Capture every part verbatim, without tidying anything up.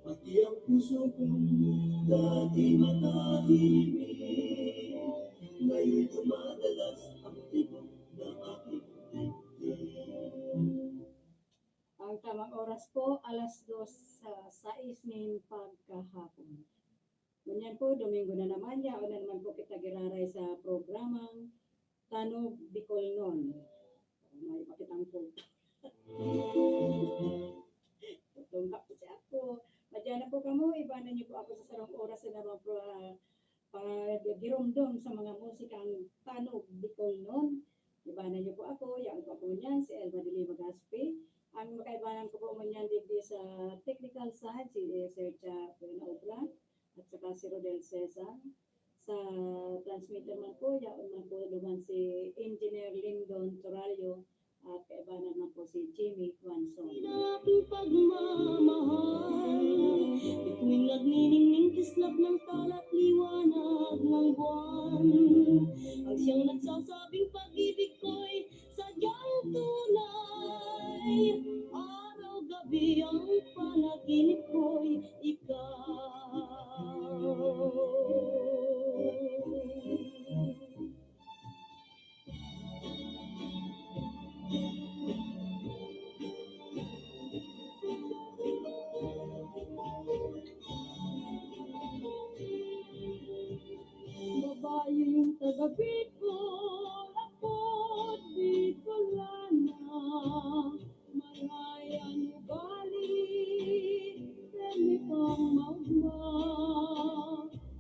Pati ang puso kong dati matahimik, ngayon dumadalas ang tibok ng aking dibdib. Ang tamang oras po, alas dos sa sais nin pagkahapon. Ngunyan po, Domingo na naman, yaon na naman po kita giraray sa programang Tanog Bicolnon. May pakitang po. Tutungka po siya po. Madyan na po kamo, ibanan niyo po ako sa sarong oras na naman po, ah, paggiromdom sa mga musikang Tanog Bicolnon. Ibanan niyo po ako, yaon po ako niyan, si Elma de Lima Gaspi. Ang makaibanan ko po ngunyan digdi sa technical side, si Sir Cha Obra, at saka si Rodel Cesar. Sa transmitter man po, yaon man po duman si Engineer Lindon Torallo at kaibanan man po si Jimmy Juanson. Ang pagmamahal, bituin nagniningning kislap ng tala at liwanag ng buwan. Ang siyang nagsasabing pag-ibig ko'y sadyang tunay. Araw-gabi ang panaginip ko'y ikaw. Babae yung taga Bicol, ako't Bicolana. Maray an ugali, pirmi pang maugma.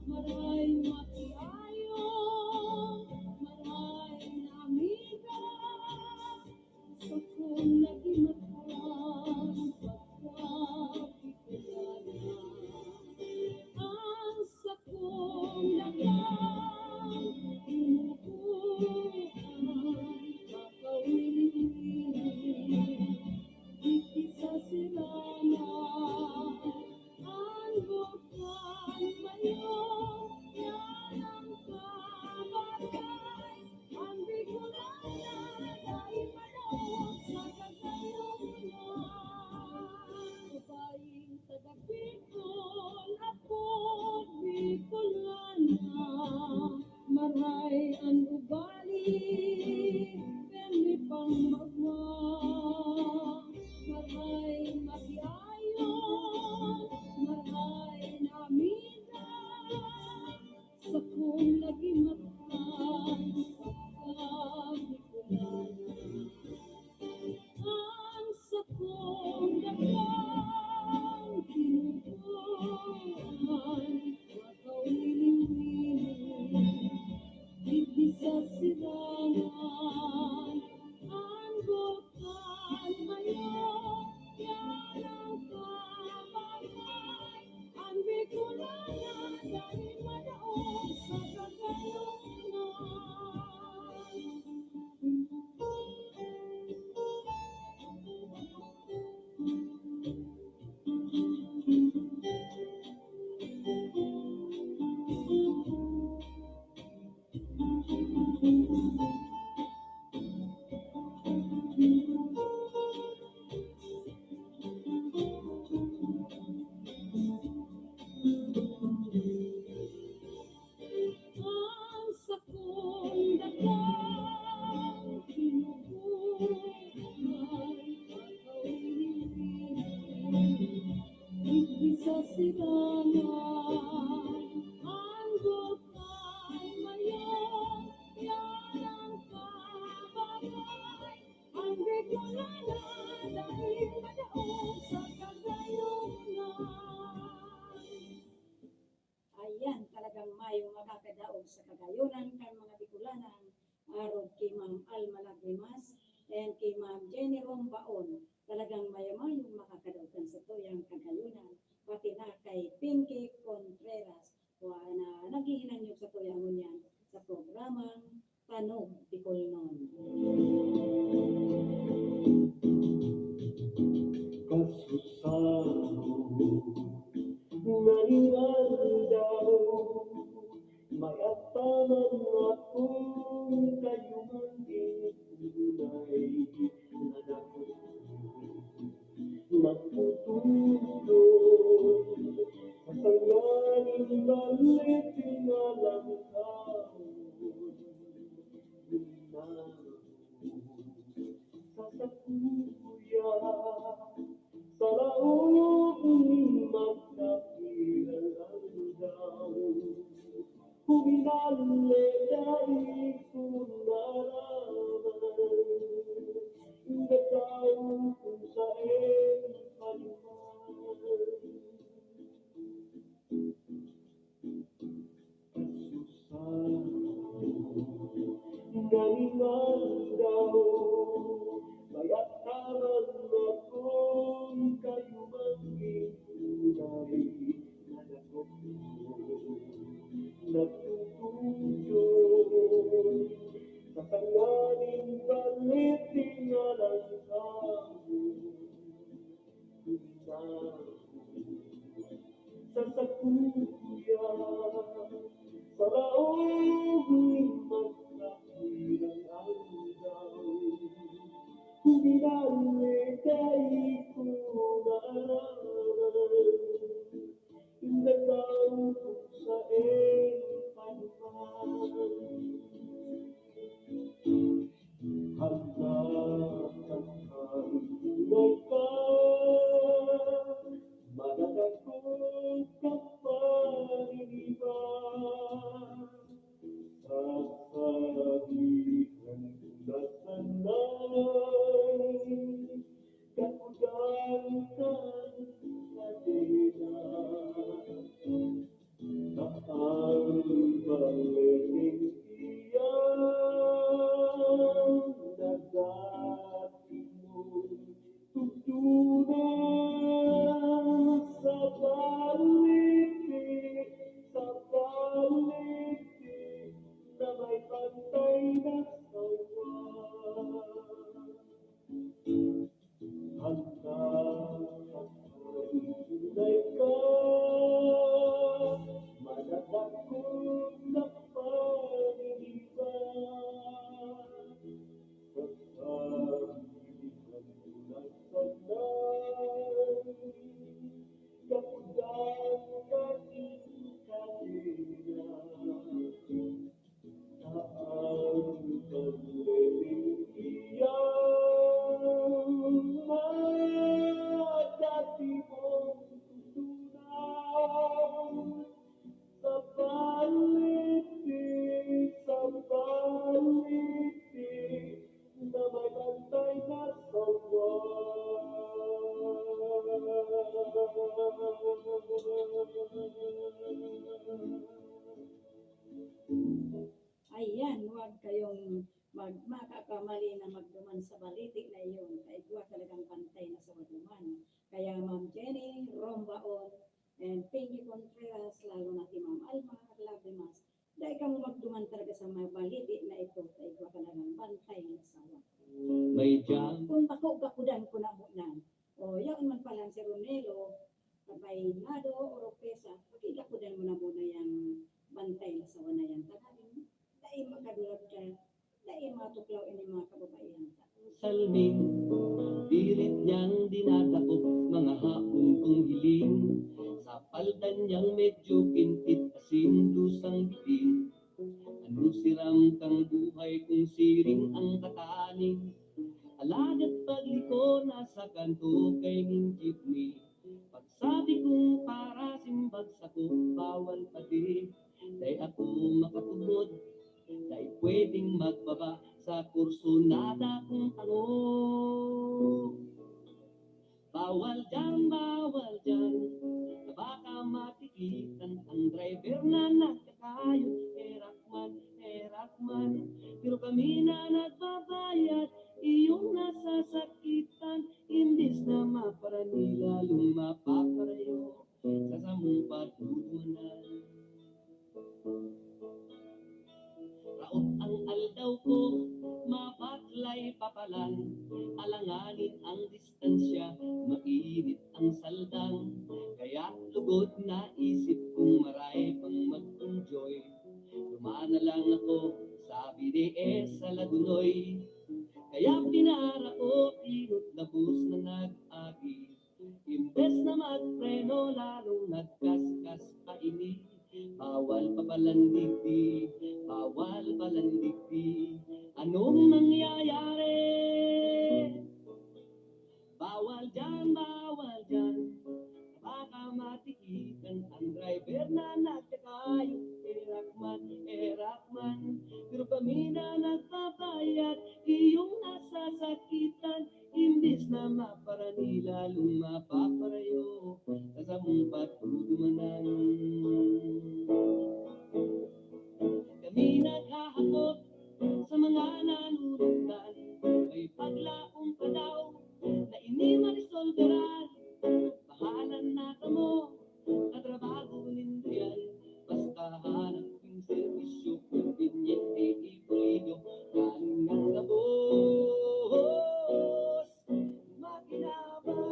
Maray makiayon, maray na amiga. Sakong nagimatan, pagkabikulana. Ang sakong lakang tinutukan, kakawiling-wiling, digdi sa sirana. Ang bukan mayo, yan ang kabagay. Ang Bicolana, dai madaog sa kagayunan. Babaeng taga Bicol, ako't Bicolana. Maray an ugali, pirmi pang maugma. Maray makiayon, maray na amiga. Sakong nagimatan, pagkabikulana. Ang sakong dakang tinutukan, makawiling-wiling, digdi sa silangan. Ang bukan mayo, yan ang kabagay. Ang Bicolana, dai madaog sa kagayunan. Ang sakong dakang tinutukan, makawiling-wiling, digdi sa silangan. Ang bukan mayo, yan ang kabagay. Ang Bicolana, dai madaog sa kagayunan. Ayan, talagang mayong makakadaog sa kagayunan kan mga Bicolanang arog ki Ma'am Alma Lagrimas and ki Ma'am Jenny Rombaon. Talagang mayo-mayong makakadaog kan satuyang kagayunan, pati na kay Nagtutudlo sa tanganing balitin na lang taon. Sa sakuya, sa laog nin magkapilang aldaw. Huminale dai ko naraman, inda taon kung saen panuman. Kasusa, naninandaw, mayat naman akong kayo maging tunay na nagtutuyod sa tanganing balitin na lang taon. Sa sakuya, sa laog nin magkapilang aldaw, huminale dai ko naraman, inda taon kung saen panuman. Hala, kakaigulay ka, madadakop ka pa nin iba. Sasabihan ko na sana'y kakudan kan kadena. Ang baliting iyan na dati mong tugtunan sa baliti, sa baliti na may pantay na sawa. Handa ka, handa ka, madadakop ka pa nin iba. Sasabihan ko na sana'y kakudan ka nin kadena. Ang pagleling iyan na dati mong tutunan sa baliti, sa baliti na may bantay na sawa. Ayan, huwag kayong mag-, makakamali na magduman sa baliti na iyon. Kaigwa talagang pantay na sawa duman. Kaya Ma'am Jenny Rombaon and Pinky Contreras, lalo na si Ma'am Alma at Lovely Mas, dai kamo magduman talaga sa mga baliti na ito. Kaigwa talagang pantay na sawa. May jam. Kung bako, gakudan ko na muna. O, yaon man pala si Ronelo, Apainado, Oropesa, pakigakudan mo na muna yang bantay na sawa na yan. Tanganing dai makadulag ka, dai matuklaw ini mga kababaihan ta. Salming, pilit niyang dinadakop mga haon kong hiling. Sa palda niyang medyo pintit, asin dusang bitin. Ano siram kang buhay kung siring ang kataning? Alagad pagliko na sa kanto kay ning jeepney. Pagsabi kong para simbag sako, bawal pati. Dai ako makatubod, dai pwedeng magbaba sa kursunada kong tango. Bawal diyan, bawal diyan, na baka matikitan ang driver na nagkakayo. Herak man, herak man, pero kami na nagbabayad, iyong nasasakitan, imbis na maparani, lalong mapaparayo sa samong pagdudumanan. Raot ang aldaw ko, mabaklay papalan, alanganin ang distansya, mainit ang saldang. Kaya lugod naisip kong maray pang mag-enjoy. Duman na lang ako sa B D S sa Lagunoy. Kaya pinara ko, inot gabos na nag-agi. na magpreno, lalong nagkaskas pa ini. Bawal pa palandigdi, bawal palandigdi. Anong nangyayari? Bawal dyan, bawal dyan. Baka matikitan ang driver na nagkakayo. Erakman, erakman. Pero kami na nagbabayad, iyong nasasakitan. Imbis na maparani, lalong mapaparayo sa samong patudumanan. Kami naghahakot sa mga nanunungdan, may paglaom pa daw na ini maresolveran. Bahala na kamo, katrabaho nindo yan. Basta hanap kong serbisyo, kumbinyente, ipulido, kaningang gabos, makinabang.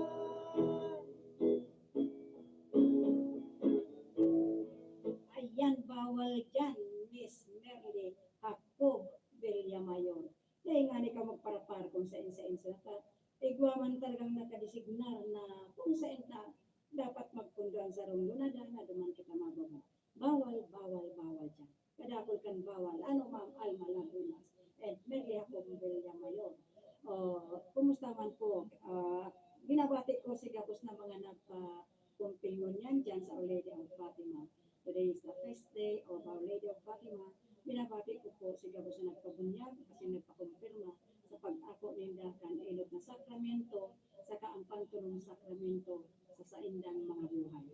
Ayan, bawal dyan, Miss Merly Jacob Villamayor. Dai ngani ka magparapar kung saen-saen sa ta. Igwa man talagang nakadesignar na kung saen ta dapat magpundo an sarong lunadan na duman kita mababa. Bawal, bawal, bawal dyan. Kadakul kan bawal. Ano, Ma'am Alma Lagunas and Merly Jacob Villamayor? Oh, kumusta man po? Ah, binabati ko si gabos na mga nagpa-, kumpilngon yan dyan sa Our Lady of Fatima. Today is the feast day of Our Lady of Fatima. Binabati ko po si gabos na nagpabunyag, kasi nagpakumpirma sa pag-ako ninda kan enot na sakramento, saka ang pantulong sakramento sa saindang mga buhay.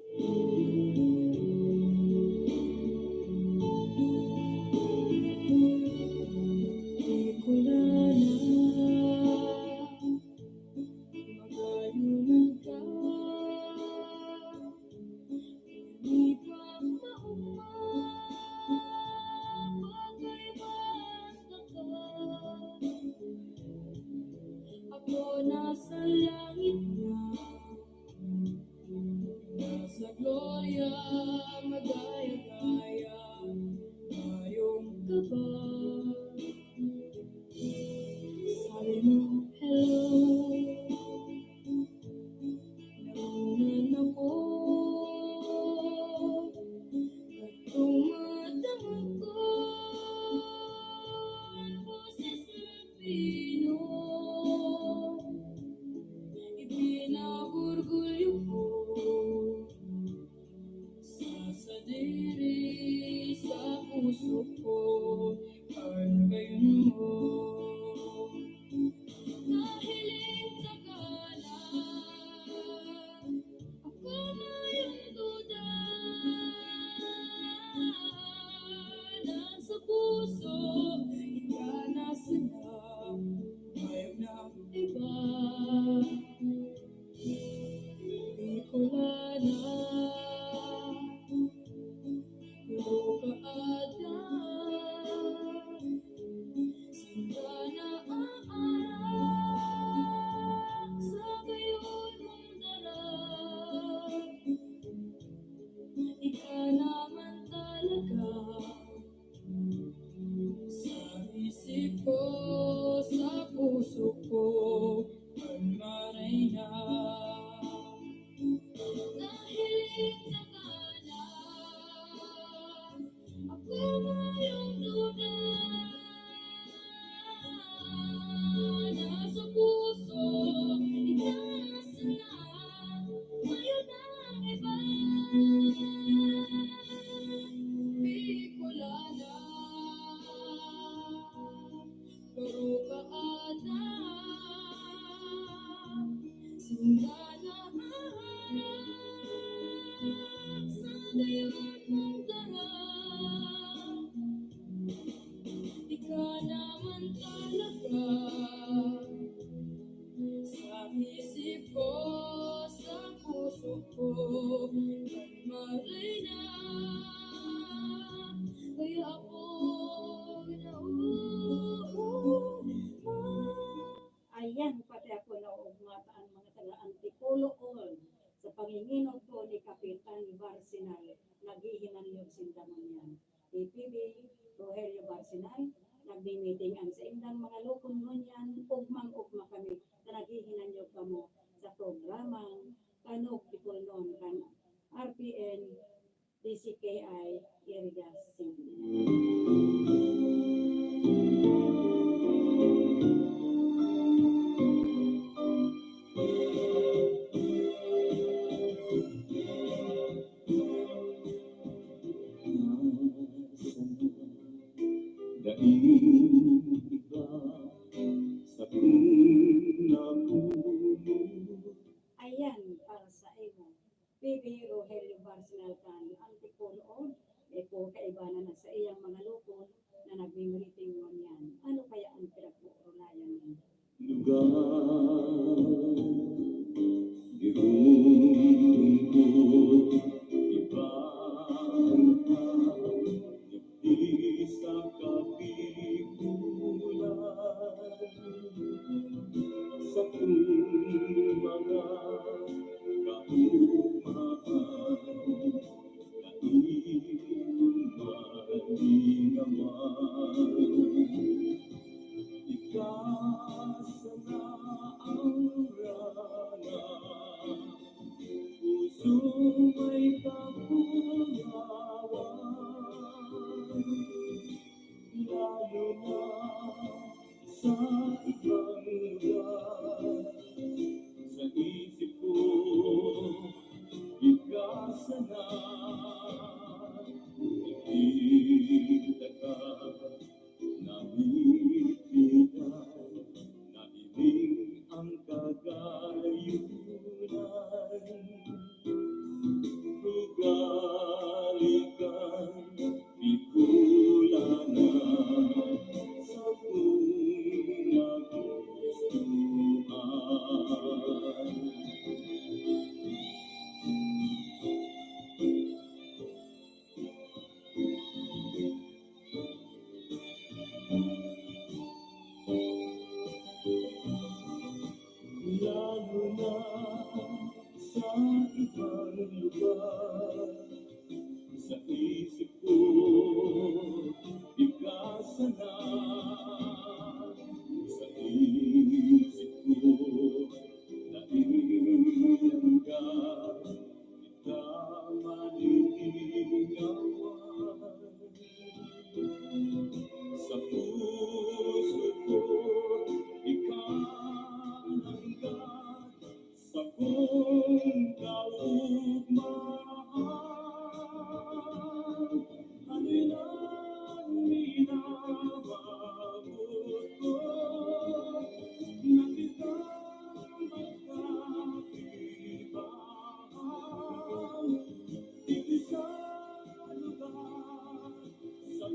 Bicolana, magayon ka. Di pa mauma, pagkaibahan ka. Ako nasa langit na, nasa gloria, magaya-gaya, mayong kaba. Sabi mo, "Hello." Naungan ako, at tumatangog ko ang boses ng Pino. Ipinaorgulyo ko sa sadiri, sa puso ko, ang gayon mo. Nahiling ka gala, ako mayong duda na sa puso, ika na sana, mayong nang iba. Bicolana, puro ka ada, sinda na aarak sa gayon mong dara. Ika naman talaga sa isip ko, sa puso ko, Alma Reina. Nahiling ka gala, ako mayong duda na sa puso, ika na sana, mayong nang iba. Bicolana, puro ka ada, sinda na aarak sa gayon mong dara. Ika naman talaga sa isip ko, sa puso ko, Alma Reina. Kaya ako na, ayan, pati ako naugma ta an mga taga Antipolo Old sa panginginog ko ni Kapitan Barsinal, naghihinanyog sinda ngunyan. Ni P B Rogelio Barsinal, nagmi-meeting an saindang mga lokon ngunyan, ugmang-ugma kami na naghihinanyog kamo sa programang Tanog P N, D C K I, Iriga City. Ayan, para sa imo. P B Rogelio Barcinalcan, ang tipon o may po kaibanan na sa iyang mga lupon na nagmimiriting ngunyan. Ano kaya ang pinagmumurayan niya? Lugar, girong lungkot, iba ang tao, di sa kapikulan. Sakong mga kaumahan, kaipuhan man lingawan. Ika sana ang rana, pusong may kapungawan. Lalo na sa ibang lugar, sa isip ko, ika sana. Nakita ka, namipitan, nahiling ang kagayunan. Ugali kang Bicolana, sakong nagustuhan. Lalo na sa ibang lugar, sa isip ko, ika sana. Sa isip ko, naiilang ka, kita maniningawan. Sa puso ko, ika hanggang sakong kaugmaan. Ano lang minamabot ko, na kita magkakibahan. Dito sa lugar, sa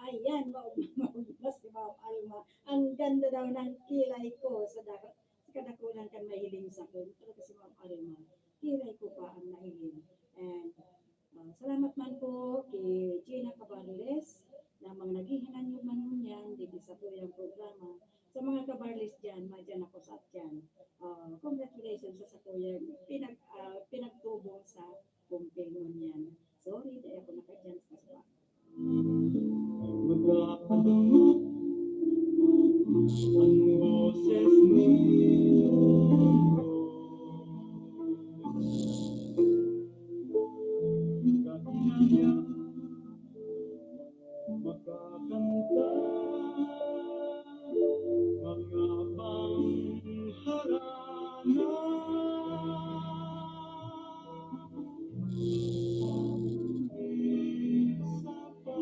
Ayan, maugma, maugma si Ma'am Alma. Ang ganda daw ng kilay ko sa dak-, sa kadakulan kan mahiling sa akin. Talaga si Ma'am Alma. Kilay ko pa ang nahiling. And, ah, salamat man po kay Gina Cabarles na mga naghihinanyog man ngunyan digdi sa tuyang programa. Sa mga kabarles diyan, madyan ako sa atyan. Ah, congratulations sa, sa tuyang pinag-, ah, pinagtubong sa kumpil ngunyan. Sorry, dai ako nakadyan sa kaswa. Magkakadungog ang boses mo. Kaya makakanta mga pangharana. Isa pa.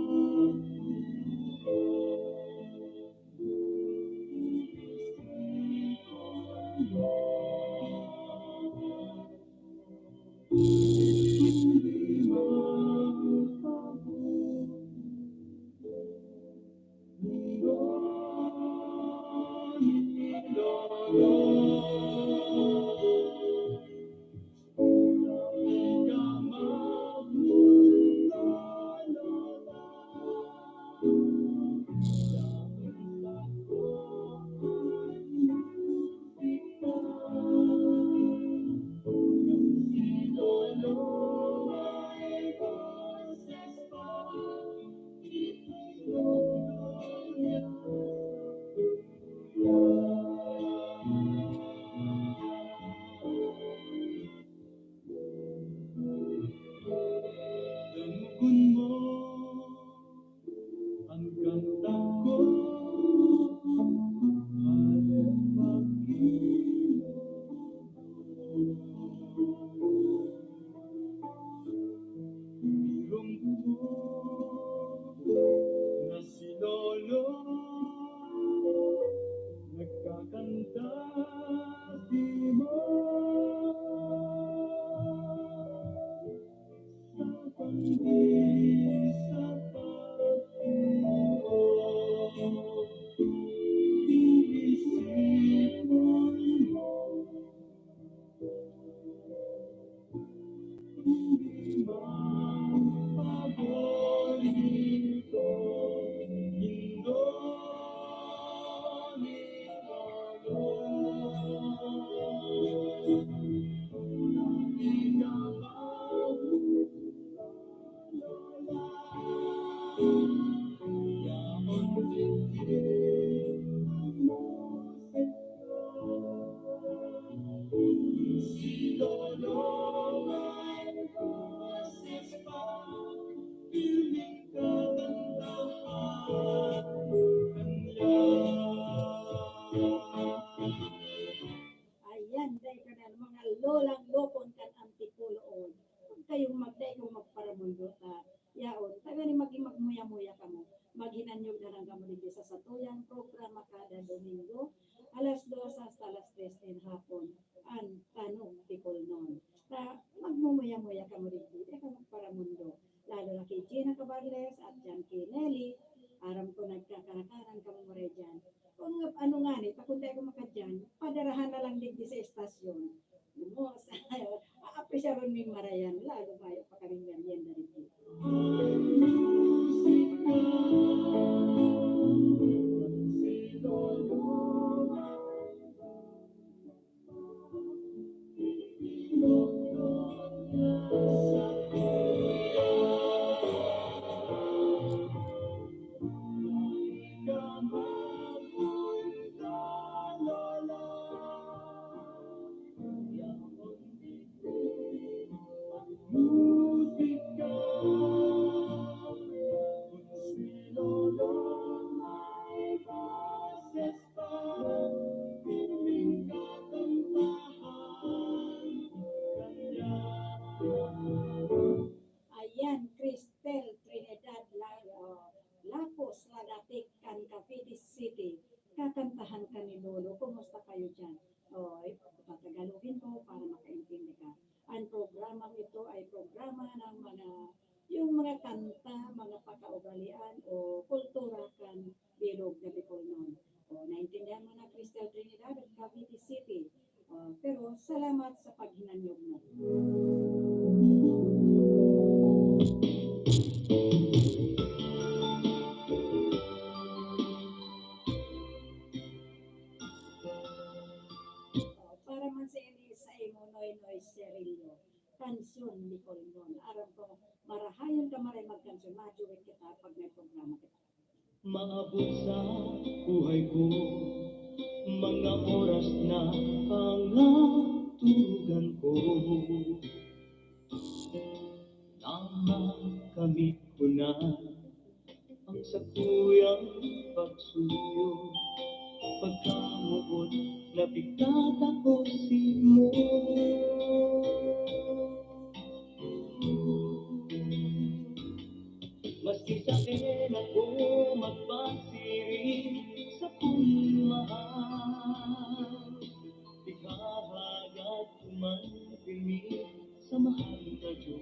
Tina Cabarles at dyan kay Nelly, aram ko nagkakarakaran kamo maray dyan. Kung ano nga ni, ta kung di ako makadyan, padarahan na lang digdi sa estasyon. Alam mo, sa, aapresyaron mi marayan, lalo mayo pa kaming merienda digdi. Ayan, Cristel Trinidad La-, oh, Lapos, Ladatic kan Cavite City. Kakantahan ka ni Lolo. Kumusta kayo dyan? Oh, ipapatagalogin ko para makaintindi ka. Ang programang ito ay programa ng mga, yung mga kanta, mga pagkaugalian o kultura kan bilog na Bicolnon. O, naintindihan mo na, Cristel Trinidad of Cavite City. O, pero salamat sa paghinanyog mo. O, para man sa ini, sa imo, Noynoy Serillo, kansyon Bicolnon. Aram ko, marahayon ka maray magkansyon, maduet kita pag may programa kita. Maabot sa buhay ko, mga oras na pangatugan ko. Namakamit ko na ang sakuyang pagsuyo, pagkamoot na pigtatapos mo. Maski saen ako magpasiring sa pagmamahal, ihahagat ko man pirmi sa mahal na Diyos.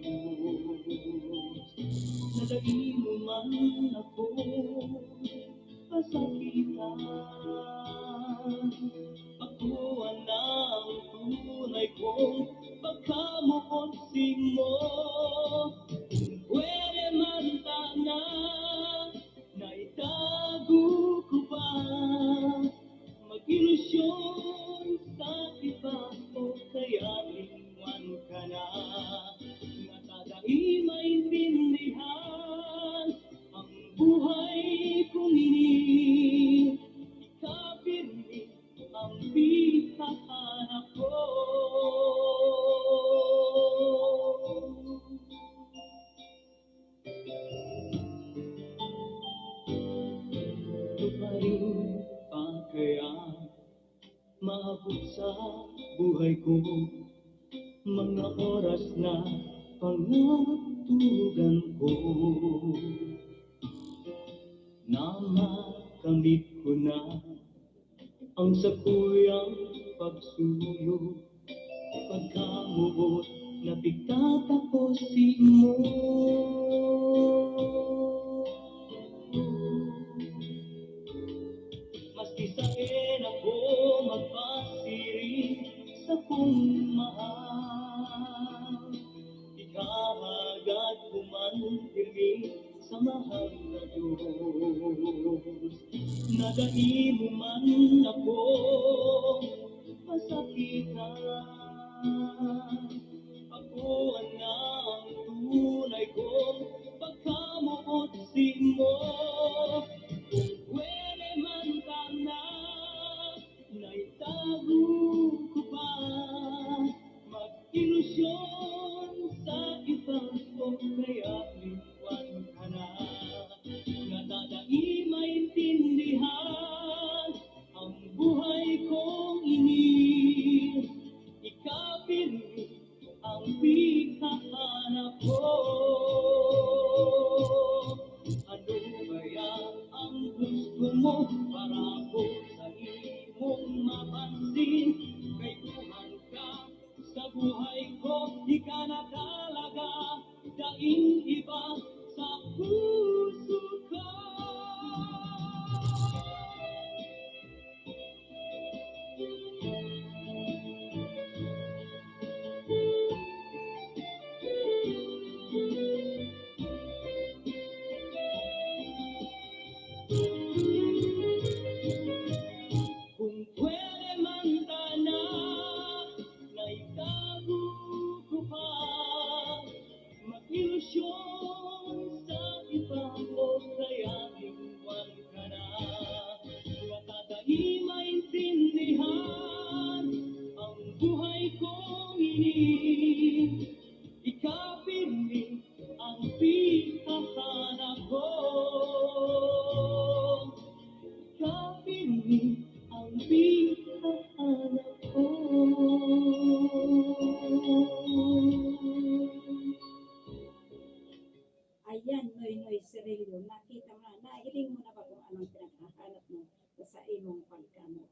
Nadai mo man ako pasakitan, pagkuha na ang tunay kong pagkamoot simo. Pwede man sana na itago ko pa, mag-ilusyon sa iba o kaya lingwan ka na. Nga ta dai maintindihan ang buhay kong ini, ika pirmi ang pighahanap ko. Tuparin pa kaya maabot sa buhay ko mga oras na pangatugan ko? Namakamit ko na ang sakuyang pagsuyo, pagkamoot na pigtatapos simo. Maski saen ako magpasiring sa pagmamahal, ihahagat ko man pirmi sa mahal na Diyos. Nadai mo man ako pasakitan, pagkuha na ang tunay kong pagkamoot simo. Pwede man sana na itago ko pa, mag-ilusyon sa iba o kaya lingwan ka na. Nga ta dai maintindihan ang buhay kong ini, ika pirmi ang pighahanap ko. Ano ba Noy Cirillo, nakita mo na, nahiling mo na ba kung anong pinaghahanap mo sa imong pagkamoot?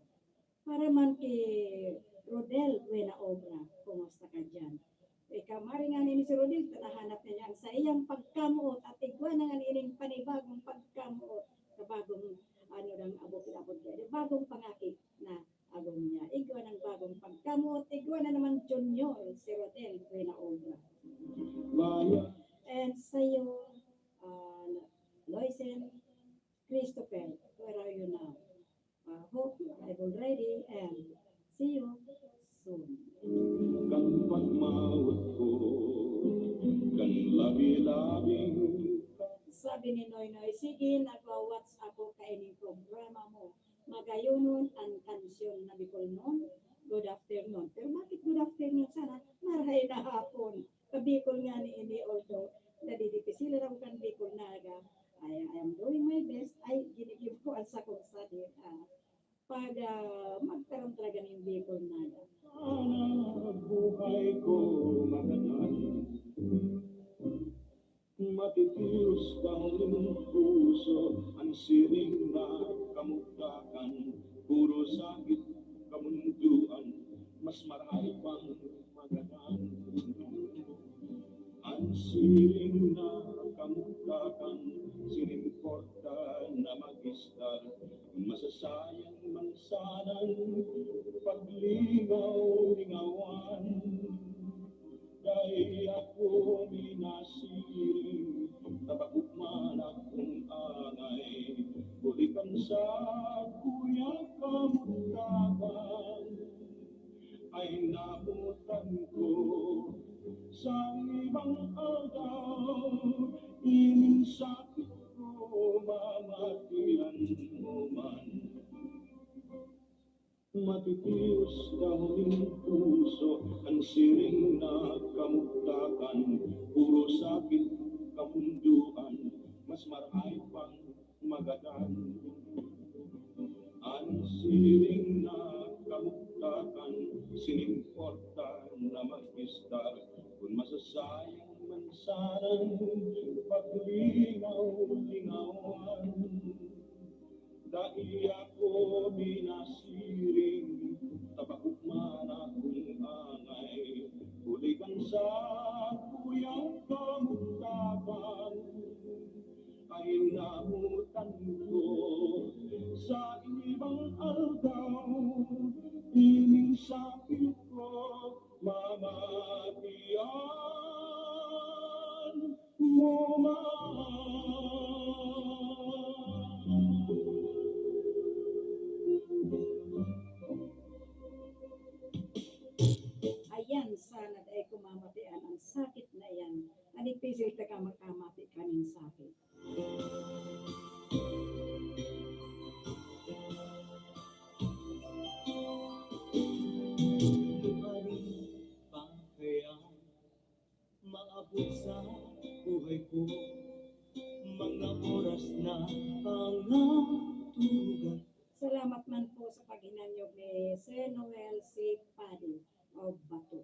Para man ki Rodel Buena Obra, kumusta ka diyan? Ikaw, maring ngani ni si Rodel, tinahanap niya yan sa iyang pagkamoot at igwa na ngani ining panibagong pagkamoot sa bagong, ano, nang abot-abot niya, bagong pangaki na agom niya. Igwa ng bagong pagkamoot, igwa na naman Junior, si Rodel Buena Obra. And sa'yo, uh, Loisen Christopher, where are you now? Uh, hope you arrive already and see you soon. Kan pagmawot ko, kan labi-labing Sabi ni Noynoy, "Sige, nagwa-watch ako kaining programa mo. Magayonon an kansyon na Bicolnon, good afternoon." Pero bakit good afternoon? Sana marahay na hapon. Ka Bicol ngani ini, although nadidipisilan ako kan Bicol Naga, I, I am doing my best. Ay, ginigibo ko ang sakong sadiri. Ah, pag, ah, magtaram talaga nin Bicol Naga. Sana buhay ko magadan. Matitios daw nin puso an siring na kamugtakan, puro sakit kamundoan, mas marahay pang magadan. An siring na kamugtakan, siring porta na mag-istar, masasayang man sanang paglingaw-lingawan. Dai ako minasiring, tabakok man akong angay, huli kan sa kuyang kamugtakan. Ay namotan ko sa ibang aldaw, ining sakit ko mamatian mo man. Matitios daw nin puso an siring na kamugtakan, puro sakit kamundoan, mas marahay pang magadan. An siring na kamugtakan, sining porta na mag-istar, kun masasayang man sanang paglingaw-lingawan. Dai ako minasiring, tabakok man akong angay, huli kan sa kuyang kamugtakan. Ay namotan ko sa ibang aldaw, ining sakit ko mamatian mo man. Ayan, sana dai ko mamatian ang sakit na iyan. An difícil ta ka makamati kaning sakit. Ano pa kaya maabot sa buhay ko mga oras na pangatugan? Salamat man po sa paghinanyog ni Sir Noel C. Padi of Bato.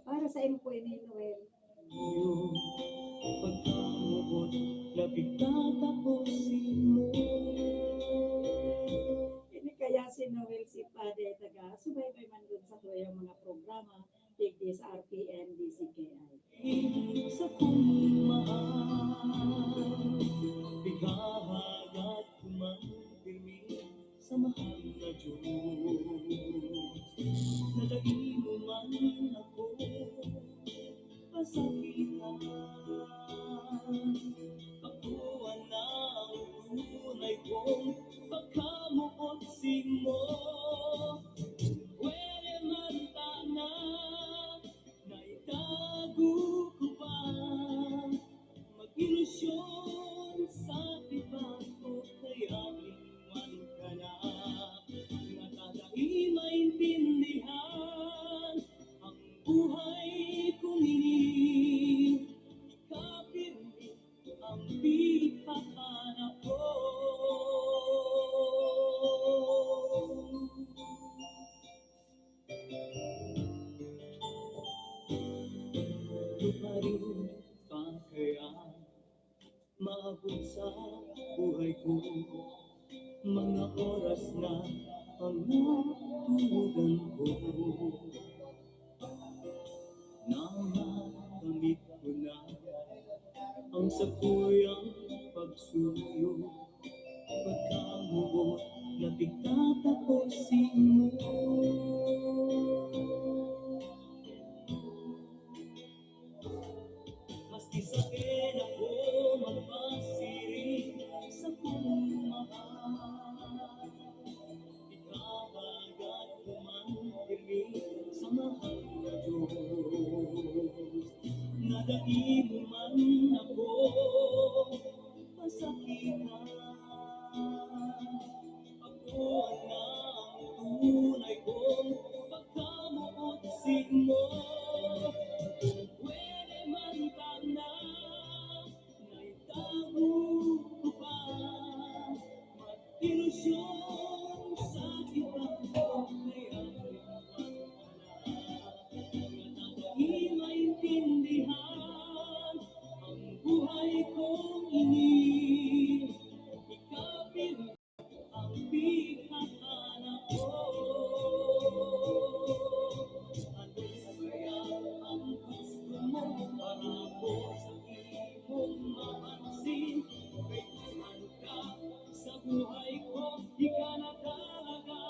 Para sa imo po ini, Noel. Iyo, pagkamubot, napigtatapos mo. Ini kaya si Noel C. Padi, taga subaybay man dun sa tuyang mga programa, digdi sa R P N D C K I. Sa kong mahal, pighahagat ko man pirmi sa mahal na Diyos. Nadai mo man ako pasakitan, ako na ang tunay kong pagkamubot simo. Pwede man tana na itago ko pa, mag-ilusyon sa tipan ko, kaya tingwan ka na. Nga ta dai maintindihan ang buhay kong ini, ikaw pirmi ang pighahanap ko. Tuparin pa kaya Maabot sa buhay ko, mga oras na pangatugan ko. Namakamit ko na ang sakuyang pagsuyo. Pagkamuot na pigtatapos simo. Maski saen ako magpasiring sa pagmamahal, ikahagad ko man pirmi sa mahal na Diyos. Nadai mo man ako masakitan, ako na ang tunay kong pagkamoot simo. Pwede man ba na naitago ko pa mag-ilusyon sa ibang tao? Kaya di maintindihan ang buhay kong ini. Ikaw ang pinahanap ko. Ano kaya ang gusto mo para ko sa imong mapansin? Kaipuhan ka sa buhay ko, di ka na talaga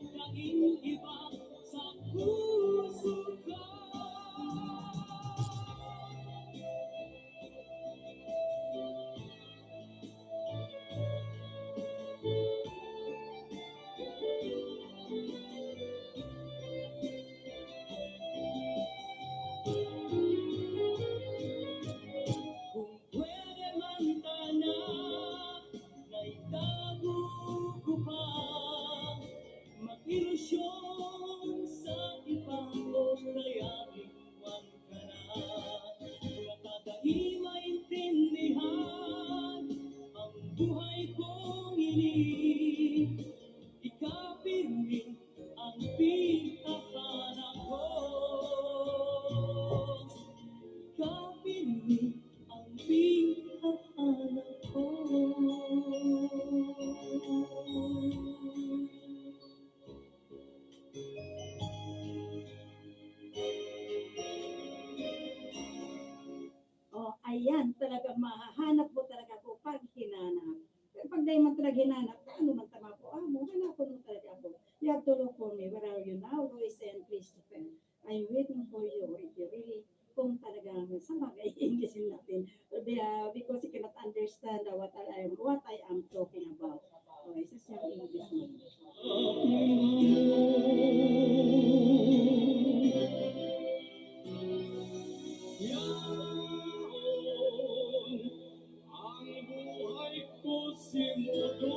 naging iba sa puso ko. Kung pwede man sana, naitago ko pa mag-ilusyon sa iba o kaya iwan ka na. Wala ka dai maintindihan ang buhay kong ini. Ikaw pirmi ang pinahanap ko. Ikaw pirmi ang pinahanap ko. Oh, ayan, talaga mahahanap mo talaga ako pag hinanap. Pero pag dai man talaga hinanap, ano man tama po, ah, mo, hanapon mo talaga ako. You have to look for me. Where are you now, Lois and Christopher? I'm waiting for you. If you really, kung talagang sa bagay, English natin. Be- uh, because you cannot understand what I am, what I am talking about. Oh, isa siyang English mo. Yaon ang buhay ko si Mudo.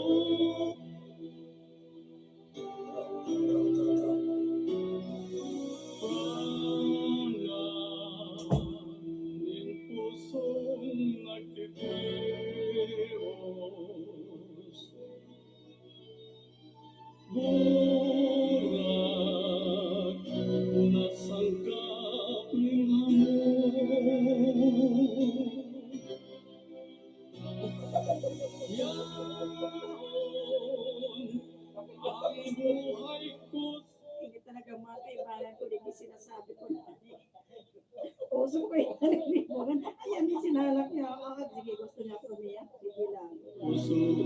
Ning pusong nagtitios. Burak na sangkap ning hamon. Yaon ang buhay ko. Hindi talaga, mga kaibahan ko, hindi sinasabi ko na. Puso ko yung nalilibugan. Ayan, yung sinalak niya. Ah, sige, gusto niya umiyak. Sige lang. Puso ko.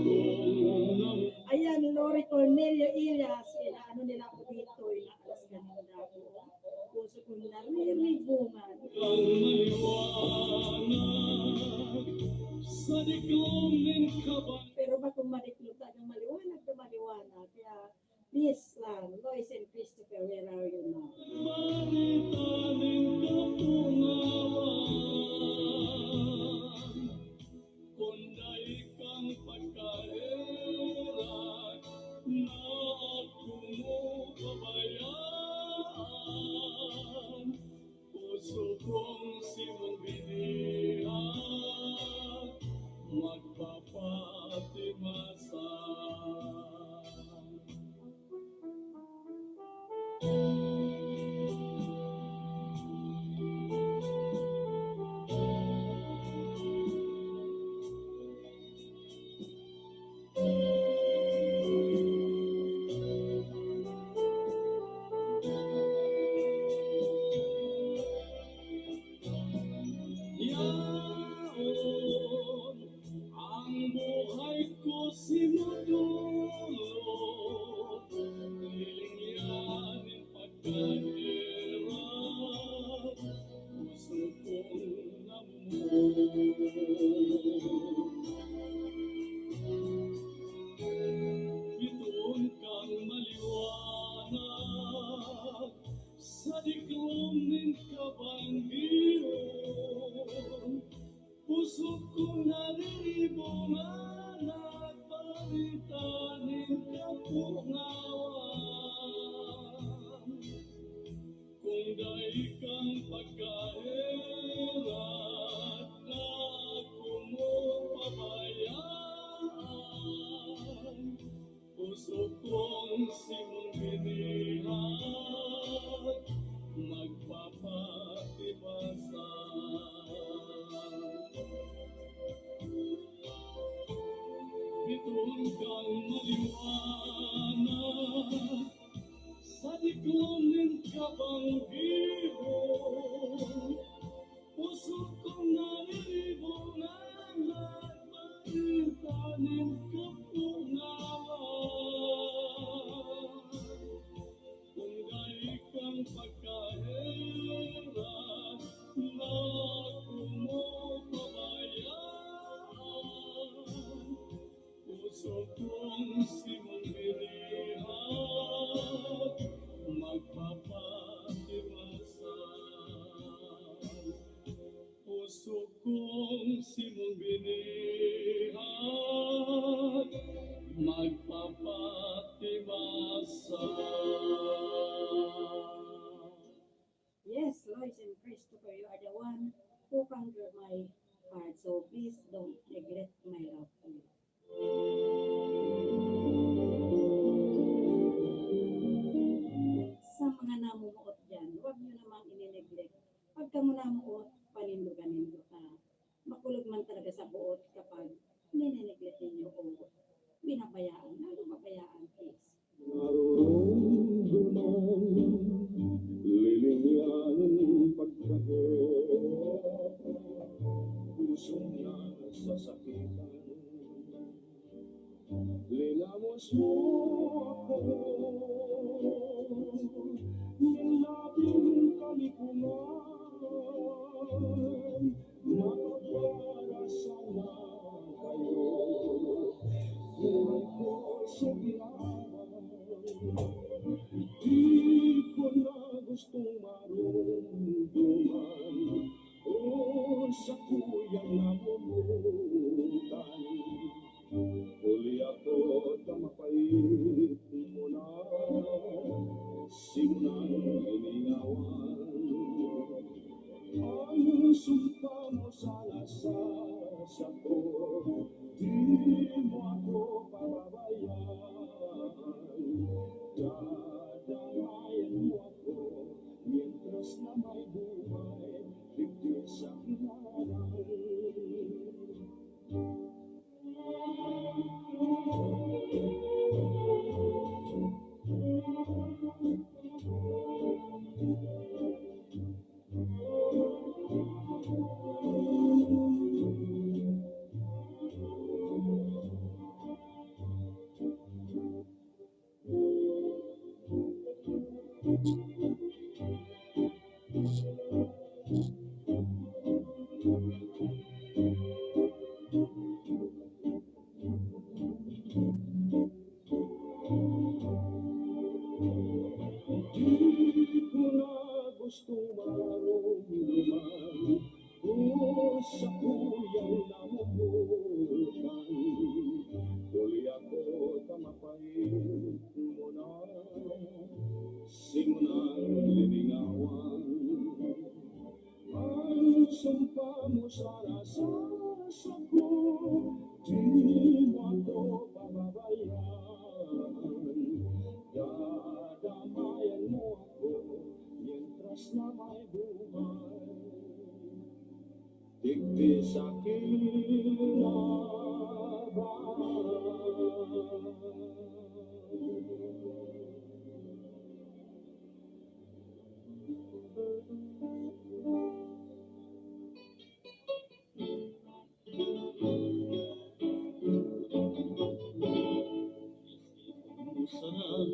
Ayan, Lori Cornelio Ilias. Inaano nila ako dito. Inaalas ka nila ako. Puso kong nalilibugan. Ang maliwanag sa diklom nin kaban- Pero ba kung madiklom, talagang maliwanag na maliwanag. Kaya, please, um, Lois and Christopher, where are you now? Balita nin kapungawan, kun dai kang pagkaherak, na ako mo pabayaan. Puso kong simong binihag, magpapatimasan. kang maliwanag sa diklom nin kabanggiron. Pusog kong nariribo na nagbalita nin kapungawan. Kung dai kang pagkaherak, na ako mo pabayaan. Puso kong simong binihag, magpapatiwasan. Puso kong simong binihag, magpapatiwasan. Yes, Lois and Christopher, you are the one who conquer my heart. So please don't neglect my love for you. Sa mga namumuot dyan, huwag nyo namang ine-neglect. Pag kamo namuot, panindogan nindo ta. Makulog man talaga sa buot kapag nine-neglect ninyo o binabayaan, lalo babayaan, please. Narurumduman, liling yan pagkahirap, pusong nasasakitan. Linamos mo ako, nilabing kalikuman, mapagpara sana kayo. Buhay ko sa ginawa, di ko na gustong marumduman o sa kuyang namumutan. Huli ako ta mapait mo na, simunang iningawan. Ang sumpa mo sana sa sako, di mo ako pababayaan. Dadamayan mo ako, mientras na may buhay, digdi sa kinaran. Di ko na gusto marumduman o sa kuyang namukutan. Huli ako ta mapait mo na, simunang lilingawan. Ang sumpa mo sana sa sako, di mo ako pababayaan. Dadamayan mo ako, mientras na may buhay. Digdi sa kinaban. Minsan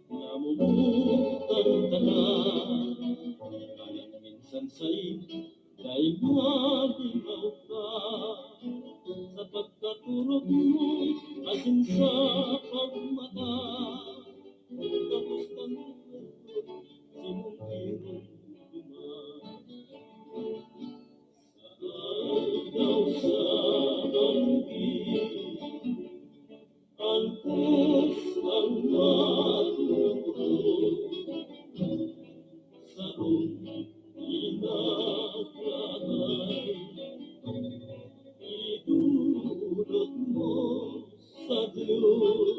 namumutan ka na, kahit minsan sa'yo dai malingaw ka. Sa pagkaturog mo, asin sa pagmata, gabos kan simong irong duman. Sa aldaw sa banggi, antos ang matutulog. Sarong pinagkakay, idulot mo sa Diyos.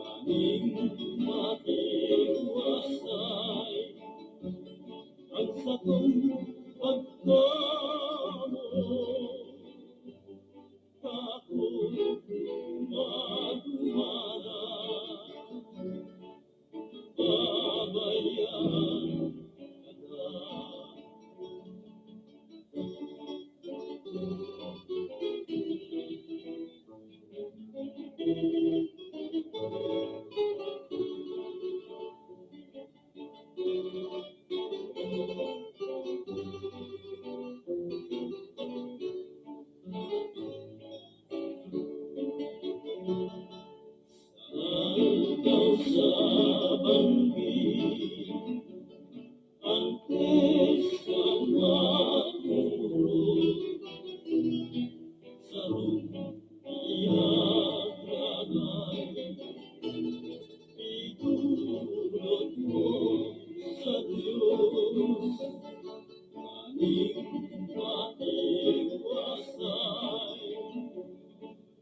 Aning mati Banggi, antes ka magmuro, sarong iyagragay, idurog mo sa Diyos, aning matiwasay.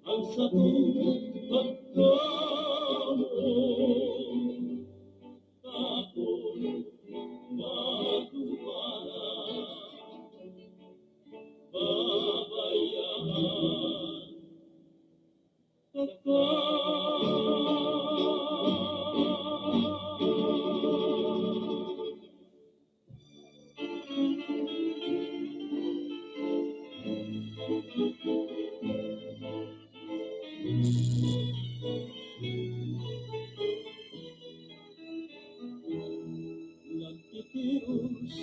Ang satong pagkamoot, tapos maduwara, babayaan ka. Nagtitios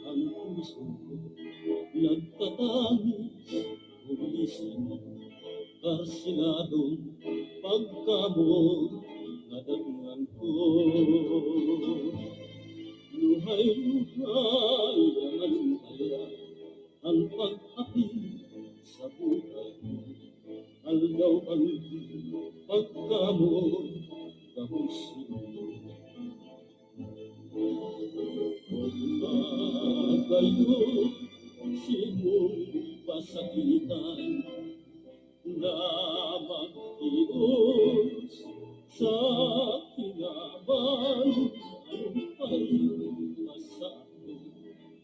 ang puso ko, nagtatangis, huli sa karsiladong pagkamoot na datngan ko. Luhay-luhay ang alintaya, ang pag-apil sa buhay ko. Aldaw-aldaw pagkamoot gabos sini. Magayon simong pasakitan na magtios sa kinaban, anong pa'y masakit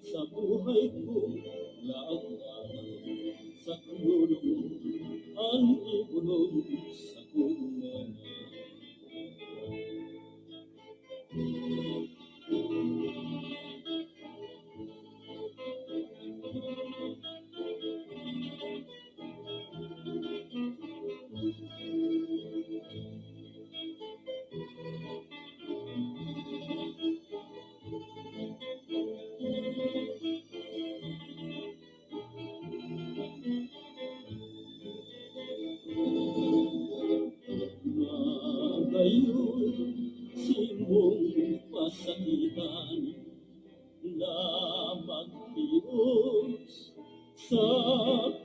sa buhay ko, laag-laag sa kulong an ibulong sa kong nena. Magayon simong pasakitan na magtios sa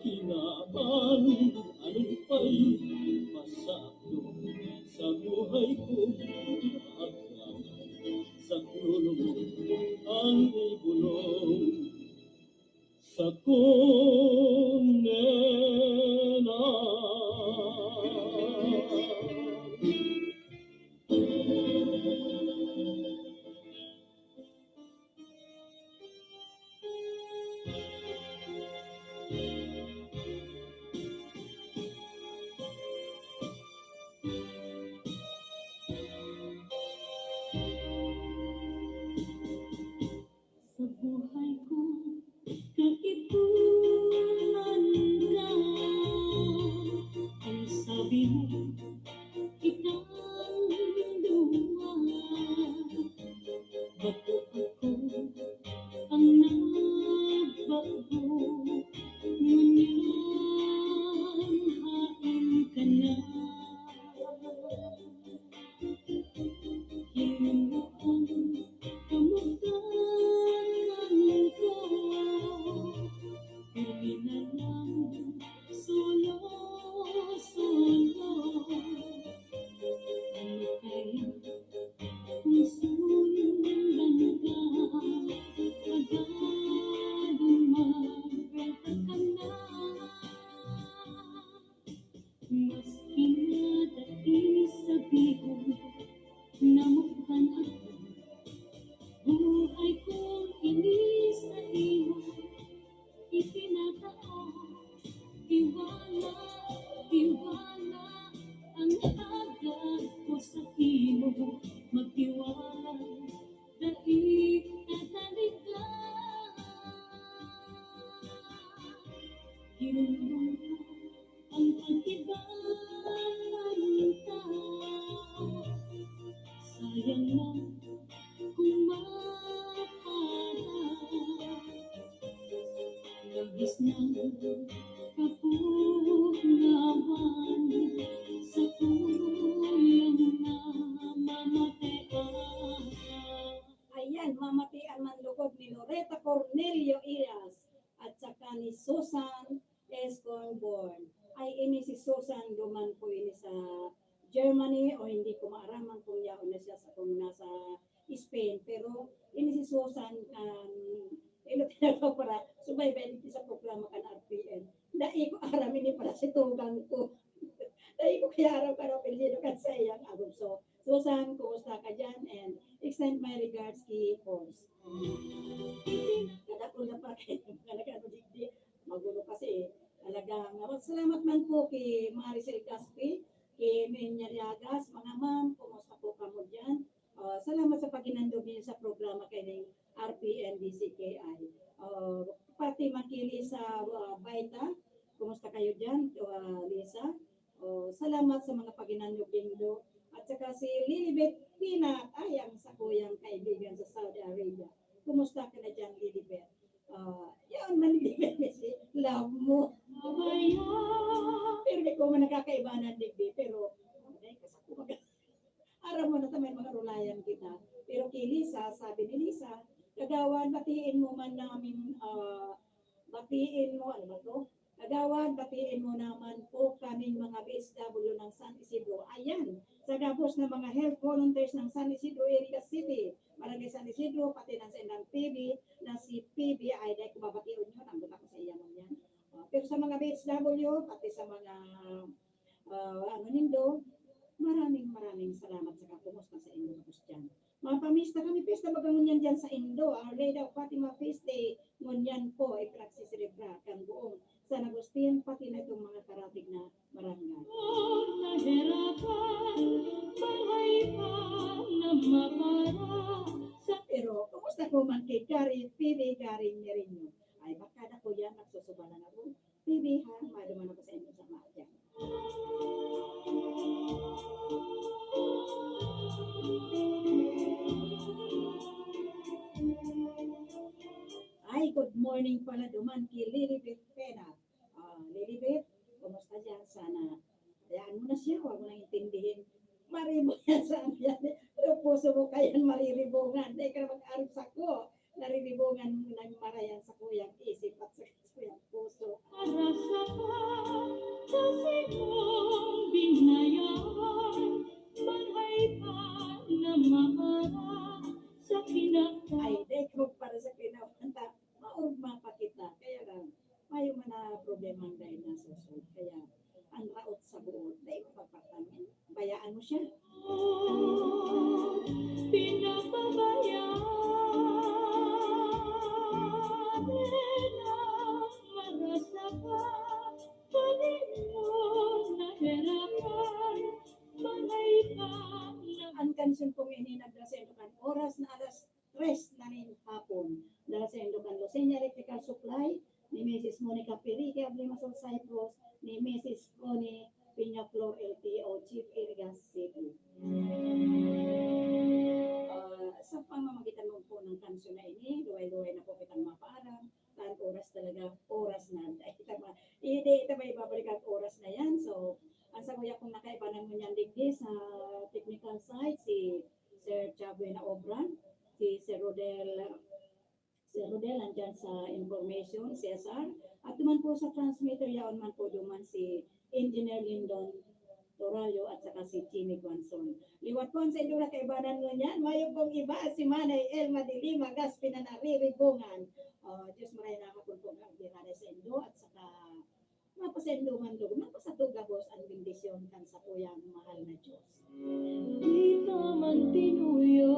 kinaban, anong pa'y pasakto sa buhay ko, agkaman sa krunong an ibulong sa kong nena. Born. Ay, ini si Susan, duman po ini sa Germany, o hindi ko maaraman kung yaon na siya sa, kung nasa Spain. Pero ini si Susan, um, ilo tinatawag para subaybay dito sa programa kan R P N. Dai ko aram, ini para si tugang ko. Dai ko kaya aram kan apelyido kan sa iyang agom. So, Susan, kumusta ka dyan? And extend my regards ki Pons. Kadakul na pa kayo, mga nagano digdi. Magulo kasi, eh. Talagang, ah, salamat man po kay Maricel Caspi, kay Menya Llagas, mga ma'am, kumusta po kamo dyan? Ah, salamat sa paghinandog ninyo sa programa kay ning R P N D C K I. Ah, pati man kay Lisa, ah, Baita, kumusta kayo dyan, ah, Lisa? Oh, salamat sa mga paghinandog nindo. At saka si Lilibet Pinat, ay, ang sakuyang kaibigan sa Saudi Arabia. Kumusta ka na dyan, Lilibet? Ah, yan, Lilibet, si love mo. Pero di ko man nakakaibanan, digdi, pero, okay, kasakumaga. Aram mo na ta, may mga rulayan kita. Pero kay Lisa, sabi ni Lisa, "Kagawad, batiin mo man namin, ah, batiin mo," ano ba to? "Kagawad, batiin mo naman po kaming mga B S W ng San Isidro." Ayan, sa gabos na mga health volunteers ng San Isidro, Iriga City, Barangay San Isidro, pati ng sa Inang P B, na si P B ay dahil ko babation yun, ang buta ko sa iya mo yan. Ah, pero sa mga B S W, pati sa mga, ah, ano nindo, maraming, maraming salamat sa kakumusta sa indo, tapos dyan. Mga pamista kami, pista baga ngunyan dyan sa indo, Our Lady of Fatima Feast Day, ngunyan po, ipinagsiselebra kan buong San Agustin, pati na itong mga karatig na barangay. Nahirapan, bahay pa na mapara sa Pero, kumusta ko man kay Gary, P B Gary Merino? Ay, baka na ko yan, nagsusubalan ako. P B ha, maduman ako sa inyo sa mga dyan. Ay, good morning pala duman kay Lilibet Pena. Ah, Lilibet, kumusta dyan? Sana, hayaan mo na siya, huwag mo nang intindihin. Maribong yan sa yan. Yung puso mo kayan mariribongan. Dahil ka na mag-arog sako. Nariribongan mo ng marayan sa kuyang isip at sa kuyang puso. Para sa ka, kasi kong binayaran, maray pa na mapara sa kinaka- Ay, dahil ko para sa kinakanta, maurog mapakita. Kaya lang, mayo man na problema ang dahil nasa usod. Kaya, ang raot sa buot, dahil mapapatangin. Bayaan mo siya. Pinapabayaan na marasa ka, pati mo nahirapan, malay ka na Ang kansyon pong ini nagdasendo kan oras na alas tres na nin hapon. Dala saindo kan Lucenia Electrical Supply, ni Missus Monica Pirique, Ablimasol, Cyprus, ni Missus Connie Peñaflor, L T O, Chief Iriga City. Ah, sa pamamagitan mo po ng kansyon na ini, luway-luway na po kitang mapaaram. Tan oras talaga, oras na. Dai ta ma-, hindi ta maibabalik ang oras na yan. So, ang saguya kong nakaiba na ngunyan digdi sa technical side, si Sir Chaboy na obra, si Sir Rodel, Sir Rodel, andyan sa information, C S R. At duman po sa transmitter, yaon man po duman si Engineer Lindon Torallo at saka si Jimmy Guanzon. Liwat po ang sa inyo na kaibanan ngunyan. Mayo pong iba, si Manay Elma de Lima Gaspi na nariribungan. Oh, Diyos maray na hapon po ang ginanay sa inyo at saka mapasendo man loob, mapasatugabos ang bendisyon kan sakuyang mahal na Diyos. Di pa man tinuyo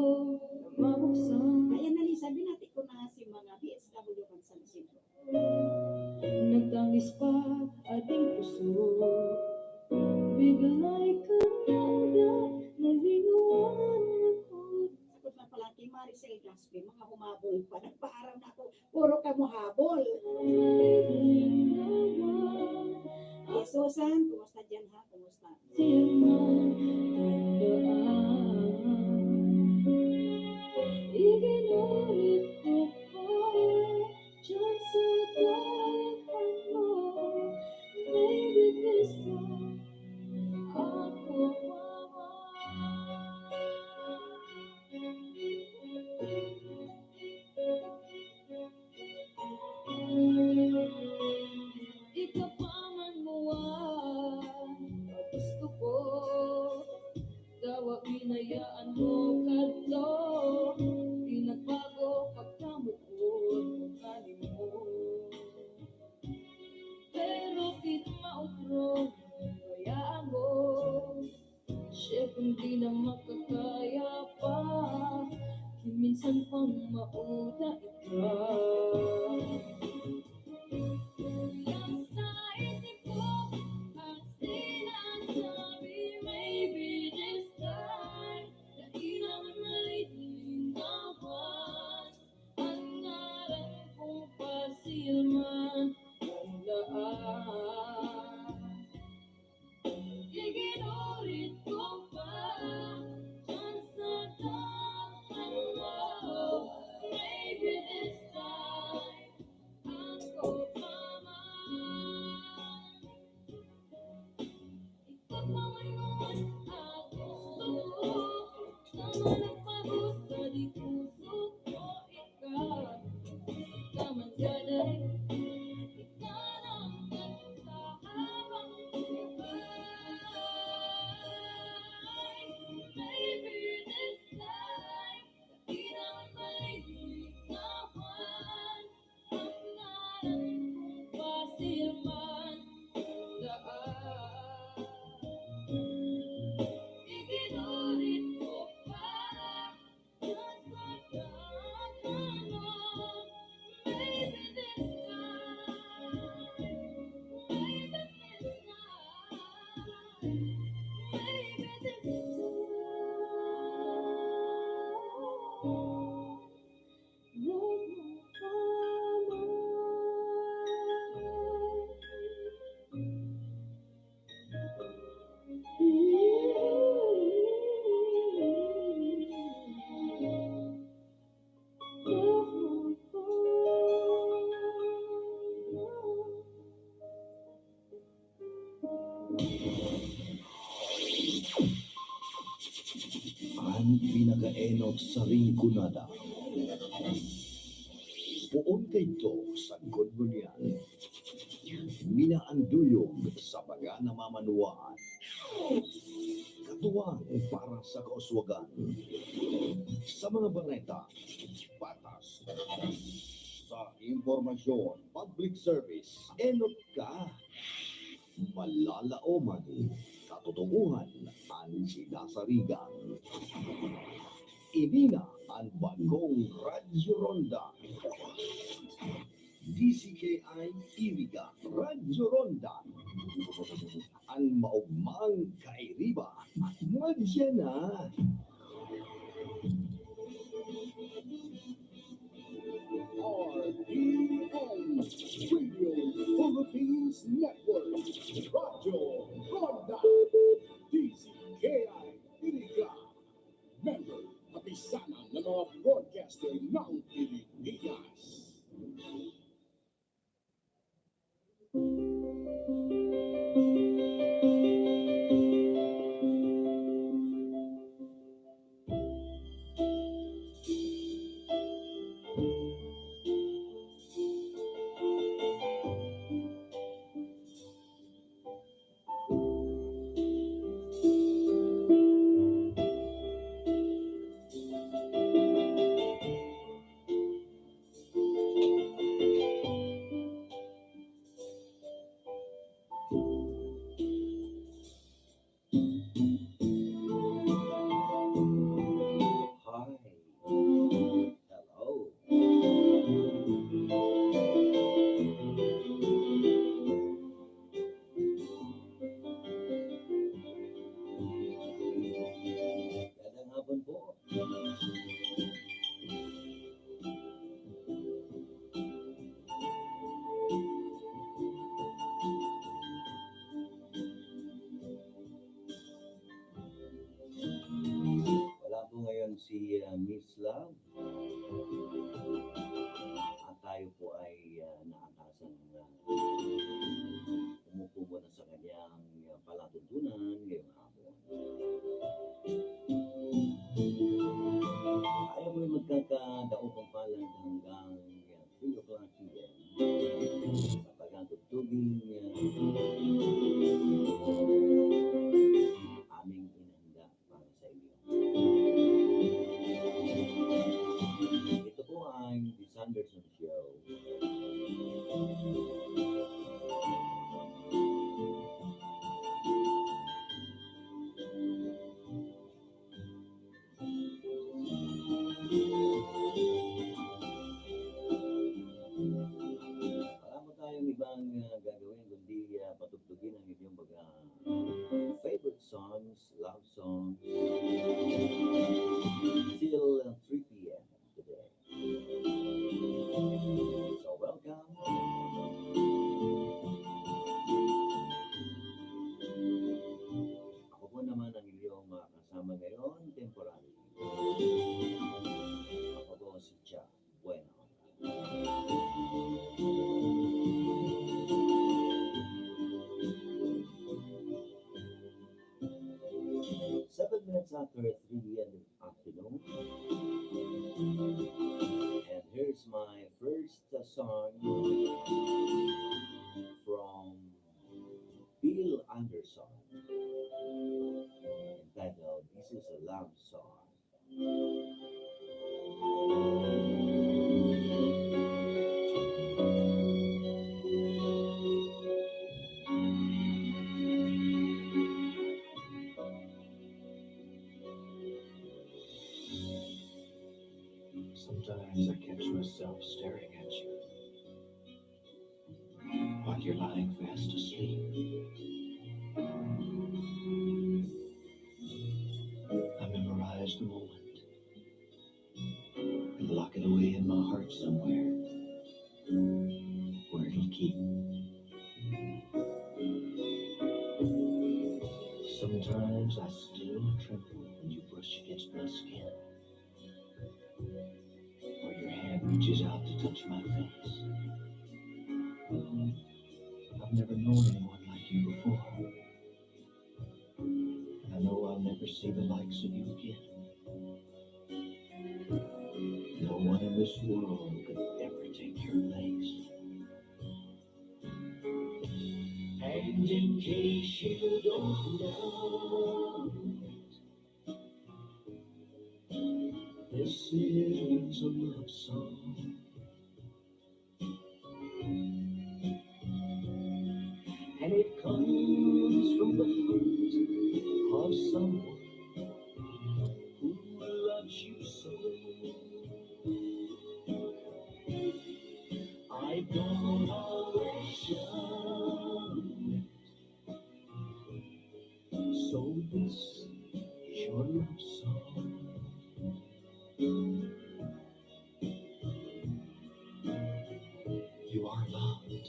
na mabuksan. Ayan na, Lisa, binati ko na si mga B S W kan San Isidro. Nagtangis pa ating puso. Biglay ka na ugat, nalingawan ako. Sakot lang pala kay Maricel Gaspi, mga humabol pa. Nagpaaram na ako, puro kamo habol. Eh, Susan, kumusta dyan ha? Kumusta? Iginulit ko pa dyan sa tahanan mo, baby, please don't. Ako, mama. Ikaw pa man Mauda ika. Kulang sa isip ko ang sinasabi, maybe this time, dai naman malilingawan. Ang ngaran kong pasilman ang daan. Iginurit ko pa dyan sa dapat mo. Maybe this time, ako pa man. Ikaw pa man noon ang gusto ko. Tama na pag-usa, di puso ko ikaw. Ikaw man gabay, ikaw lang sa habang buhay. Maybe this time, di naman malilikawan ang ngaran kong pasilman daan. Iginurit ko pa. An pinakaenot sa Rinconada. Poon kaidto sagkod ngunyan. Minaanduyog sa mga namamanwaan. Katuwang para sa kauswagan. Sa mga bareta, patas. Sa impormasyon, public service, enot ka. Malalaoman, katotohanan an sinasarigan. Ini na an bagong Radyo Ronda. D C K I Iriga, Radyo Ronda. An maogmang kairiba, madya na. R P N Radio Philippines Network, Radyo Ronda, D C K I Iriga, member, kapisanan ng mga broadcaster ng Pilipinas. Hi. Hello. Magandang hapon po. Wala po ngayon si, ah, Miss Love. At tayo po ay, ah, naatasan na umupo muna sa kanyang, ah, palatuntunan ngayong hapon. Tayo po'y magkakadaupang palad hanggang three o'clock P M sa pagkatugtuging, ah, aming inihanda para sa inyo. Ito po ang The Sanderson Show. Saturday three in the afternoon. And here's my first uh, song from Bill Anderson, entitled This Is a Love Song. Sometimes I catch myself staring at you while you're lying fast asleep. I memorize the moment and lock it away in my heart somewhere where it'll keep. Sometimes I still tremble when you brush against my skin, or your hand reaches out to touch my face. I've never known anyone like you before. And I know I'll never see the likes of you again. No one in this world could ever take your place. And in case you don't know, this is a love song. And it comes from the heart of someone who loves you so. I don't always show it. So this is your love song. You are loved.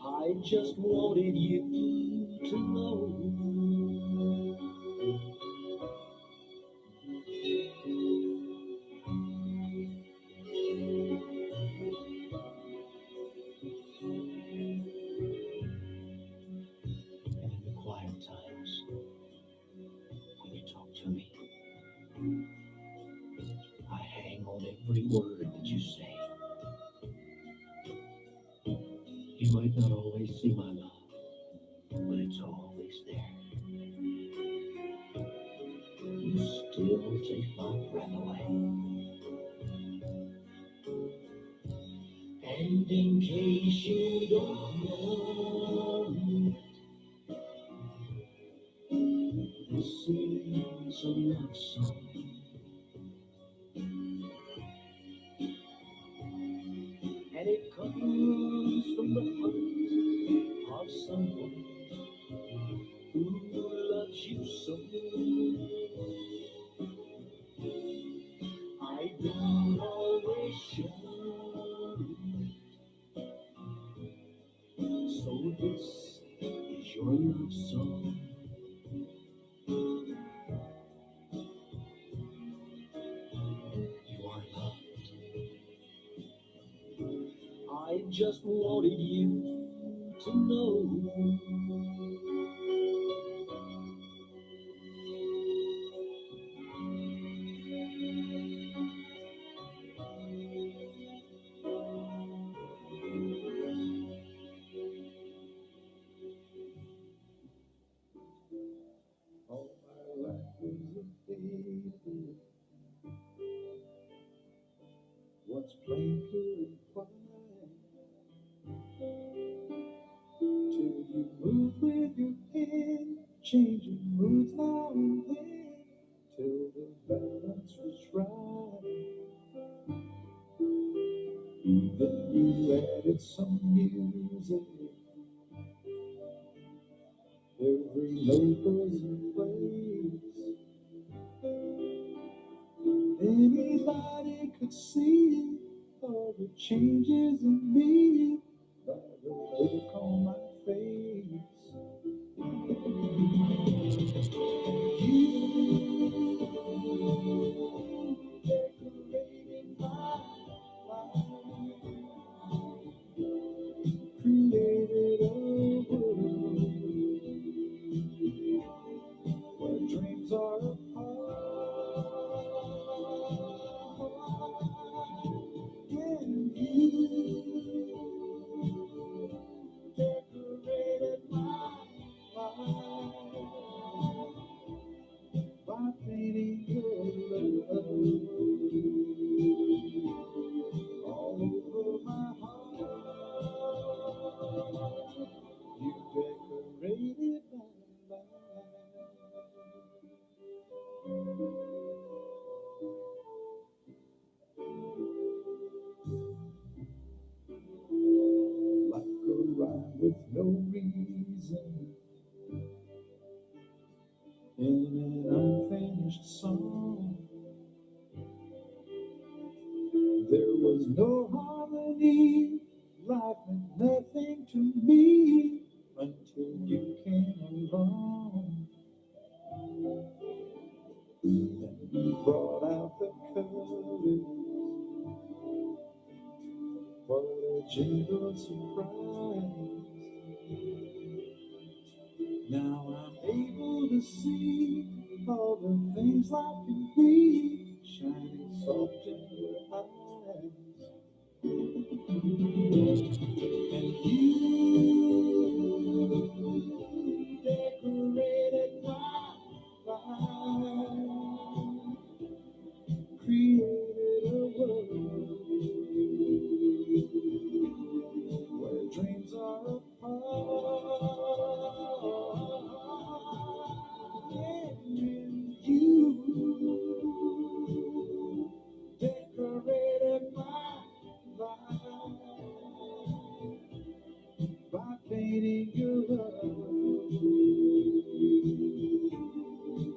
I just wanted you to know. And in the quiet times, when you talk to me, I hang on every word that you say. You might not always see my love, but it's always there. You still take my breath away. And in case you don't know, this is a love song. And it comes from the heart of someone who loves you so. I don't always show it. So this is your love song. You are loved. I just wanted you to know. All my life was a daydream. What's playing blue and white? Till you move with your hand, changing moods now and then, till the balance was right. And then you added some music. Every note was in place. Anybody could see all the changes in me by the look on my face. You decorating my life, created a world. reason in an unfinished song. There was no harmony, life meant nothing to me until you came along. Then you brought out the colors. What a gentle surprise. Now I'm able to see all the things life can be, shining soft in your eyes. And you decorated my life, created a world where dreams are apart. And you decorated my life by painting your love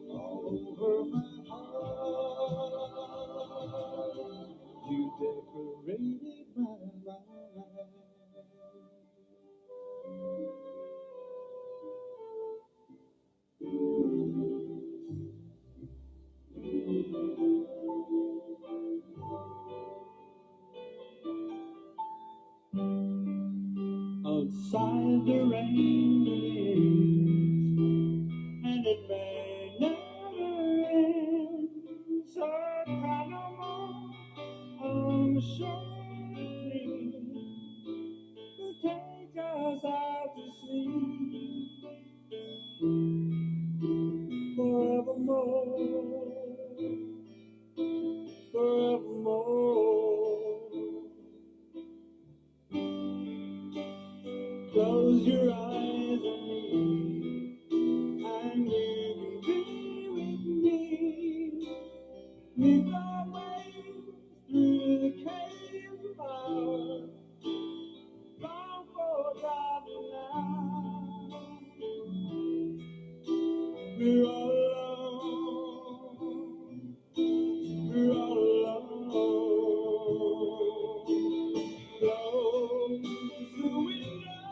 all over my heart. You decorated my life. Outside the rain begins, and it may never end. So come on, I'm sure the dream will take us out to sea. Forevermore, forevermore. Close your eyes on me, and you can be with me. Lead the way through the chaos, long forgotten now. We're all alone. We're all alone. Close the window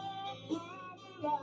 of my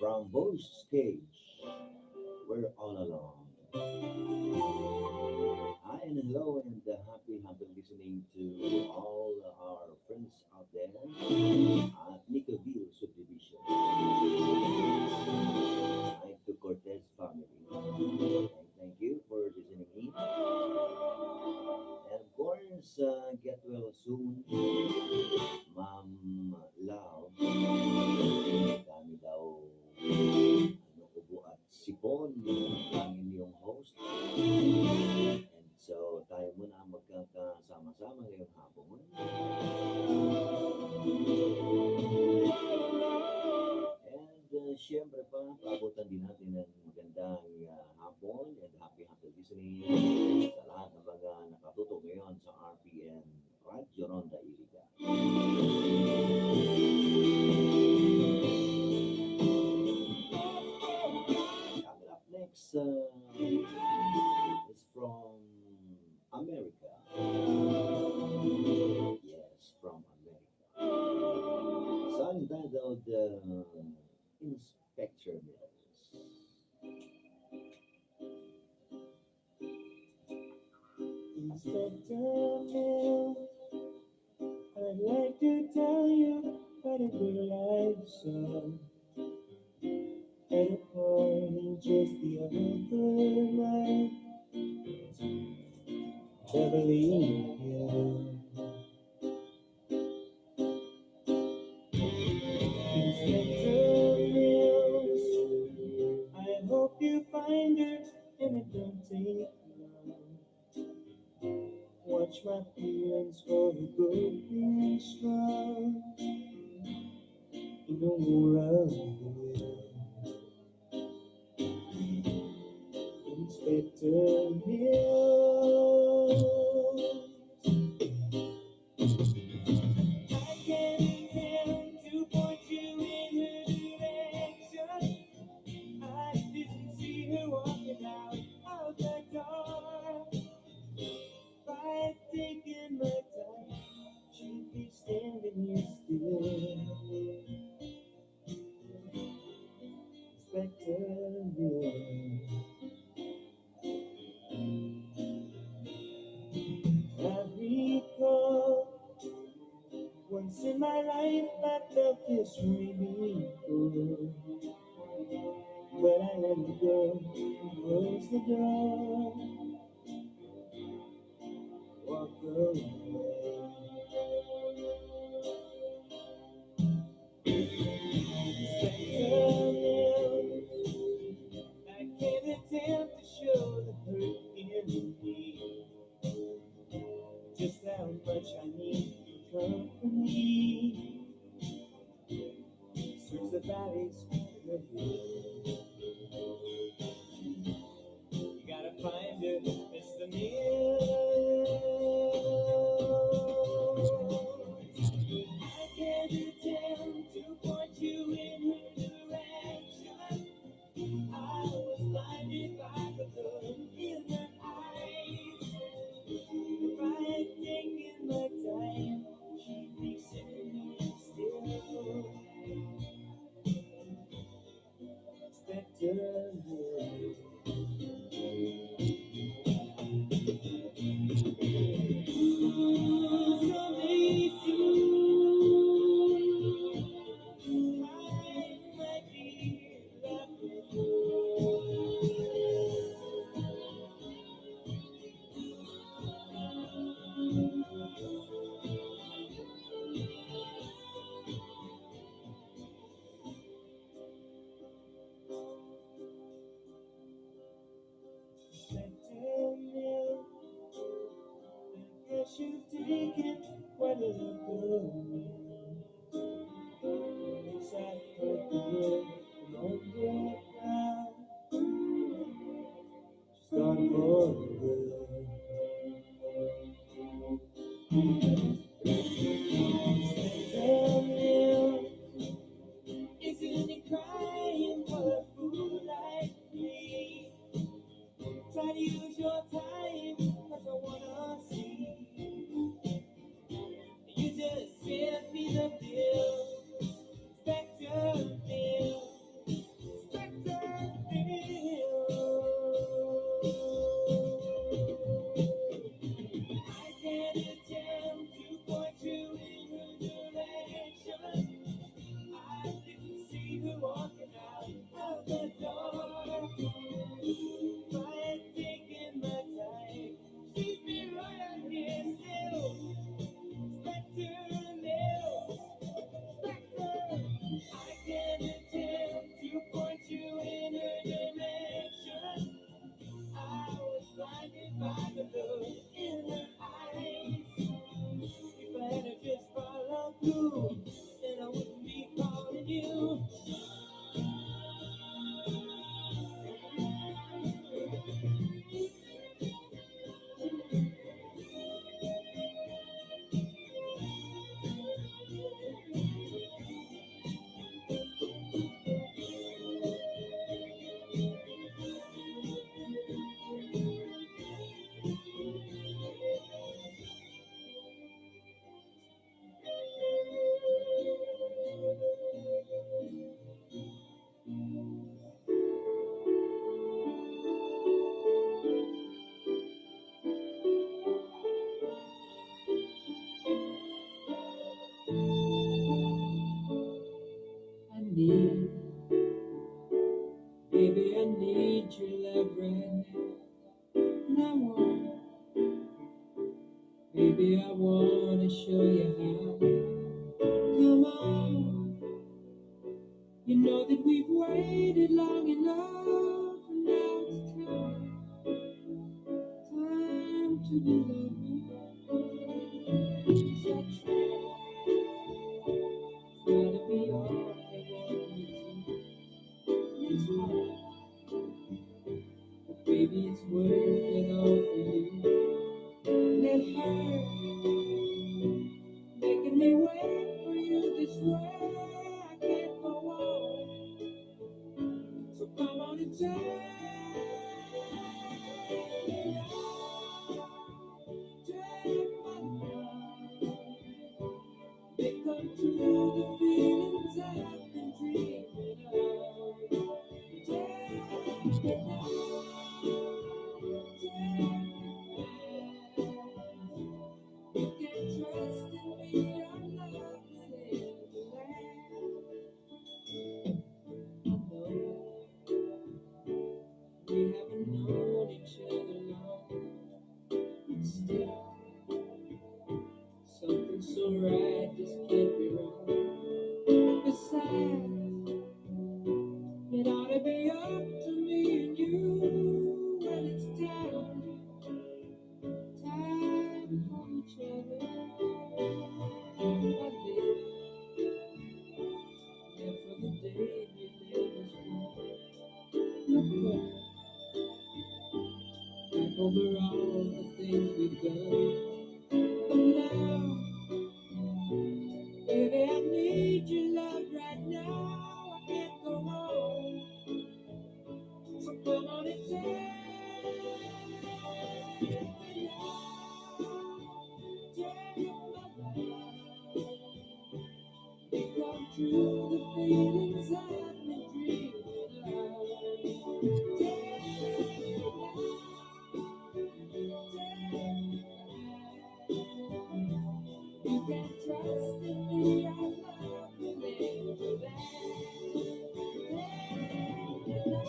From Boss Cage, we're all alone. Hi and hello and uh, happy, happy listening to all our friends out there at Nicaville Subdivision. Hi to Cortez family. And thank you for listening in. And of course, uh, get well soon, Ma'am Love. Dami daw ano, ubo at sipon ang inyong host. And so, tayo muna ang magkakasama-sama ngayong hapon. And uh, syempre pa, paabutan din natin ng magandang uh, hapon and happy, happy listening sa lahat ng mga nakatutok ngayon sa R P N Radyo Ronda Iriga. Coming up next uh, is from America. Yes, from America. Song titled uh, Inspector Mills. Inspector Mills, I'd like to tell you about a good life song. At a party just the other night, Beverly Hills. Inspector Mills, I hope you find her and it don't take long. Watch my feelings for you go be strong. In the world, Inspector Mills. I can't pretend to point you in her direction. I didn't see her walking out of the door. By taking my time, she'd be standing here still. Inspector Mills. I recall once in my life I felt this way before, but I let it go and close the door. Walk away. I can't attempt to show the hurt in me. Just how much I need your company. Search the valleys and the hills. You gotta find her, Mister Mills. I can't pretend to point you in her direction. I was blinded by the look in her eyes. If I had taken my time, she'd be sitting here still. Inspector Mills. Someday soon, I might be loved. Inspector Mills, I guess you've taken quite a look at me. Since I heard the word from on the ground, she's gone for good. Inspector Mills, isn't it crying for a fool like me? Try to use your time, 'cause I wanna see. You just send me the bill, Inspector Mills. If I could look in her eyes, if I had to just follow through, then I wouldn't be calling you. I need, baby, I need your love right now. Now, baby, I wanna show you how. Come on. You know that we've waited long enough, and now it's time, time to be loving. Is that true? It's gotta be all I want you to. It's hard. But baby, it's worth it all for you. And it hurts, making me wait for you this way. I can't go on. So come on and take, take my love. They come true, the feelings I've been dreaming of. Take it now. Take it fast. You can trust in me, I'm not playing around. I know we haven't known each other long, but still, something so right just can't be wrong. Besides, it ought to be up to me and you when it's time, time for each other. I live, live for the day you made us one. Look back, back over all the things we've done. But now, baby, I need your love right now. I can't go on. So come on and take, take my love. They come true, the feelings I've been dreaming of. Take it now. Take it now. You can trust in me, I love you, baby. Take it now.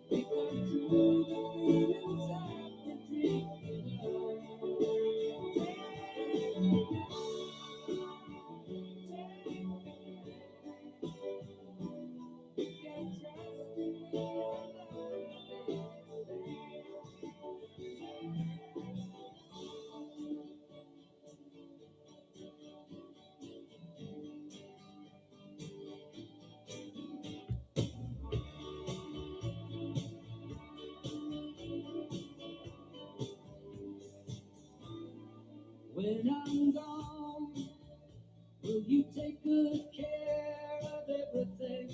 Take it now. When I'm gone, will you take good care of everything?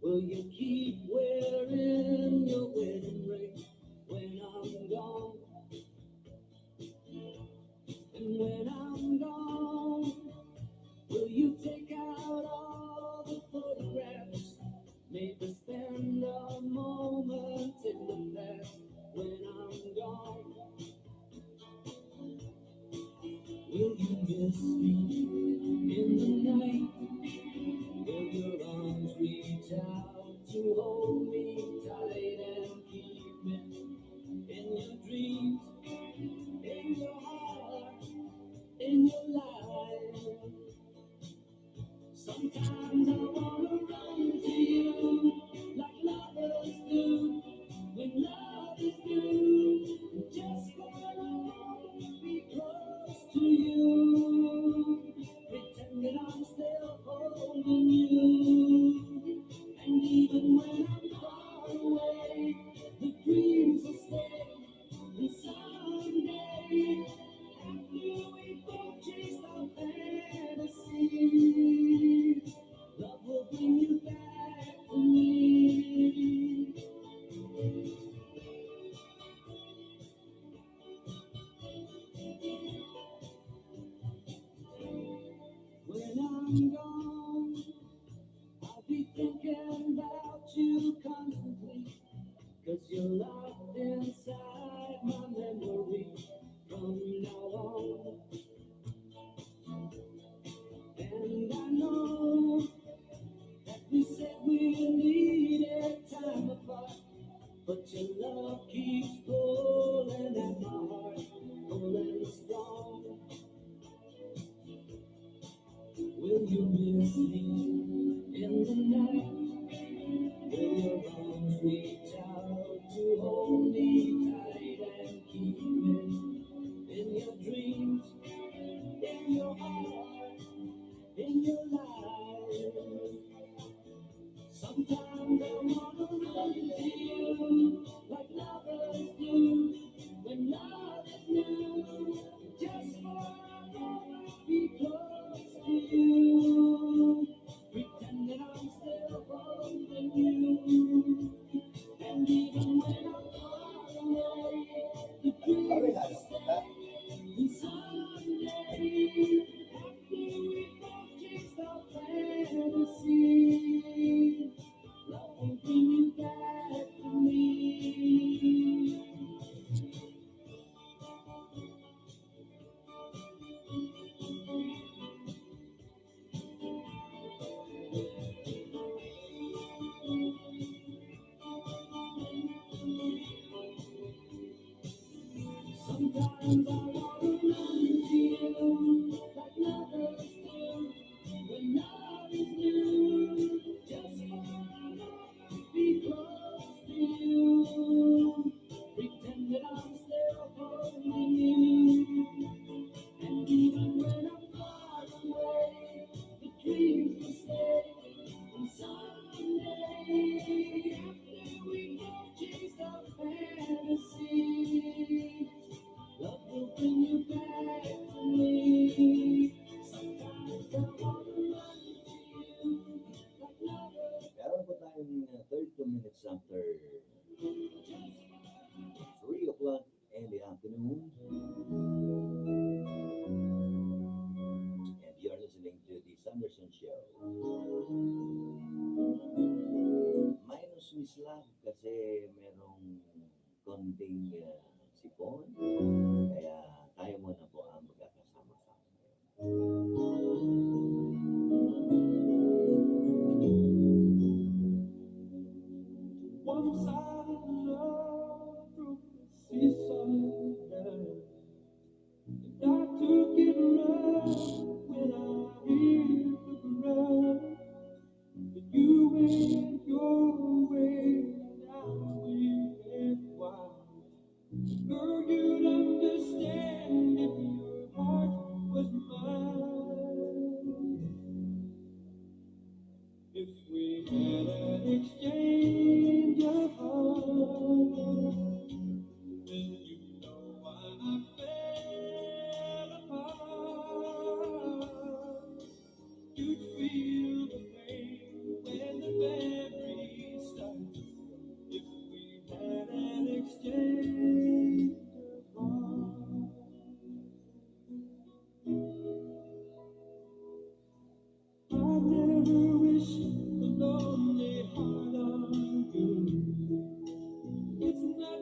Will you keep wearing your wedding ring when I'm gone? And when I'm gone, will you take out all the photographs? Maybe spend a moment in the past when I'm gone. Will you miss me in the night? Will your arms reach out to hold me tight and keep me in your dreams, in your heart, in your life? Sometimes I wanna run to you. Even when I'm far away, the dreams will stay. And someday, after we both chase our fantasies, love will bring you back to me. When I'm gone, I'll be thinking about you constantly, 'cause you're locked inside my memory from now on. And I know that we said we needed time apart, but your love keeps pulling at my heart, pulling strong. Will you miss me in the night? Will your arms reach out to hold me tight and keep me in your dreams, in your heart, in your life? Sometimes I wanna run to you like lovers do when love is new. Just for a moment, be close to you. Pretend that I'm still holding you. And even when I'm far away, the dreams will stay. And someday, after we both chase our fantasies, love will bring you back to me. Sometimes I wanna run to you like lovers do when love is new. Just for a moment, be close to you. Pretend that I'm still holding you. And even when I'm far away, the dreams will stay. And someday, after we both chase our fantasies, love will bring you back to me. Sometimes I wanna run to you like lovers. Meron po tayong, uh, thirty-two minutes after three o'clock in the afternoon. And you're listening to the Sanderson Show. Minus Miss Love kasi merong konting, ah, sipon. Kaya tayo muna po ang magkakasama-sama. Once I loved the seaside, and I took it rough when I hit the ground. But you went your way, and I went mine. Girl, you'd understand if your heart was mine. If we had an exchange of hearts, then you know why I fell apart. You'd feel the pain when the memory starts. If we had an exchange of hearts. I've never wished a lonely heart on you. It's not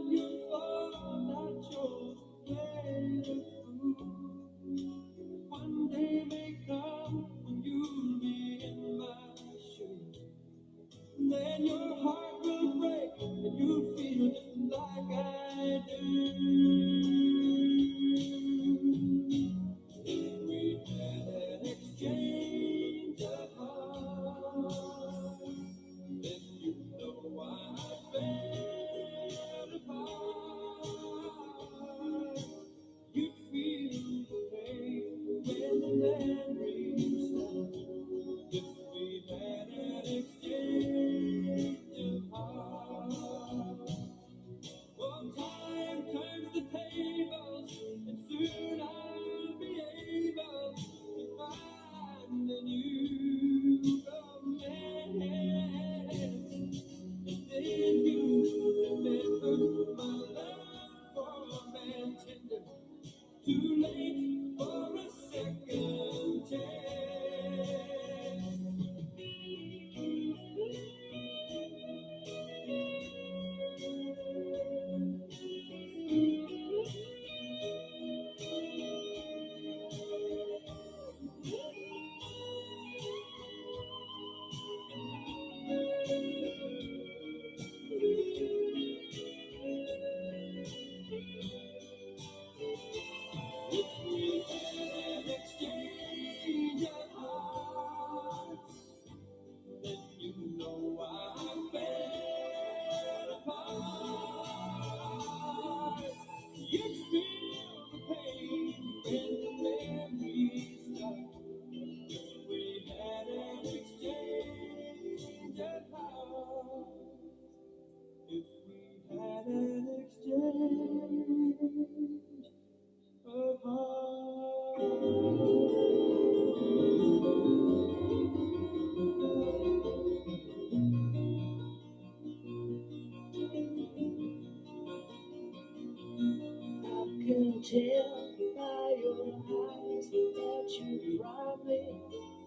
Can tell by your eyes that you probably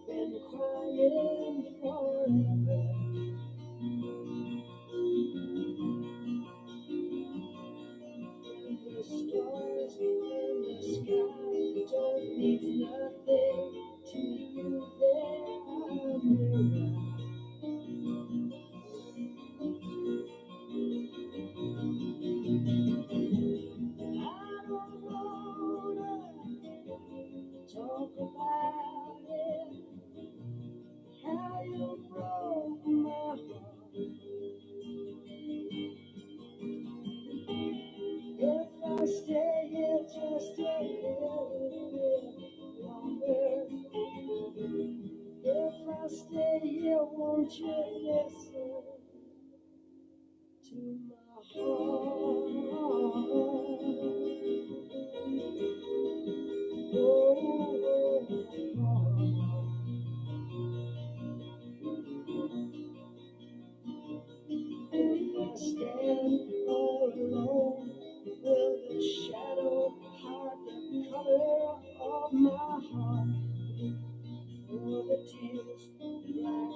been crying forever. And the stars in the sky don't mean nothing to you, they're a mirror. I don't wanna talk about it, how you broke my heart. If I stay here just a little bit longer, if I stay here, won't you listen to my heart? Oh, oh, oh. If I stand all alone, will the shadow hide the color of my heart? For the tears black,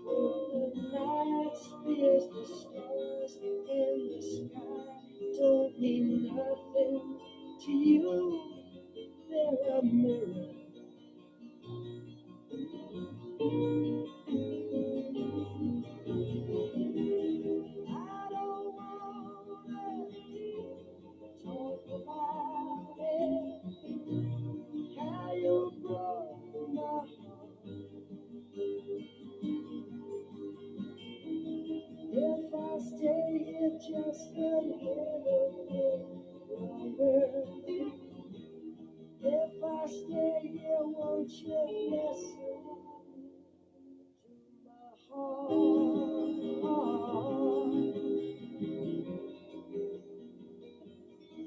for the night's fears, the stars in the sky don't mean nothing to you. They're a mirror. I don't wanna talk about it, how you broke my heart. If I stay here just a little bit longer, if I stay here, won't you listen to my heart?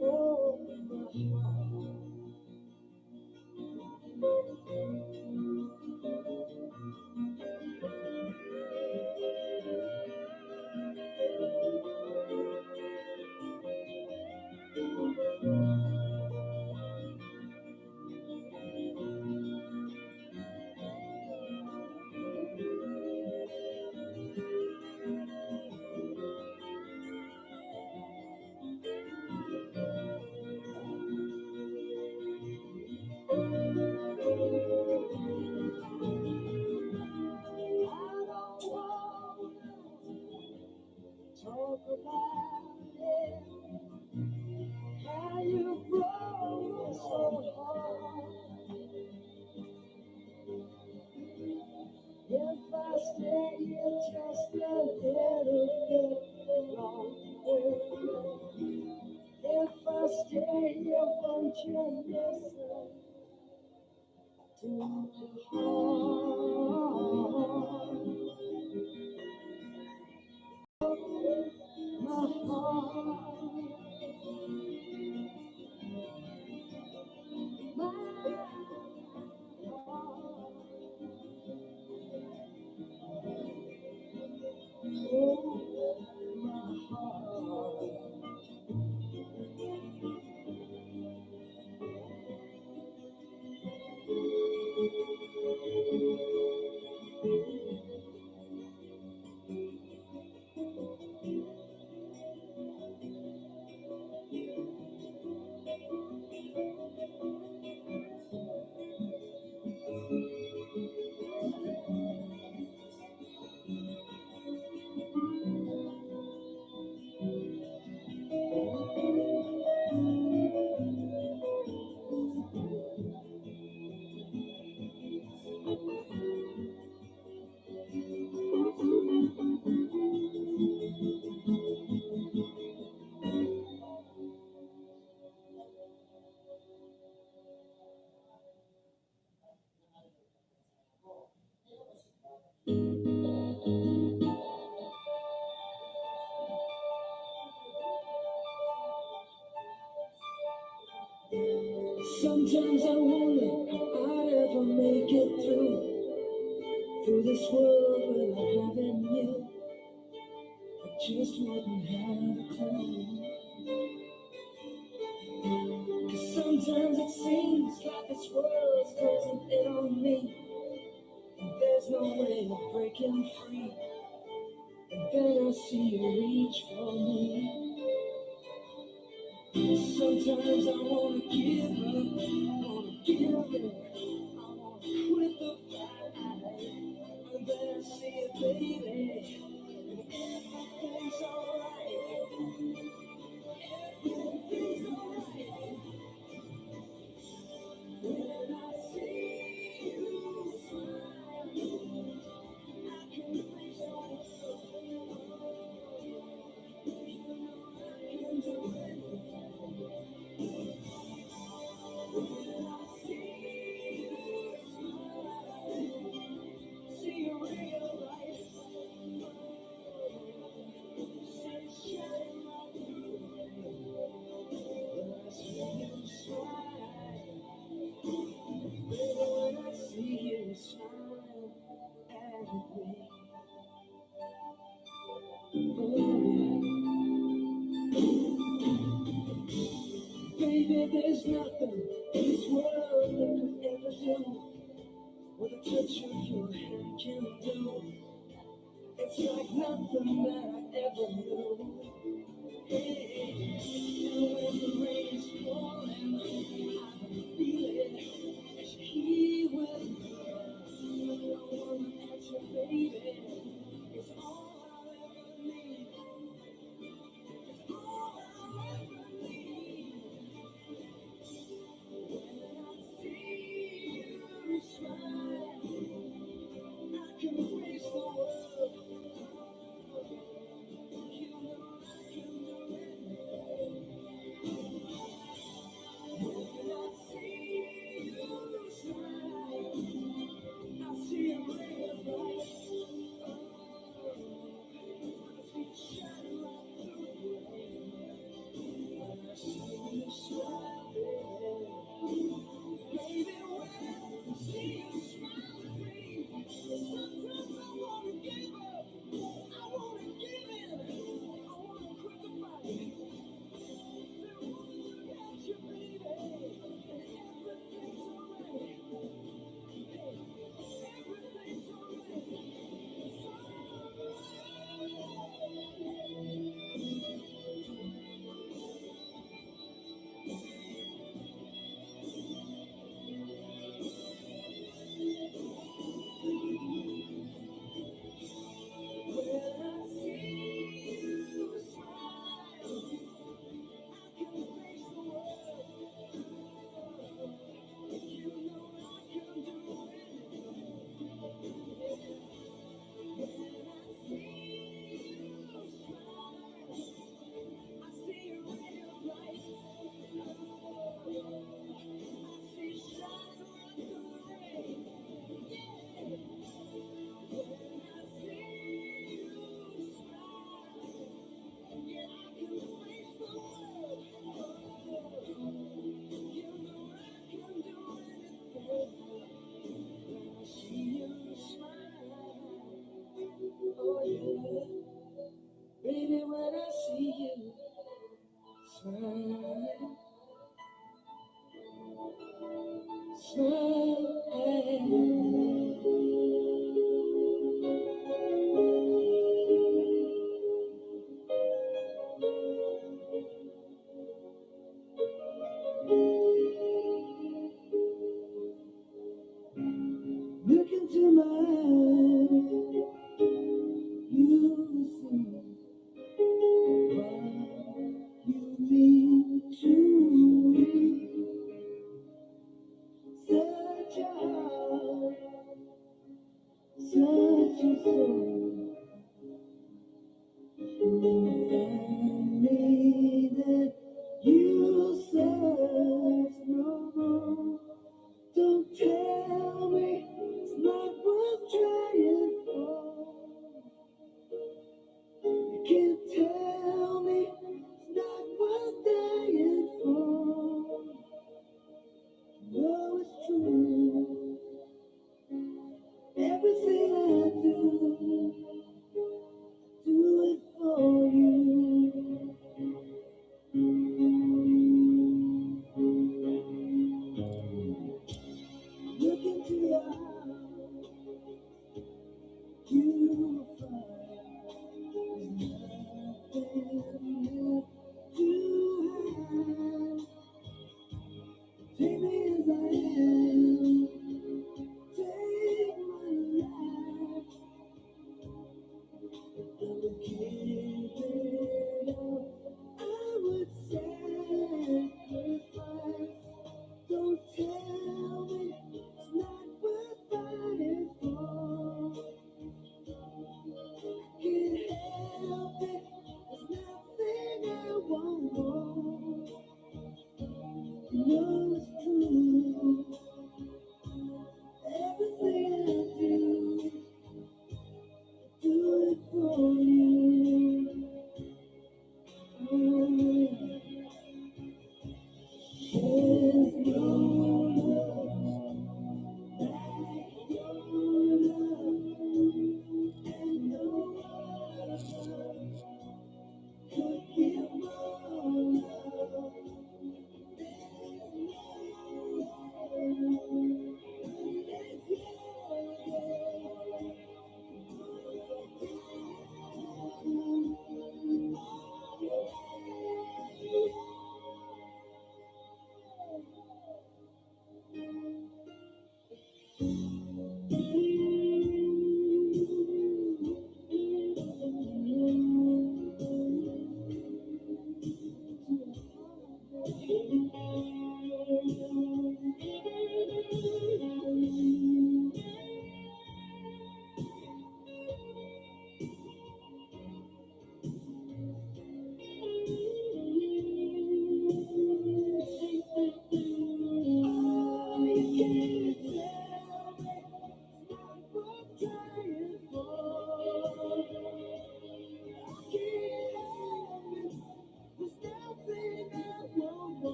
Oh, my heart. Talk about it, how you broke me so hard. If I stay here just a little bit longer, if I stay here, won't you listen to my heart? My heart. My heart. Oh, my heart. Sometimes I wonder if I'd ever make it through, through this world without having you. I just wouldn't have a clue. Sometimes it seems like this world's closing in on me, and there's no way of breaking free. And then I see you reach for me. Sometimes I wanna give up, I wanna give in, I wanna quit the fight. And then I see you, baby, and everything's alright. Everything's alright. When I see you smile, I can face the world. You know I can do anything. When I see you smile, see a ray of light. Sunshine right through the rain. When I see you smile, baby, when I see you smile at me. Oh, yeah. Baby, there's nothing in this world that could ever do what a touch of your hand can do. It's like nothing that I ever knew. Hey, now when the rain is falling, I can feel it. It's here with me. I wanna touch you, baby. It's all I'll ever need. It's all I'll ever need. When I see you smile, I can face the world. You know I can do anything. When I see you smile, I see a ray of light. Oh, yeah. Baby, when I see you smile, smile at me. Look into my eyes, you will see what you mean to me. Such a heart, such a soul. Remind me that you search no more. Don't tell me it's not worth trying for. You can't tell me it's not worth dying for. No, it's true. Everything I do, do it for you.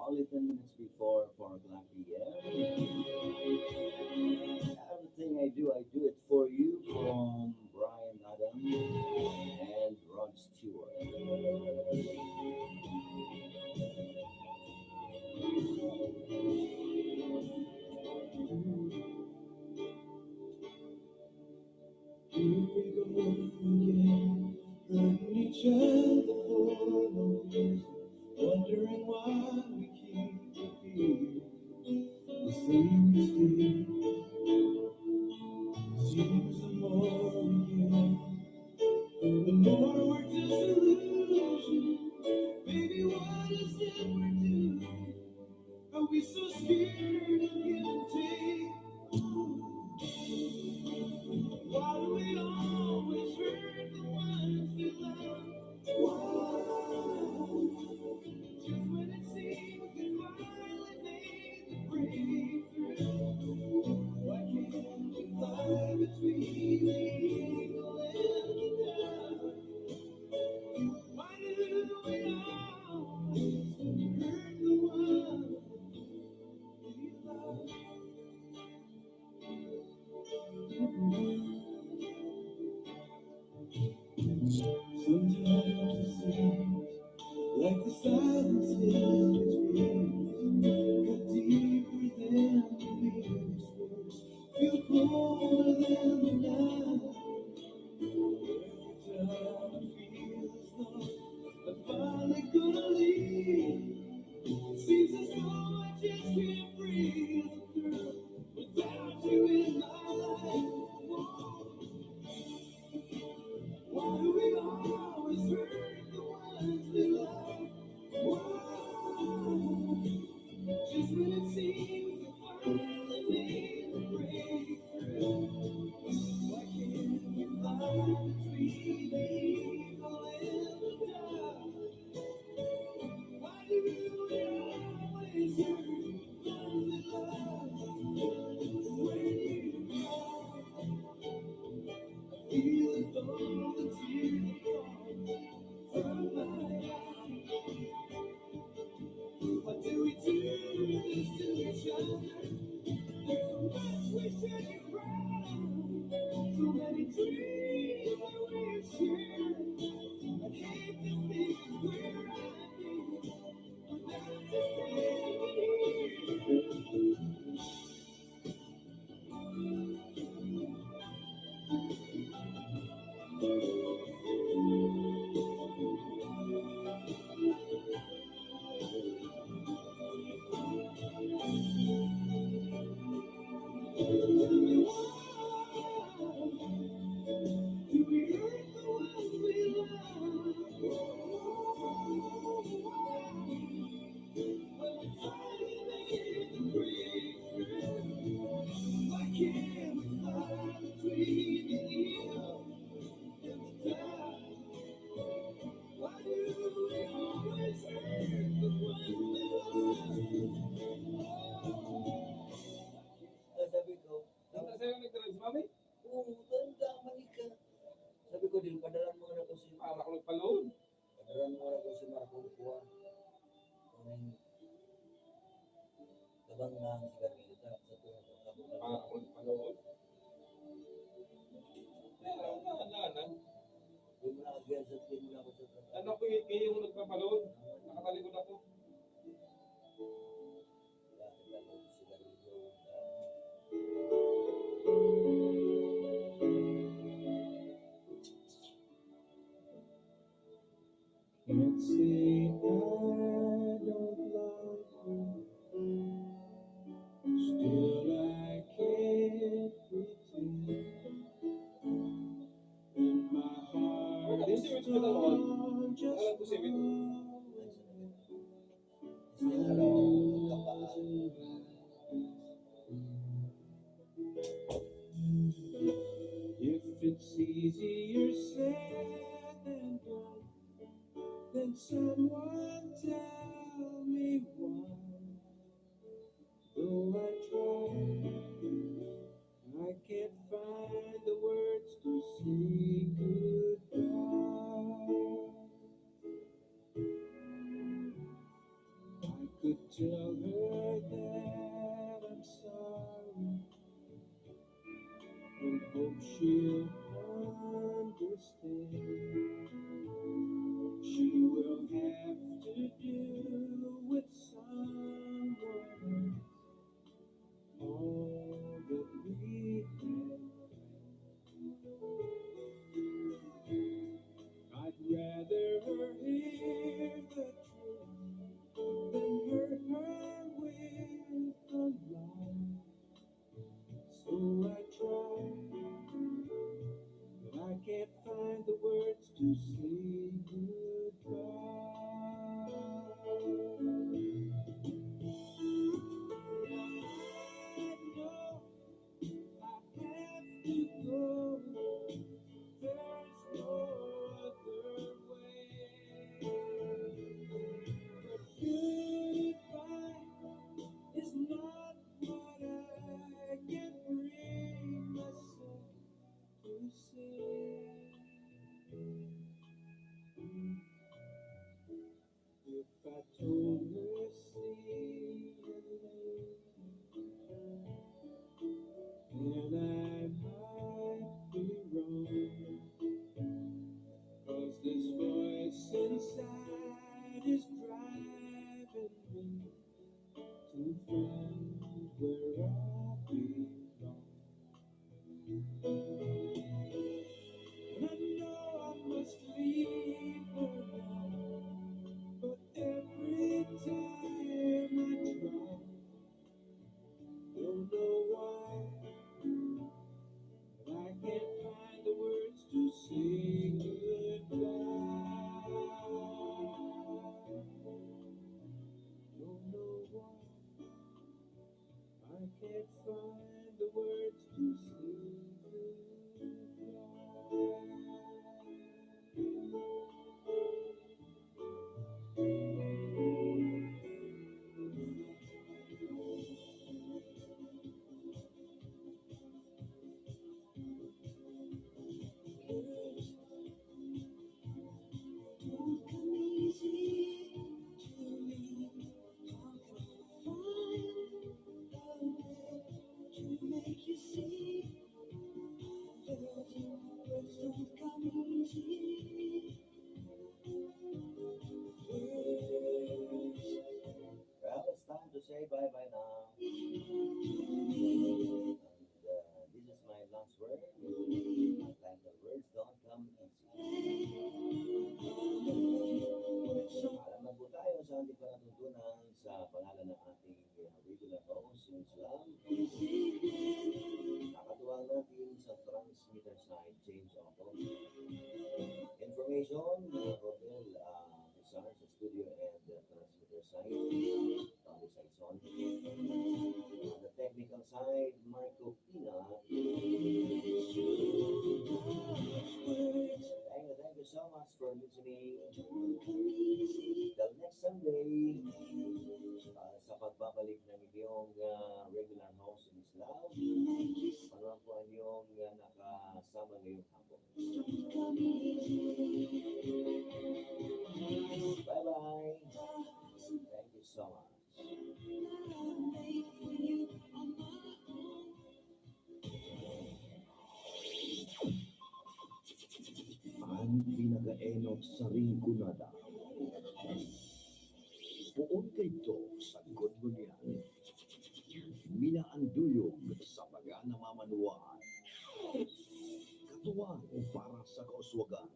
Only ten minutes before four o'clock p m. Everything I do, I do it for you, from Bryan Adam and Rod Stewart. Here we go again, hurting each other for no reason, wondering why we keep repeating the same mistake. Seems the more we give, the more we're disillusioned. Baby, what is it we're doing? Are we so scared of giving and take? Why do we always hurt the ones we love? Why? Just when it seems we finally made the breakthrough, why can't we fly between the eagle and the dove? Why do we always hurt the one we love? Sometimes it seems like the silence is between us cut deeper than the meanest words, feel colder than the night. Every time I feel as though I'm finally gonna leave, seems as though I just can't breathe, girl, without you in my life. Whoa. Why do we always hurt the ones we love? Why? Just when it seems we finally made the breakthrough, why can't we fly between the Palod. Kadran mo ra ko si Marco Kuan. Kuning tabang na ang sigarilyo ta sa tuwa sa tabang na. Ah, on palod. Wala, wala, wala. Di mo na kagyan sa, di mo na ako sa trabaho. Ano ko yung, yung nagpapalod? Nakatalikod ako. Bakit ako sigarilyo? Can't say I don't love you. Still, I can't pretend. And my heart is torn just knowing. If it's easier said than done, then someone tell me why. Though I try, I can't find the words to say goodbye. I could tell her that I'm sorry and hope she'll understand. She will have to do with someone else all that we have. I'd rather her hear the truth than hurt her with a lie. So I try, but I can't find the words to say goodbye. I know I have to go. There's no other way. But goodbye is not what I can bring myself to say. If I told her, "See you later," then I might be wrong. 'Cause this voice inside is driving me to find where I belong. And I know I must leave her now, but every time I try, don't know why, but I can't find the words to say goodbye. Don't know why I can't find the words to say goodbye. Don't come easy to me. How can I find a way to make you see I love you? Words don't come easy. Words. Well, it's time to say bye-bye now. And uh, this is my last word. Title, Words Don't Come Easy. Alam na po tayo sa ating palatuntunan sa pangalan ng ating uh, regular host, Sir Islam. Nakatuwang natin sa transmitter side, James Otto. Information, uh, Rodel uh, Rizal sa studio and uh, transmitter side, Tony Saison. On the technical side, Marco Pina. Thank you, thank you so much for listening. Till next Sunday, uh, sa pagbabalik ng inyong uh, regular host, Miss Love. Ano po ang inyong uh, nakasama ngayong hapon? Sa Rinconada. Poon kaidto sagkod ngunyan. Minaanduyog sa mga namamanwaan. Katuwang para sa kauswagan.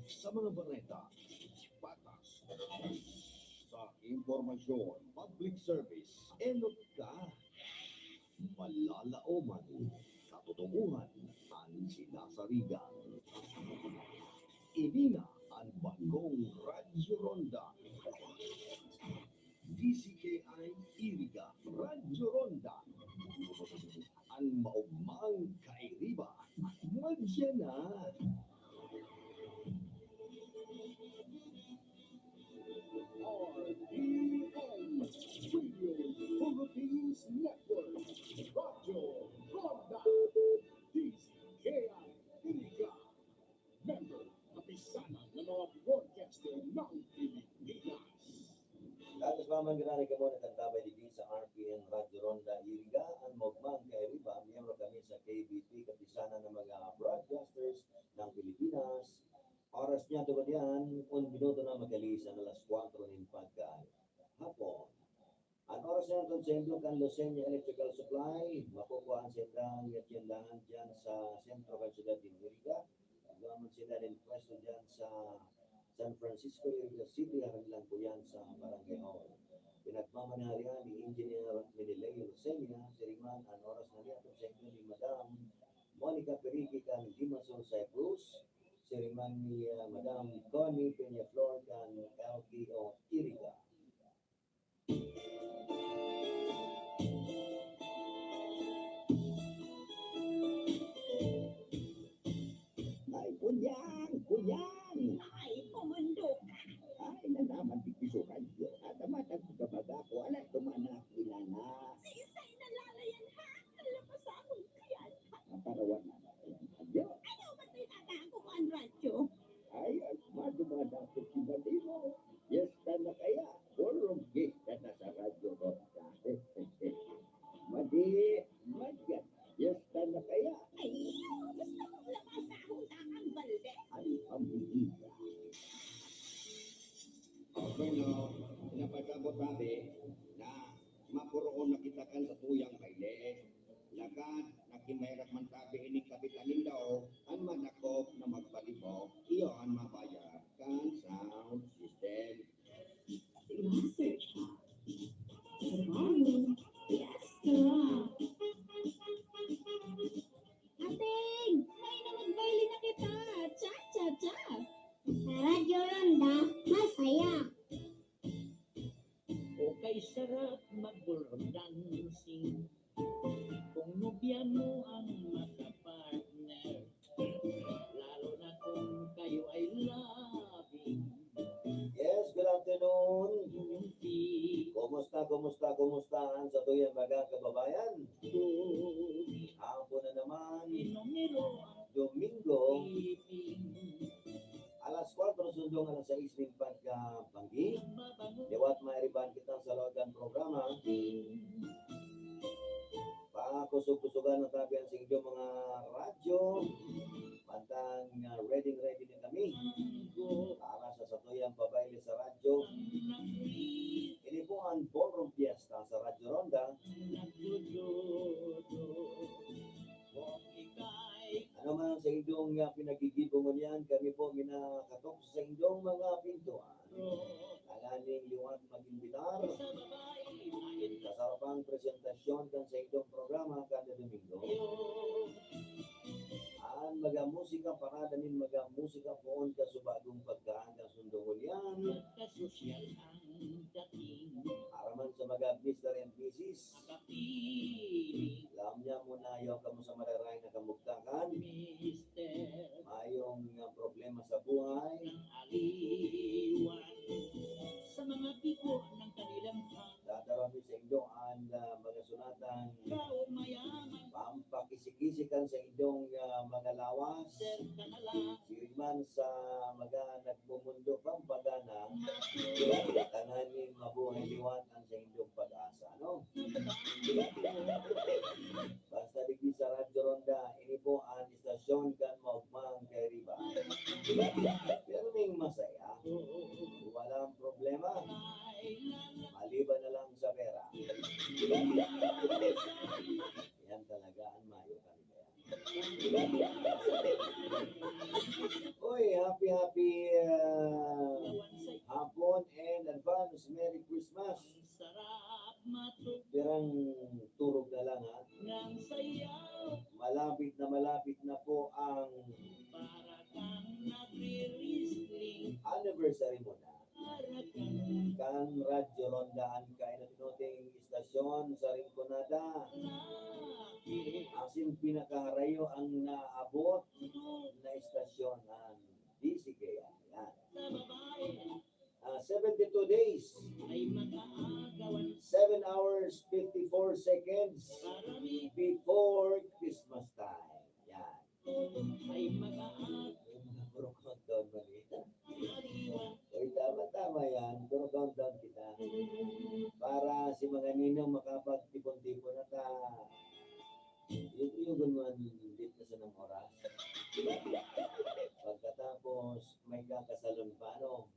Sa mga bareta, patas. Sa impormasyon, public service, enot ka. Malalaoman, katotohanan, an sinasarigan. Ini na an bagong Radyo Ronda. D C K I Iriga, Radyo Ronda. An maogmang kairiba, madya na. R P N, Radio Philippines Network, Radyo Ronda, D C K I Iriga, member, kapisanan ng mga broadcaster ng Pilipinas. Datos pa man giraray kamo nakantabay digdi sa R P N Radyo Ronda Iriga, an maogmang kairiba, miyembro kami sa K B P, kapisanan ng mga broadcasters ng Pilipinas. Oras niya tungod yan, un minuto na makalihis an alas kwatro nin pagkahapon. An oras na yun, saindo kan Lucena Electrical Supply, makukuhaan sa indang tyendahan dyan sa sentro kan syudad nin Iriga. Igwa man sila nin pwesto dyan sa San Francisco, Iriga City, harani lang po yan sa Barangay Hall. Pinagmamanaharian ni Engineer Meneleo Lucena, siring man an oras na niya, saindo ni Madam Monica Perique kan Limassol, Cyprus, siring man ni, ah, Madam Connie Peñaflor kan L T O Iriga. Ay, kunyang, kunyang! Ay, pumundo ka! Ay, nanaman di piso radyo. At ang matag ko kabaga ko, alas duman na kilala. Siisay nalalayan, ha? Alam mo sa akong kaya, ha? Ang parawan na natin ang radyo. Ano ba tinatago mo ang radyo? Ay, ay, madumada ko si Badimo. Yes, tama kaya. Purong gista na sa radyo ko. Madi, madyan. Yes, tama kaya. Ay, gusto mong labasa akong takang balde? Ay, pambihira. Bueno, napasabot sabi na mapuroon na kita kan sa tuyang baile. Lagad, nagkimaherak man tabi ining kapitan nindo, an madakop na magpalibok, iyo an mabayad kan sound system. Master Chef. Sa Barong Fiesta. Ating, may na magbaile na kita. Cha, cha, cha. Sa Radyo Ronda, masaya. Okay, sarap mag-ballroom dancing. Kung nobya mo ang makapartner, lalo na kung kayo ay loving. Yes, good afternoon. Kumusta, kumusta, kumusta ang satuyang mga kababayan? Hapon na naman. Domingo. Alas kwatro sundong alas sais nin pagkabanggi. Liwat mairiban kita sa loob kan programa. Pakusog-kusogan na tabi ang sa inyong mga radyo. Mantang, ah, ready, ready na kami para sa satuyang pabaile sa radyo. Ini po ang Ballroom Fiesta sa Radyo Ronda. Ano man ang sa inyong, ah, pinaggigibo ngunyan, kami po minakatok sa inyong mga pintuan. Tanganing liwat mag-imbitar sa sarapang presentasyon kan sa inyong programa kada Domingo. An mga musika, parada nin mga musika poon kan subagong pagkaagasundo ngunyan. Kasosyal ang dating. Para man sa mga Mister and Missus Makapili. Alam niya muna, ayaw kamo sa mararay na kamugtakan. Mister. Mayong, ah, problema sa buhay. Ng aliwan. Sa mga bigo ng kanilang pang- Dadaraw mi sa inyo an, ah, mga sunatan. Tao mayaman. Pampakisik-isikan sa inyong, ah, mga lawas. Serka na lang. Siring man sa mga nagmumundo pampagana. Tanganing mabuhay liwat an sa inyong pag-asa, no? Basta digdi sa Radyo Ronda, ini po an istasyon kan maogmang kairiba. masaya. Walang problema. Maliban na lang sa pera. Yan talaga ang mayo kami kaya. Uy, happy, happy, ah, hapon and advance Merry Christmas. Pirang turog na lang, ha? Malapit na malapit na po ang anniversary mo na. Kan Radyo Ronda an kainot-inoting istasyon sa Rinconada. Asin pinakaharayo ang naabot na istasyon ang D C K I. Yan. Ah, seventy-two days. Seven hours, fifty-four seconds before Christmas time. Yan. Ay, mga, mga puro countdown man eh. Uy, tama, tama yan. Puro countdown kita. Para si mga ninong makapagtipon-tipon na ta. Yun-yugon man, hindi na sa nang oras. Pagkatapos, may kakasalon pa, ano?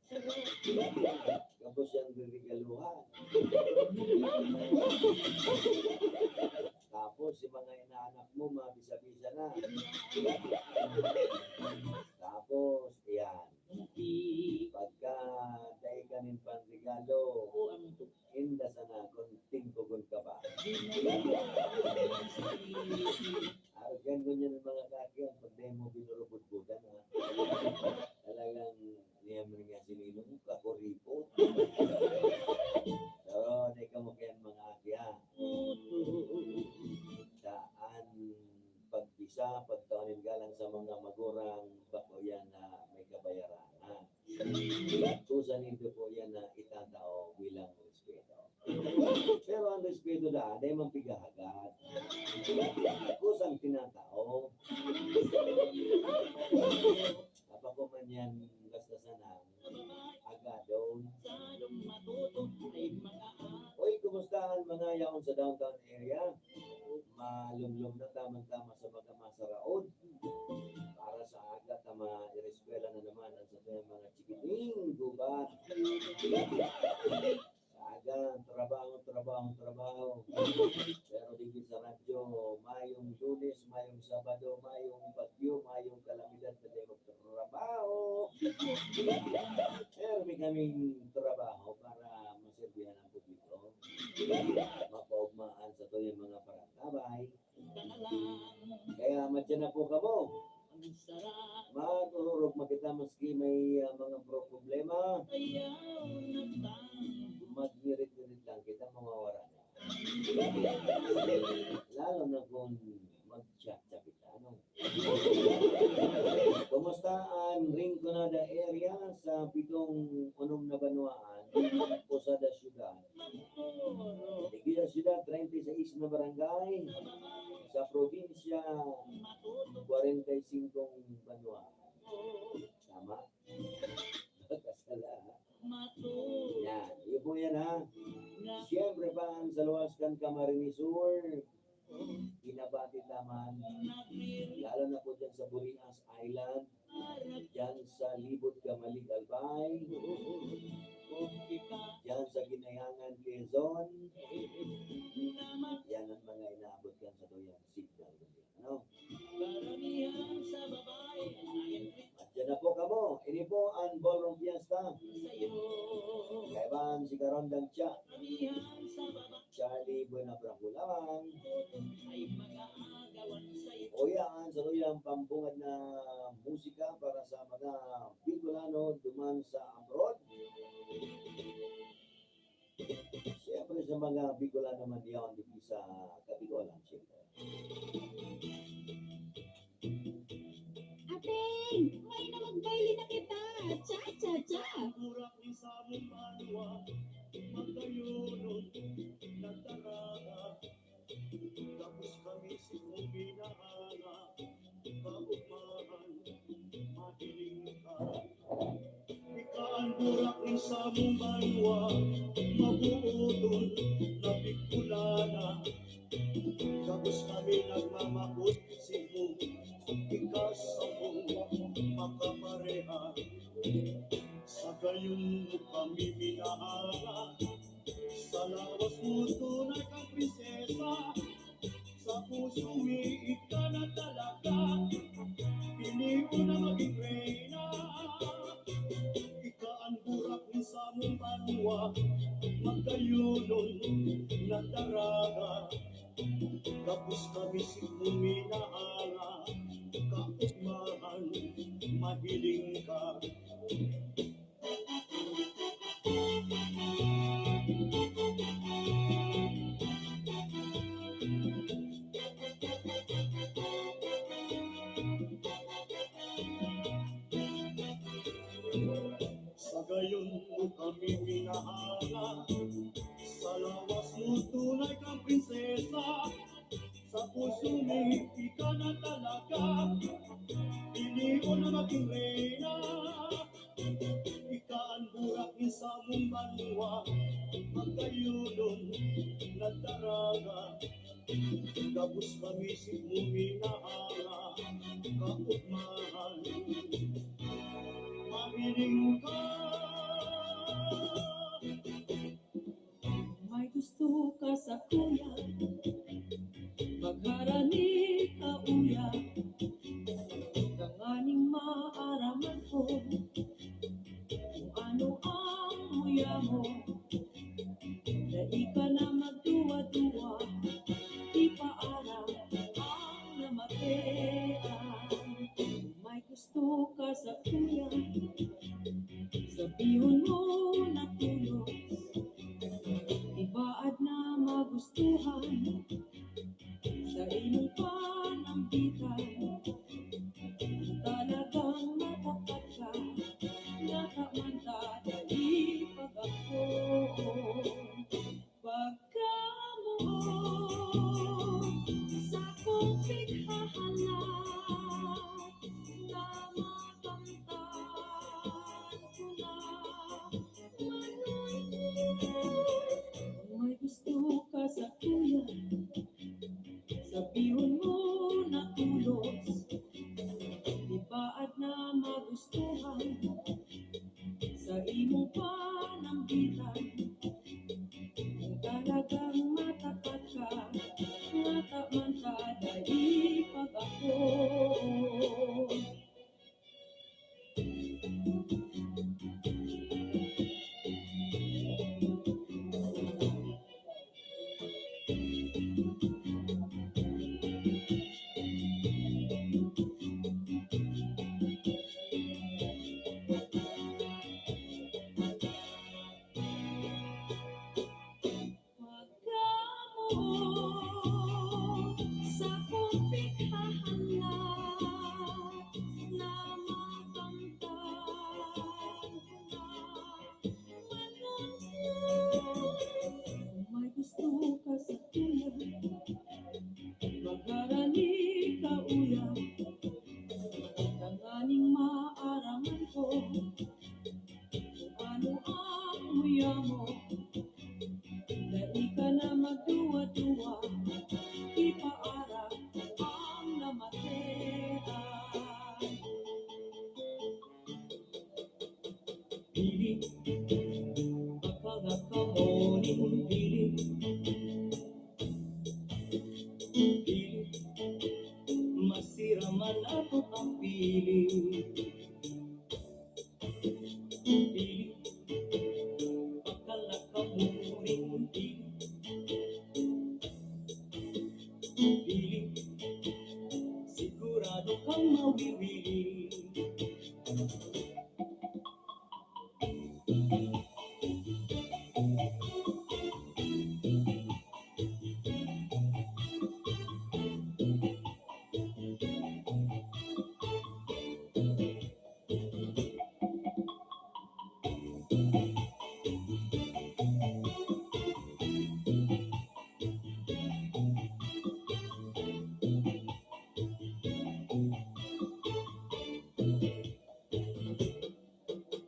Tapos yan, ririgaluhan. Tapos, si mga inaanak mo, mabisa-bisa na. Tapos, yan. Pagka dai ka nin panregalo, inda sana kung tingkogon ka ba. Arog yan ngunyan an mga kakian, pag dai mo binurubudbudan, ha? Talagang, niya man nga si Ninong, kakuripot. Pero, dai kamo kaiyan mga aki, ha? Daan pagbisa, pagtao nin galang sa mga magurang, bako yan na may kabayaran, ha? Kusa nindo po yan na itatao bilang respeto. Pero ang respeto daan, dai man pigahagad. Kusang tinatao. Apa ko man yan, basta sana, agadon. Uy, kumusta ang mga yaon sa downtown area? Malumlom na, tamang-tama sa mga masaraod. Para sa aga ta maireskwela na naman ang satuyang mga chikiting gubat. Sa aga, trabaho, trabaho, trabaho. Pero digdi sa radyo, mayong Lunes, mayong Sabado, mayong bagyo, mayong kalamidad na dai magtrabaho. Pero may kaming trabaho para maserbihan ang publiko. Mapaugmaan satuyang mga parantabay. Kaya madyan na po kamo. Mag-ururog makita maski may, ah, mga pro-, problema. Magmirit-mirit lang kita, mawawara na. Lalo na kung mag-chat-chat kita, ano? Kumusta ang Rinconada area sa pitong unom na banwaan o sa da syudad? Digdi sa syudad, treinta y seis na barangay. Sa probinsya, kwarenta y singkong banwaan. Tama? Kasala, ha? Yan. Iyo po yan, ha? Siyempre pa, ang sa luwas kan Camarines Sur, binabati ta man. Lalo na po dyan sa Burias Island. Diyan sa Libot, Camalig, Albay. Diyan sa Ginayangan, Quezon. Yan ang mga inaabot kan satuyang signal. Ano? At diyan na po kamo. Ini po ang Ballroom Fiesta. Kaibahan si Karondang Cha. Charlie Buenabranco lamang. O yan, sa tuyang pambungad na musika para sa mga Bicolano duman sa abroad. Siyempre, sa mga Bicolano man diyan, di sa Kabicolan, siyempre. Ating, may na magbaile na kita. Cha, cha, cha. Burak ni samong banwa, magdayunon, nagdarara. Tapos kami si Kumbinahanga, kaugmahan, mahiling ka. Ika an burak nin samong banwa, mabuoton, napigpulana. Gabos kami nagmamapot simo, ika samong makapareha. Sa gayon mo kami minahanga, sa lawas mo tunay kang prinsesa, sa puso mi ika na talaga, pinion na magin reyna. Ika an burak ni samong banwa, magkayonon na daraga. Gabos kami si minahanga, kaugmahan, mahiling ka. Sa gayon mo kami minahanga, sa lawas mo tunay kang prinsesa, sa puso mi ika na talaga, pinion na magin reyna. Ika an burak ni samong banwa, magkayonon na daraga. Gabos kami si minahanga, kaugmahan, mahiling ka. May gusto ka sakuya, magharani ka uya, tanganing maaraman ko kung ano ang muya mo. Dai ka na magduwa-duwa, ipaaram ang namatean. May gusto ka sakuya, sabihon mo na tolos. Ibaad na magustuhan sa imong panambitan. Talagang matapat ka, nataman ka, dai pag-ako. Pagkamoot sa akong pighahalat, na makamtan ko na manunod. May gusto ka sakuya, sabihon mo na tolos. Ibaad na magustuhan sa imong panambitan. Kung talagang matapat ka, nataman ka, dai pag-ako. Pagkamoot sa akong pighahalat, na makamtan ko na manunod. Kung may gusto ka sakuya, magharani ka uya, tanganing maaraman ko kung ano ang muya mo. Dai ka na magduwa-duwa, ipaaram ang namatean. Pili, pakala ka mo nin pili. Pili, masira man ato ang pili. Pili, pakala ka mo nin pili. Pili, sigurado kang mawiwili.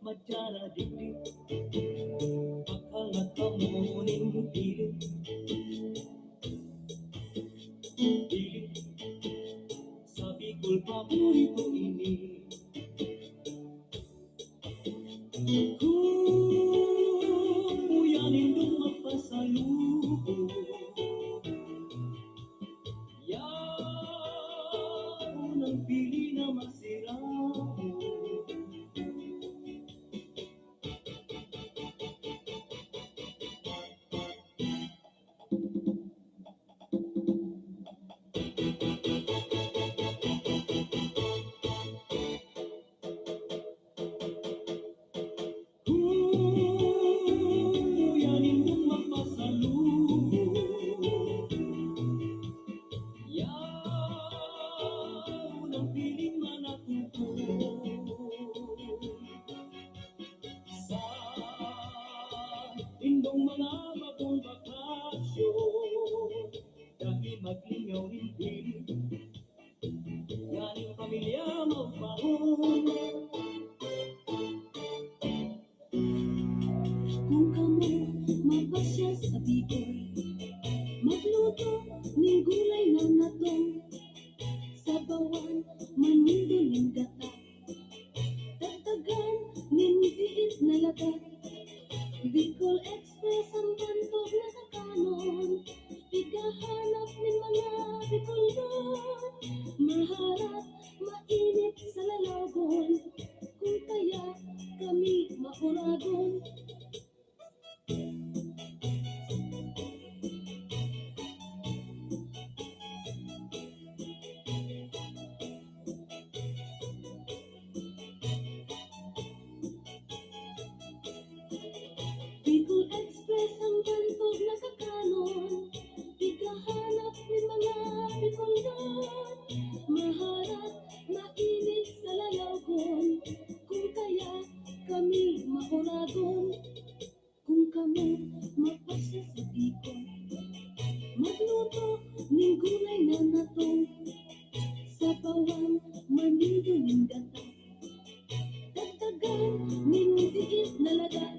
Madyara digdi, pakala ka mo nin pili. Pili, sa Bicol paborito ini. Kuya nindong magpasalubong, yaon ang pili na masiramo. Kuya nindong magpasalubong, yaon ang piling manatubong. Sa indong mga bagong bakasyon, dai maglingaw nin piling. Nganing pamilya magpahon. Kung kamo mapasya sa Bicol, magluto nin gulay na natong, sabawan manindo nin gata, dagdagan nin diit na laga. Bicol Express ang bantog na kakanon, ikahanap nin mga Bicolnon. Maharat, mainit sa lalawgon, kung kaya kami mauragon. Bicol Express ang bantog na kakanon, ikahanap nin mga Bicolnon. Maharat, mainit sa lalawgon, kung kaya kami mauragon. Kung kamo mapasya sa Bicol, magluto nin gulay na natong, sabawan manindo nin gata, dagdagan nin diit na laga.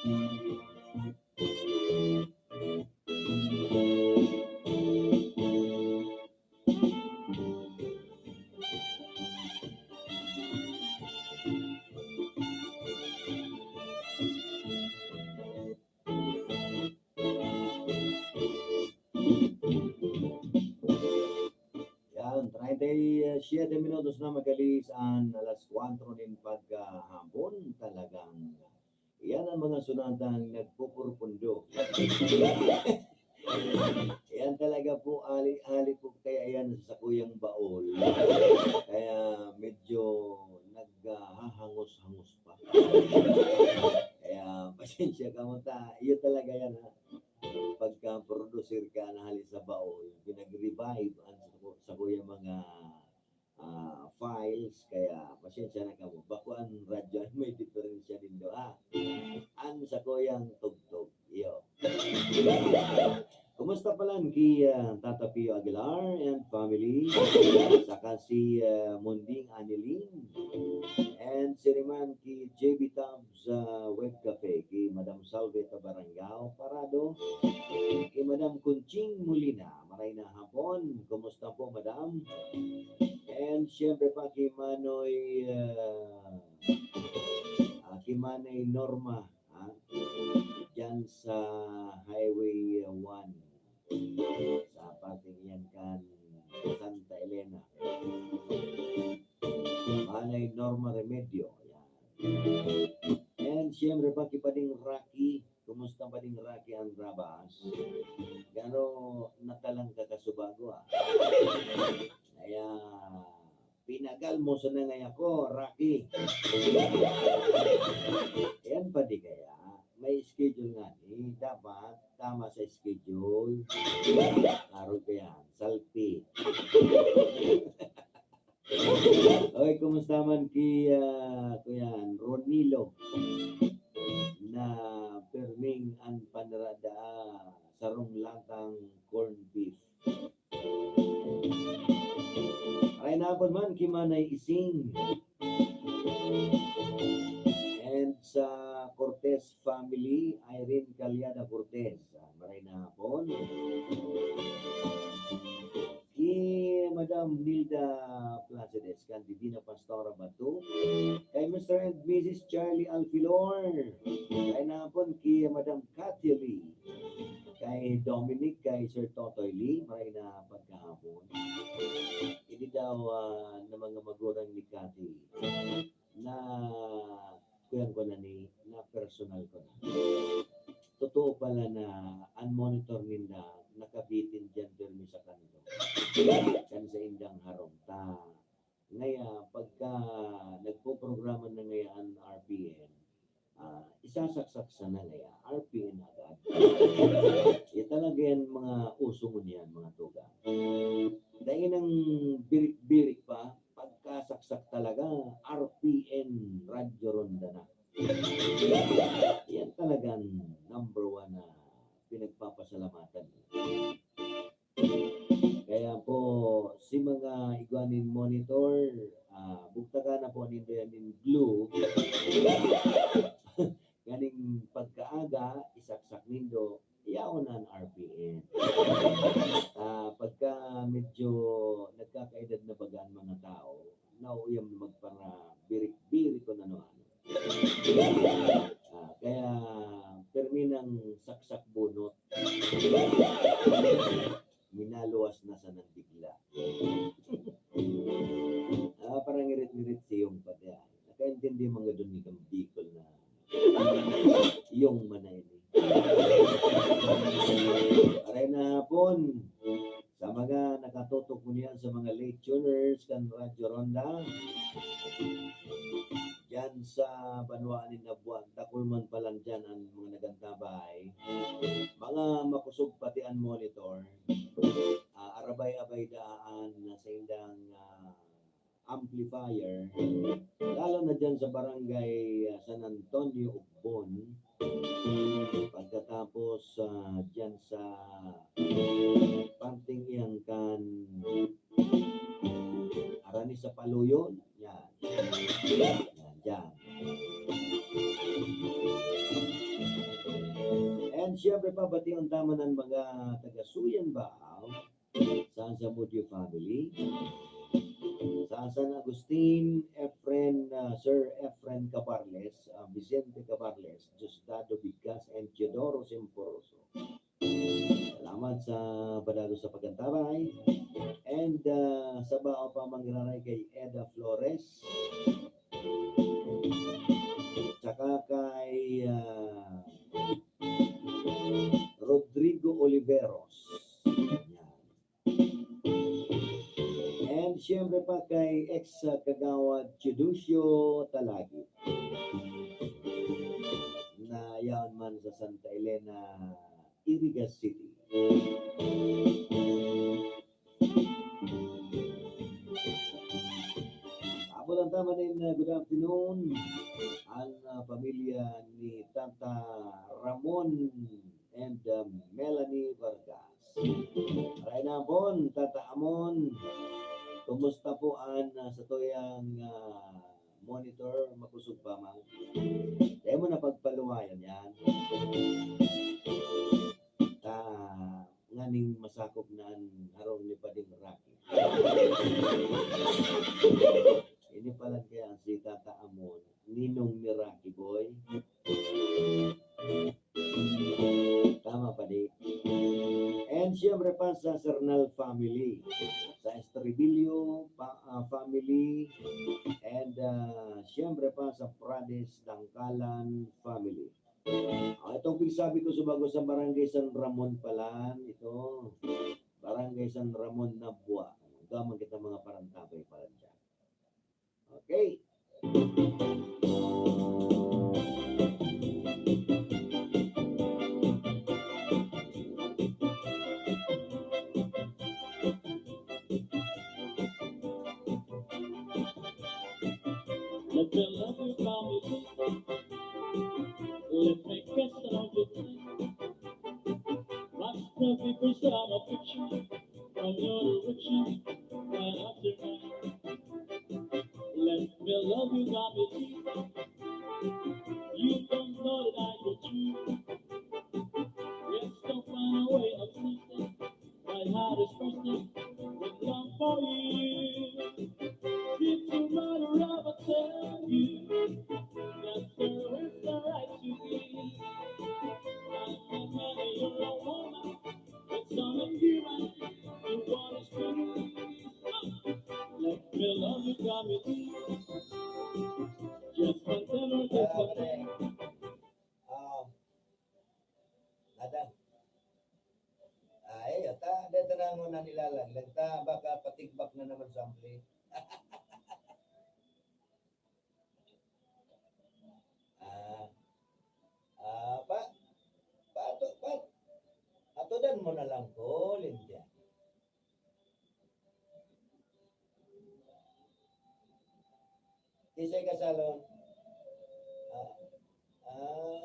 Yan, treinta y siete minutos na magalis an alas kwatro nin pagkahapon. Talagang yan ang mga sunatang nagpupurupundo. Yan talaga po, ali-ali po kaya yan sa sakuyang baol. Kaya medyo naghahangos-hangos pa. Kaya pasensya ka mo ta. Iyo talaga yan, ha. Pagka producer ka na hali sa baol, pinag-revive ang sa, sa kuya mga, ah, files, kaya pasensya na kamo. Bako ang radyo, may diferensya nindo, ha? Ang sa kuyang tugtog, iyo. Kumusta palan ki, ah, Tata Pio Aguilar and family? Saka si, ah, Munding Aniling. And siriman ki J B Tabs, ah, Web Cafe, ki Madam Salve Tabarangao Parado, ki Madam Conching Molina. Maray na hapon. Kumusta po, Madam? And siyempre pa ki Manoy, ah, ah, ki Manay Norma, ha? Diyan sa Highway one. Sa parting iyan kan Santa Elena. Manay Norma Remedio. Yan. And siyempre pa ki Pading Rocky. Kumusta, Pading Rocky, ang Rabas? Garo natalang ka kasubago, ah. Kaya pinagal mo sana ngaya ko, Rocky. Yan pa di kaya, may schedule nga ni. Dapat tama sa schedule. Klaro ka yan. Salpi. Oy, kumusta man ki, ah, Kuya Ronilo? Na perming an panaradaa, sarong latang corned beef. Maray na hapon man ki Manay Ising. And sa Cortez family, Irene Calyada Cortez. Ah, maray na hapon. Ki Madam Nilda Placides, kan Divina Pastora Bato. Kay Mister and Missus Charlie Alfilor. Maray na hapon ki Madam Cathy Lee. Kay Dominic, kay Sir Totoy Lee, maray na pagkahapon. Ini daw, ah, na mga magurang ni Cathy na kuyan ko na ni, na personal ko na. Totoo pala na an monitor ninda nakabitin diyan pirmi sa kanto. Kan sa indang harong ta. Ngaya, pagka nagpoprograma na ngaya an R P N, ah, isasaksak sana ngaya, R P N agad. Yan talaga yan, mga uso ngunyan, mga tugang. Dahil nang birik-birik pa, pagkasaksak talaga, R P N Radyo Ronda na. Yan talagang number one na pinagpapasalamatan. Kaya po, si mga igwa nin monitor, ah, bugtakan na po nindo yan nin glue. Ganing pagkaaga, isaksak nindo, yaon an R P N. Ah, pagka medyo nagkakaedad na baga an mga tao, nauyam na magparabirik-birik kun ano-ano. Ah, kaya permi nang saksak bunot. Minaluwas na sanang bigla. Ah, parang ngirit-ngirit si Yong pati, ah. Nakaintindi man gad ni kang Bicol na Yong man na ini. Maray na hapon. Sa mga nakatutok ngunyan sa mga late tuners kan Radyo Ronda, diyan sa banwaan nin Nabuan, dakul man palan diyan an mga nagantabay, mga makosog pati an monitor, ah, arabay-abay daan na saindang, ah, amplifier, lalo na diyan sa barangay, ah, San Antonio, Ugbon. Pagkatapos, ah, diyan sa parting iyan kan Arani sa Paluyon, yan. Yan, diyan. Siyempre, pabation ta man an mga taga Suyan Bao, sa Zamudio family, sa San Agustin, Efren, ah, Sir Efren Cabarles, ah, Vicente Cabarles, Diosdado Bigkas, and Teodoro Simporoso. Salamat sa padagos sa pag-antabay. And, ah, sa Bao pa manggiraray kay Eda Flores. Tsaka kay, ah, Rodrigo Oliveros. Yan. And siyempre pa kay ex, ah, Kagawad Theodosio Talagi na yaon man sa Santa Elena, Iriga City. Abutan ta man nin, uh, good afternoon, ang, uh, pamilya ni Tata Ramon and, uh, Melanie Vargas. Maray na hapon, Tata Amon. Kumusta po an, uh, satuyang, uh, monitor? Makosog pa man. Dai mo na pagpaluwayan yan. Ta nganing masakop na an harong ni Pading Rocky. Ini palan kaya si Tata Amon, ninong ni Rocky Boy. Tama, Padi. And siyempre pa sa Sernal family, sa Estribillo pa, ah, family, and, ah, siyempre pa sa Prades Dangkalan family. Ah, itong pigsabi ko subago sa Barangay San Ramon palan, ito. Barangay San Ramon, Nabua. Duman kita mga parantabay palan dyan. Okay. Let me love you, promise. Let me kiss and hold you tight. Watch the people send a picture from your direction right after mine. Let me love you, promise. You don't know that I could choose. Let's go find a way of something. My heart is bursting with love for you. It's a matter of a tell you that there is the right to be. I'm a man, you're a woman. It's all I'm given. You want is free. Let me love you, got me deep. Just one thing or just one thing. Ah, nada. Ay, ata, dito na ang una nilalang. Lagta, baka patigbak na naman sa ampli. Ah, ah, pa, pa, ato, pa, atodan mo na lang ko, Lindia. Kisay ka salon? Ah, ah.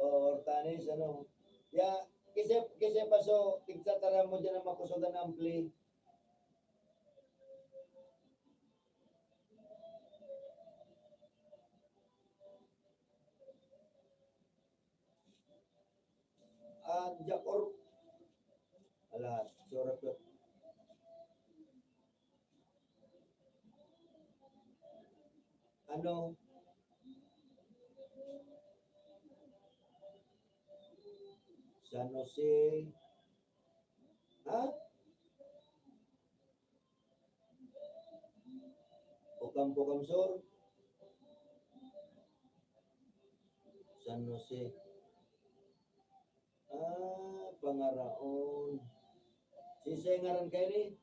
O, Hortanes, ano? Ya, kisay, kisay paso, tigtataram mo dyan ang makusugan ampli. Ah, Jack or, ala, sorry po. Ano? San Jose. Ha? Ocampo, Camsor. San Jose. Ah, Pangaraon. Siisay ngaran kaini?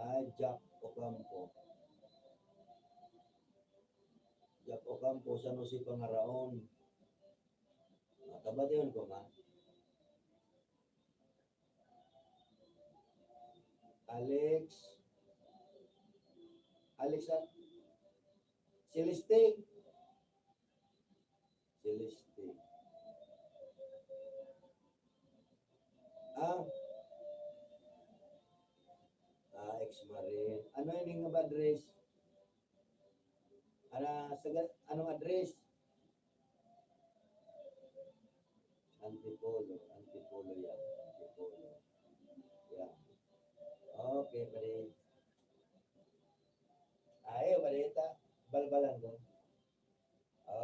Ah, Jack Ocampo. Jack Ocampo, San Jose, Pangaraon. Ah, kabatihan ko, ma. Alex. Alex, ah, Celeste. Celeste. Ah. Ah, ex-marine. Ano ini nga ba address? Ana, sa ga-, anong address? Antipolo, Antipolo yan, Antipolo. Yan. Okay, pare. Ayaw, pare, ta. Balbalan ko.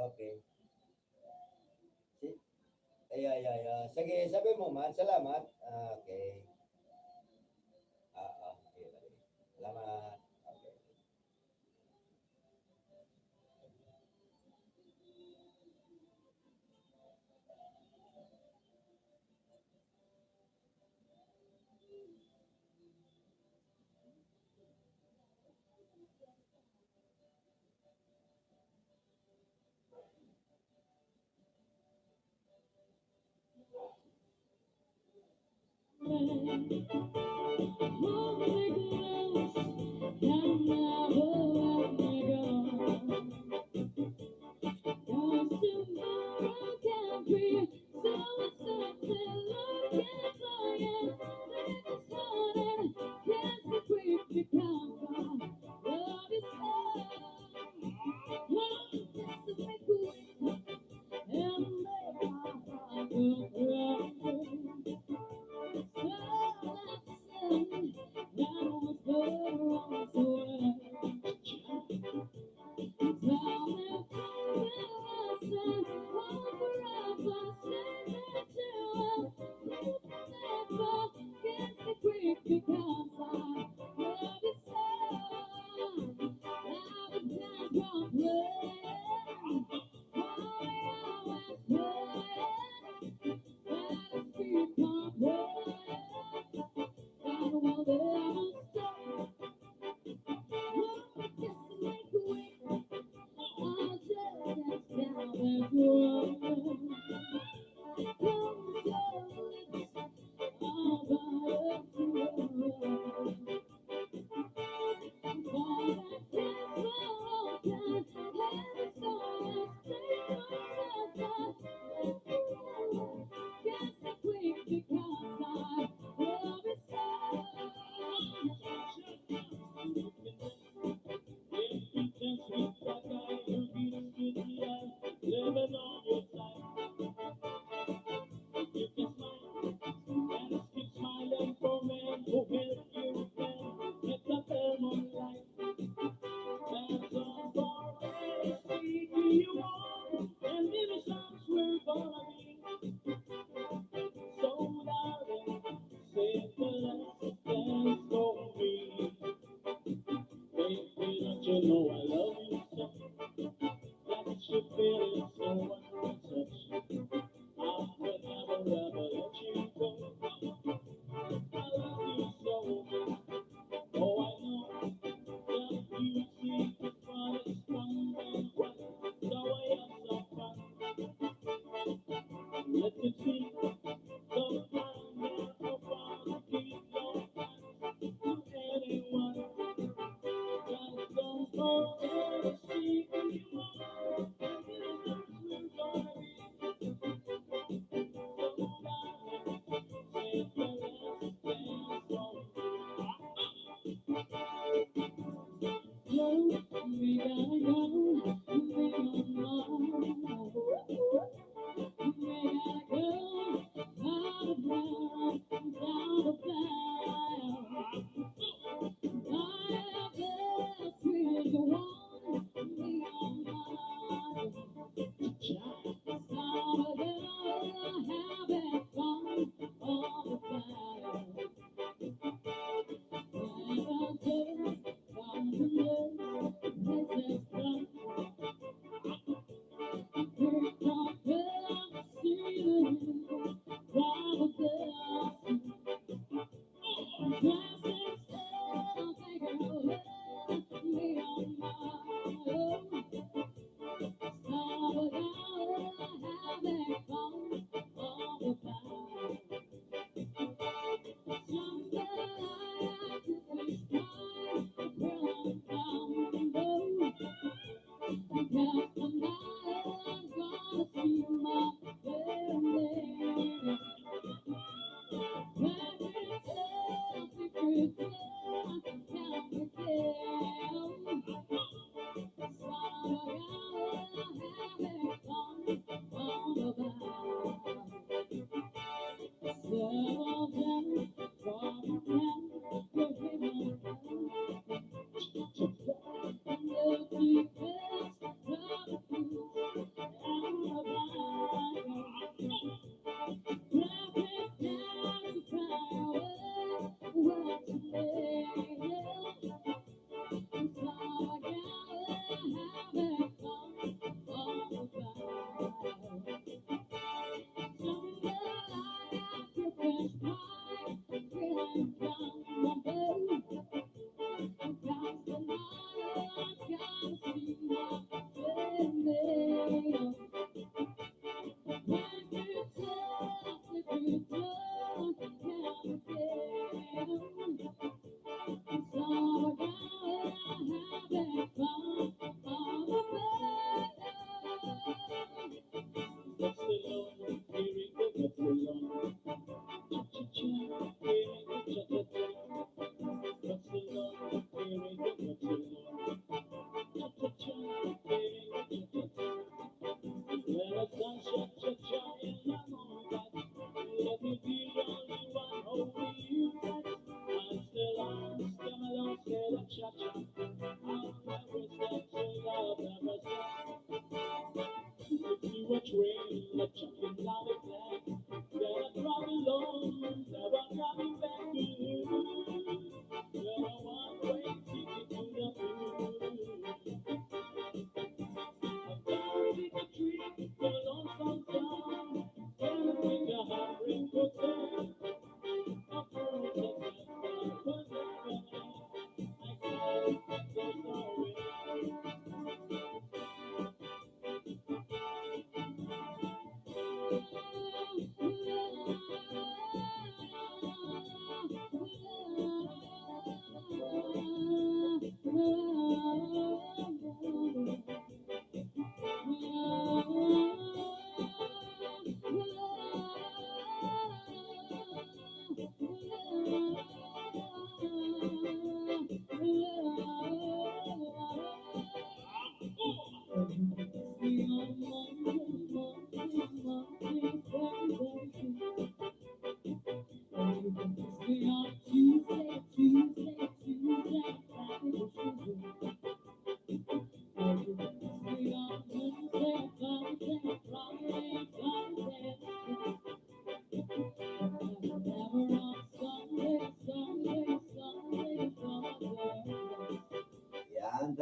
Okay. Si, ay, ay, ay, ah. Sige, sabi mo man. Salamat. Ah, okay. Ah, ah, okay, pare. Salamat. Okay.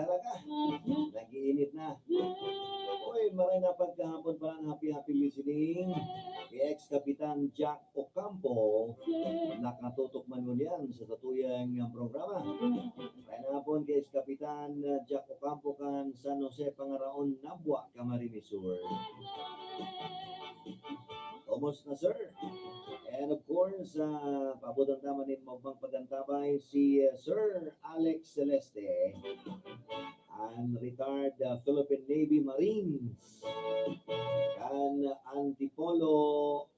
Talaga, nag-iinit na. Uy, maray na pagkahapon pa lang, happy, happy listening. Kay ex-kapitan Jack Ocampo, nakatutok man ngunyan sa satuyang programa. Maray na hapon kay ex-kapitan Jack Ocampo kan San Jose, Pangaraon, Nabua, Camarines Sur. Kumusta, sir? And of course, ah, paabotan ta man nin maupang pag-antabay si, ah, Sir Alex Celeste, an retired, ah, Philippine Navy Marines, kan Antipolo,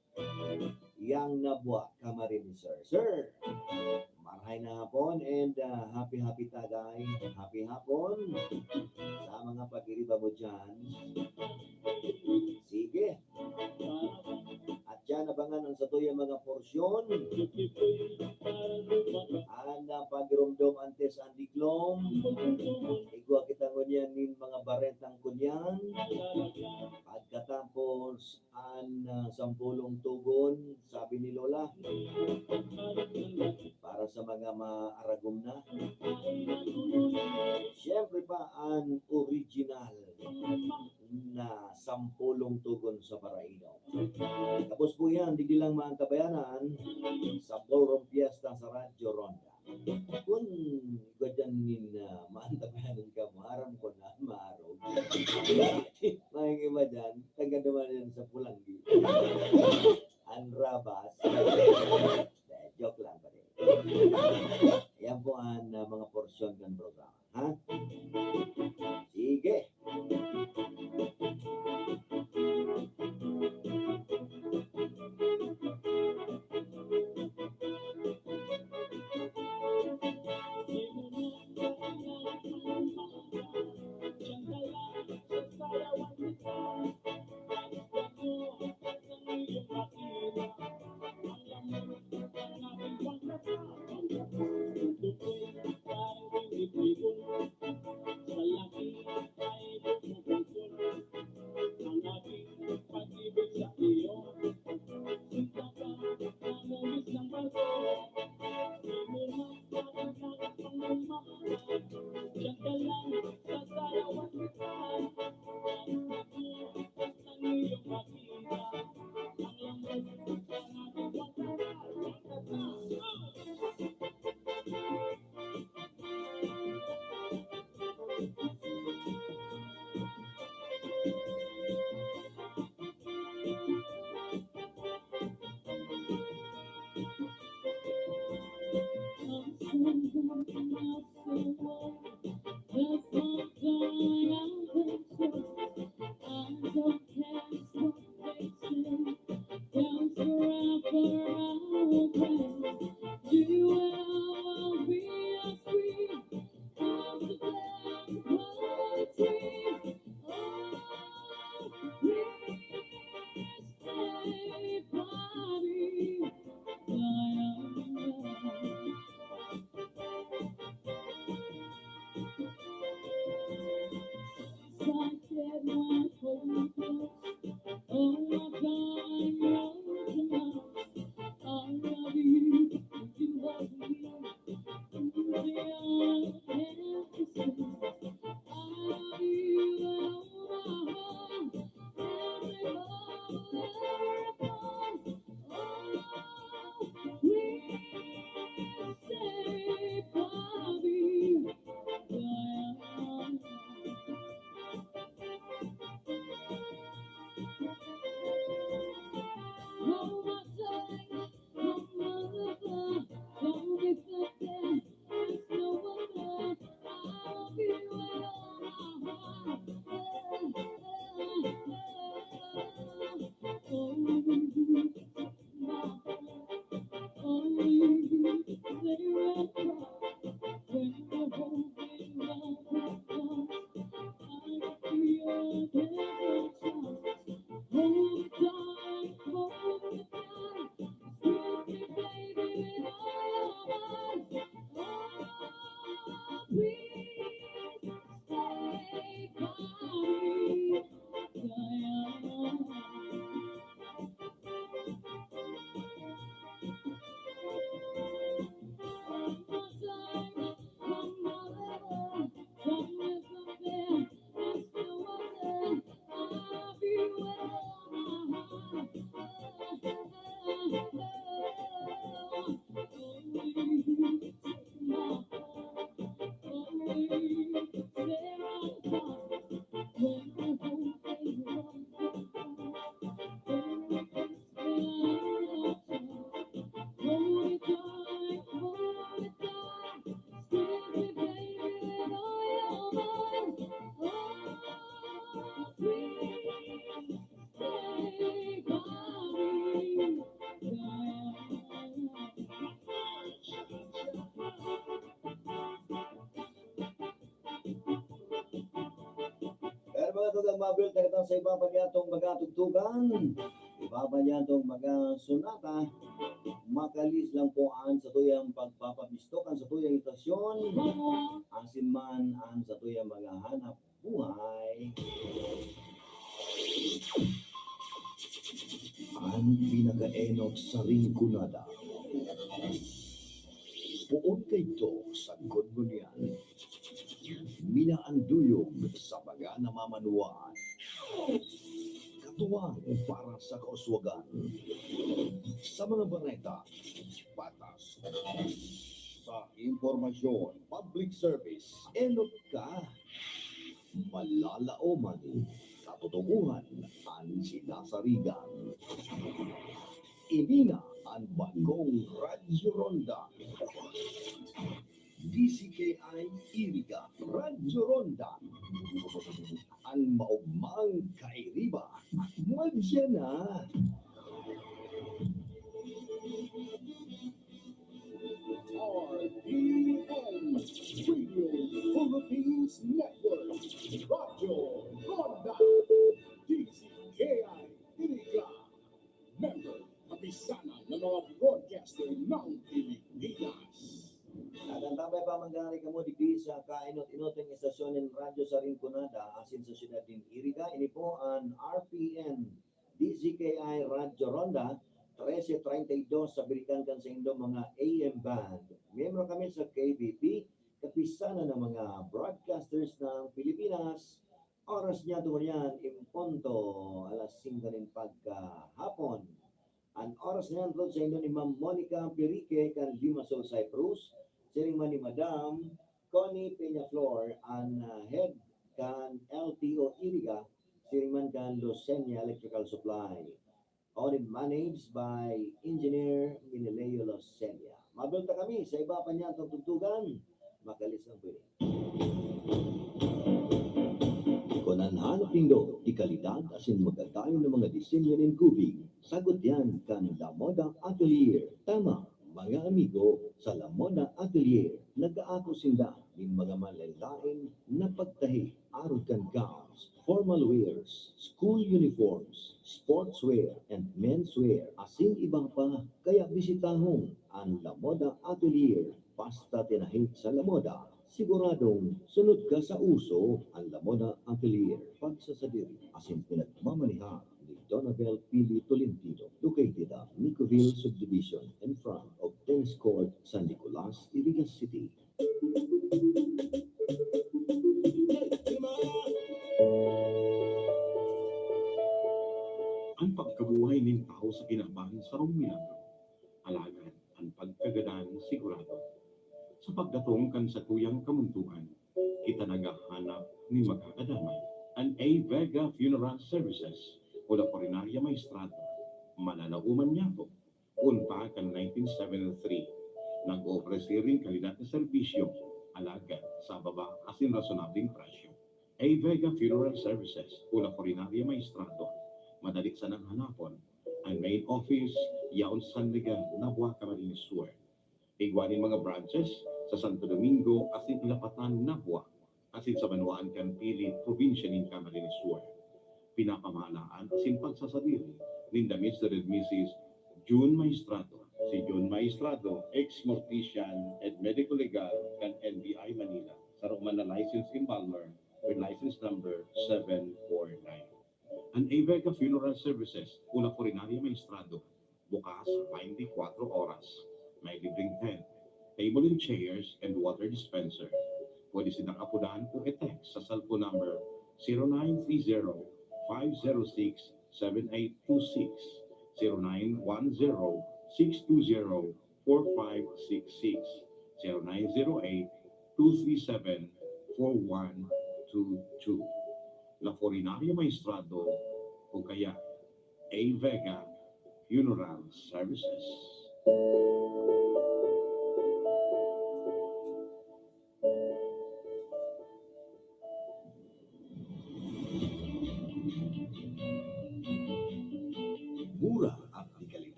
Nabua, Camarines Sur. Sir, marahay na hapon and, ah, happy, happy tagay. Happy hapon sa mga pag-iriba mo dyan. Sige. At yan, abangan ang satuyang mga porsyon. An, ah, pagiromdom antes an diklom. Igwa kita ngunyan nin mga barentang kunyan. Pagkatapos, an, ah, sampolong tugon, sabi ni Lola. Para sa mga maaragom na. Siyempre pa, an original na sampolong tugon sa Paraino. Tapos po yan, digdi lang maantabayanan, sa Ballroom Fiesta sa Radyo Ronda. Kun igwa dyan nin, ah, maantabayanan ka, maaram ko na, maarog. May iba dyan, taga naman yan sa Pulanggi. An Rabas. Eh, joke lang pare. Yan po an, ah, mga porsyon kan programa. Ha? Sige. Pero mga tugang, mabil na kita sa iba pa niyatong mga tugtugan, iba pa niyatong mga sonata. Makalis lang po an satuyang pagpapabistok, an satuyang istasyon, asin man an satuyang mga hanap buhay. An pinakaenot sa Rinconada. Poon kaidto sagkod ngunyan. Minaanduyog sa mga namamanuan. Katuwang para sa kauswagan. Sa mga bareta, patas. Sa impormasyon, public service, enot ka. Malalaoman, katotohanan an sinasarigan. Ini na an bagong Radyo Ronda. D C K I Iriga, Radyo Ronda. An maogmang kairiba, madya na. R P N Radio Philippines Network, Radyo Ronda, D C K I Iriga, member, kapisanan ng mga broadcaster ng Pilipinas. At ang tambay pa, manggari kamo digdi sa kainot-inotong estasyon nin radyo sa Rinconada, asin sa siyudad nin Iriga, ini po an R P N D Z K I Radyo Ronda, trese treinta y dos sa birikan kan saindong mga A M band. Miyembro kami sa K B P, kapisanan ng mga broadcasters ng Pilipinas. Oras niya, tungod yan, in punto, alas singko nin pagkahapon. An oras na yan, tungod sa inyo ni Ma'am Monica Pirique, kan Limassol, Cyprus. Siring man ni Madam Connie Peñaflor, an, ah, head kan L T O Iriga, siring man kan Lucenia Electrical Supply. Owned and managed by Engineer Mineleo Lucenia. Mabil ta kami sa iba pa niyang tugtugan. Makalis lang po ini. Kun an hanap nindo, di kalidad asin magadayon na mga disenyo nin gubing, sagot yan kan La Moda Atelier. Tama, mga amigo, sa La Moda Atelier, nag-aako sinda nin mga manlaen-laen na pagtahi, arog kan gowns, formal wears, school uniforms, sportswear, and menswear, asin iba pa. Kaya bisitahon an La Moda Atelier. Basta tinahi sa La Moda, siguradong sunod ka sa uso. An La Moda Atelier, pagsasadiri asin pinagmamaneha ni Donabel Pili Tolentino, located at Nicoville Subdivision, in front of Tennis Court, San Nicolas, Iriga City. An pagkabuhay nin tawo sa kinaban sarong milagro. Alagad an pagkagadan sigurado. Sa pagdatong kan satuyang kamuntoan, kita naghahanap nin magkakadamay. An A Vega Funeral Services o La Funeraria Maestrado, mananaoman niyato. Poon pa kan nineteen seventy-three, nag-oofreser nin kalidad na serbisyo, alagad sa baba asin rasonableng presyo. A Vega Funeral Services o La Funeraria Maestrado, madali sanang hanapon. An main office, yaon sa San Miguel, Nabua, Camarines Sur. Igwa nin mga branches sa Santo Domingo asin Ilapatan, Nabua, asin sa banwaan kan Pili, probinsya nin Camarines Sur. Pinapamahalaan asin pagsasadiri ninda Mister and Missus June Maestrado. Si June Maestrado, ex-mortician and medico legal kan N B I Manila, saro man na licensed embalmer with license number seven four nine. An A Vega Funeral Services o La Funeraria Maestrado, bukas twenty-four oras. May libreng tent, table and chairs, and water dispenser. Pwede sindang apodan o i-text sa cellphone number zero nine three zero, five zero six, seven eight two six, zero nine one zero, six two zero, four five six six, zero nine zero eight, two three seven, four one two two. La Funeraria Maestrado o kaya A Vega Funeral Services.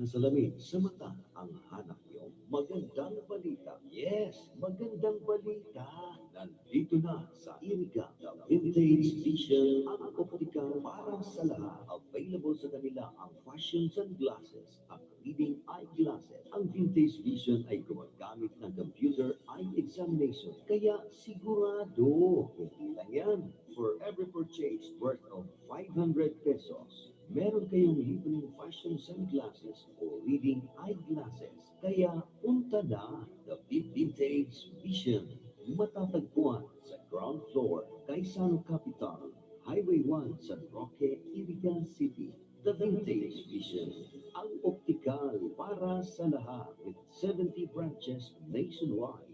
Salamin sa mata ang hanap niyo. Magandang balita. Yes, magandang balita. Nandito na sa Iriga, The Vintage Vision, ang optika para sa lahat. Available sa kanila ang fashion sunglasses at reading eyeglasses. Ang Vintage Vision ay gumagamit ng computer eye examination. Kaya sigurado, hindi lang yan. For every purchase worth of five hundred pesos, meron kayong libreng fashion sunglasses o reading eyeglasses. Kaya punta na, The Vin- Vintage Vision. Matatagpuan sa ground floor, Gaisano Capital, Highway one, San Roque, Iriga City. The Vintage Vision, ang optikal para sa lahat, with seventy branches nationwide.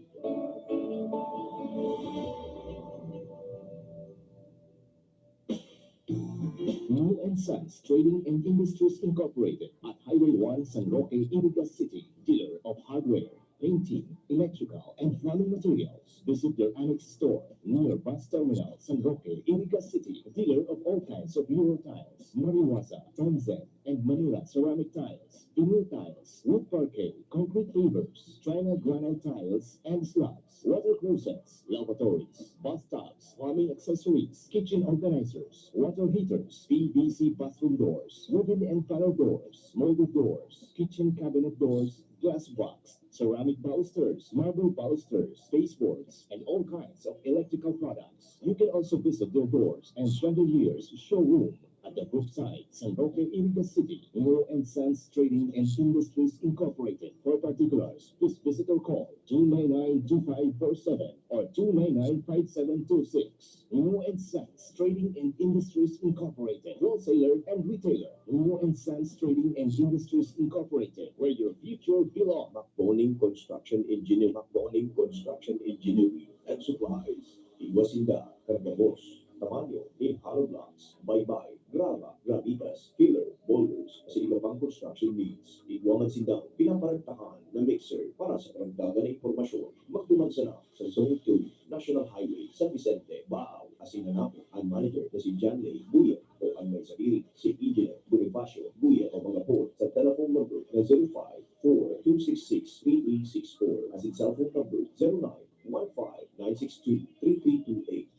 New and Sons Trading and Industries Incorporated at Highway one, San Roque, Iriga City, dealer of hardware, painting, electrical, and plumbing materials. Visit their annex store near bus terminal, San Roque, Iriga City, dealer of all kinds of Euro tiles, Mariwaza, Tanzan, and Manila ceramic tiles, vinyl tiles, wood parquet, concrete pavers, China granite tiles and slabs, water closets, lavatories, bathtubs, plumbing accessories, kitchen organizers, water heaters, P V C bathroom doors, wooden and panel doors, molded doors, kitchen cabinet doors, glass box, ceramic balusters, marble balusters, baseboards, and all kinds of electrical products. You can also visit their doors and chandeliers showroom at the Brookside, San Roque, Iriga City. Muro and Sons Trading and Industries Incorporated. For particulars, please visit or call two nine nine two five four seven or two nine nine five seven two six. Muro and Sons Trading and Industries Incorporated, wholesaler and retailer. Muro and Sons Trading and Industries Incorporated, where your future belongs. Macboning Construction Engineer, Macboning Construction Engineering and Supplies. Igwa sinda kan gabos, tamanyo nin hollow blocks, baybay, graba, gravitas, filler, boulders, asin iba pang construction needs. Igwa man sindang pinaparentahan na mixer. Para sa karagdagan na impormasyon, magduman sana sa Zone two, National Highway, San Vicente, Baao, asin hanapon an manager na si John Lay Buya o an may sadiri, si Engineer Bonifacio Buya o mga phone sa telephone number na zero five four two six six three three six four asin cellphone number zero nine one five nine six two three three two eight.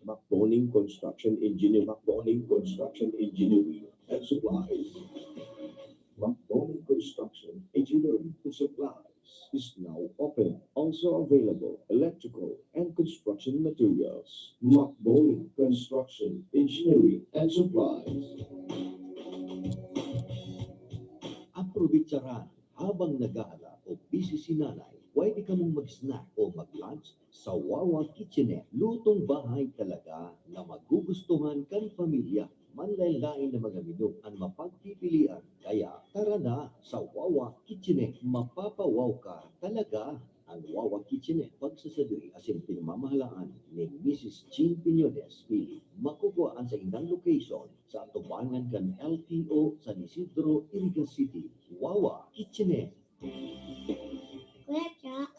Macboning Construction Engineer, Macboning Construction Engineering and Supplies. Macboning Construction Engineering and Supplies is now open. Also available electrical and construction materials. Macboning Construction Engineering and Supplies. Aprobitsaran habang naghahala o busy si nanay, pwede kamong mag-snack o mag-lunch sa Wawa Kitchenette. Lutong bahay talaga na magugustuhan kan pamilya. Manlaen-laen na mga menu an mapagpipilian. Kaya tara na sa Wawa Kitchenette. Mapapawaw ka talaga. Ang Wawa Kitchenette, pagsasadiri asin pinamamahalaan ni Missus Jean Piñones Pili. Makukuha an saindang location sa atubangan kan L T O San Isidro, Iriga City. Wawa Kitchenette. Kuya Jack,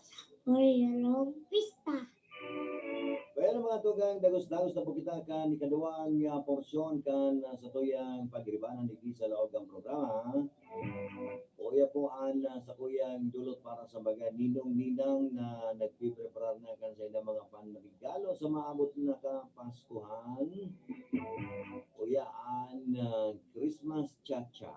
Oreo Pista. Kaya ng mga tugang, dagos-dagos na po kita kan ikaduwang, ah, porsyon kan, ah, satuyang pagiribanan digdi sa laog kan programa. Uya po an, ah, sakuyang dulot para sa mga ninong-ninang na nagpipreparar na kan saindang mga panregalo sa maabot na Kapaskuhan. Uya an, ah, Christmas Cha-Cha.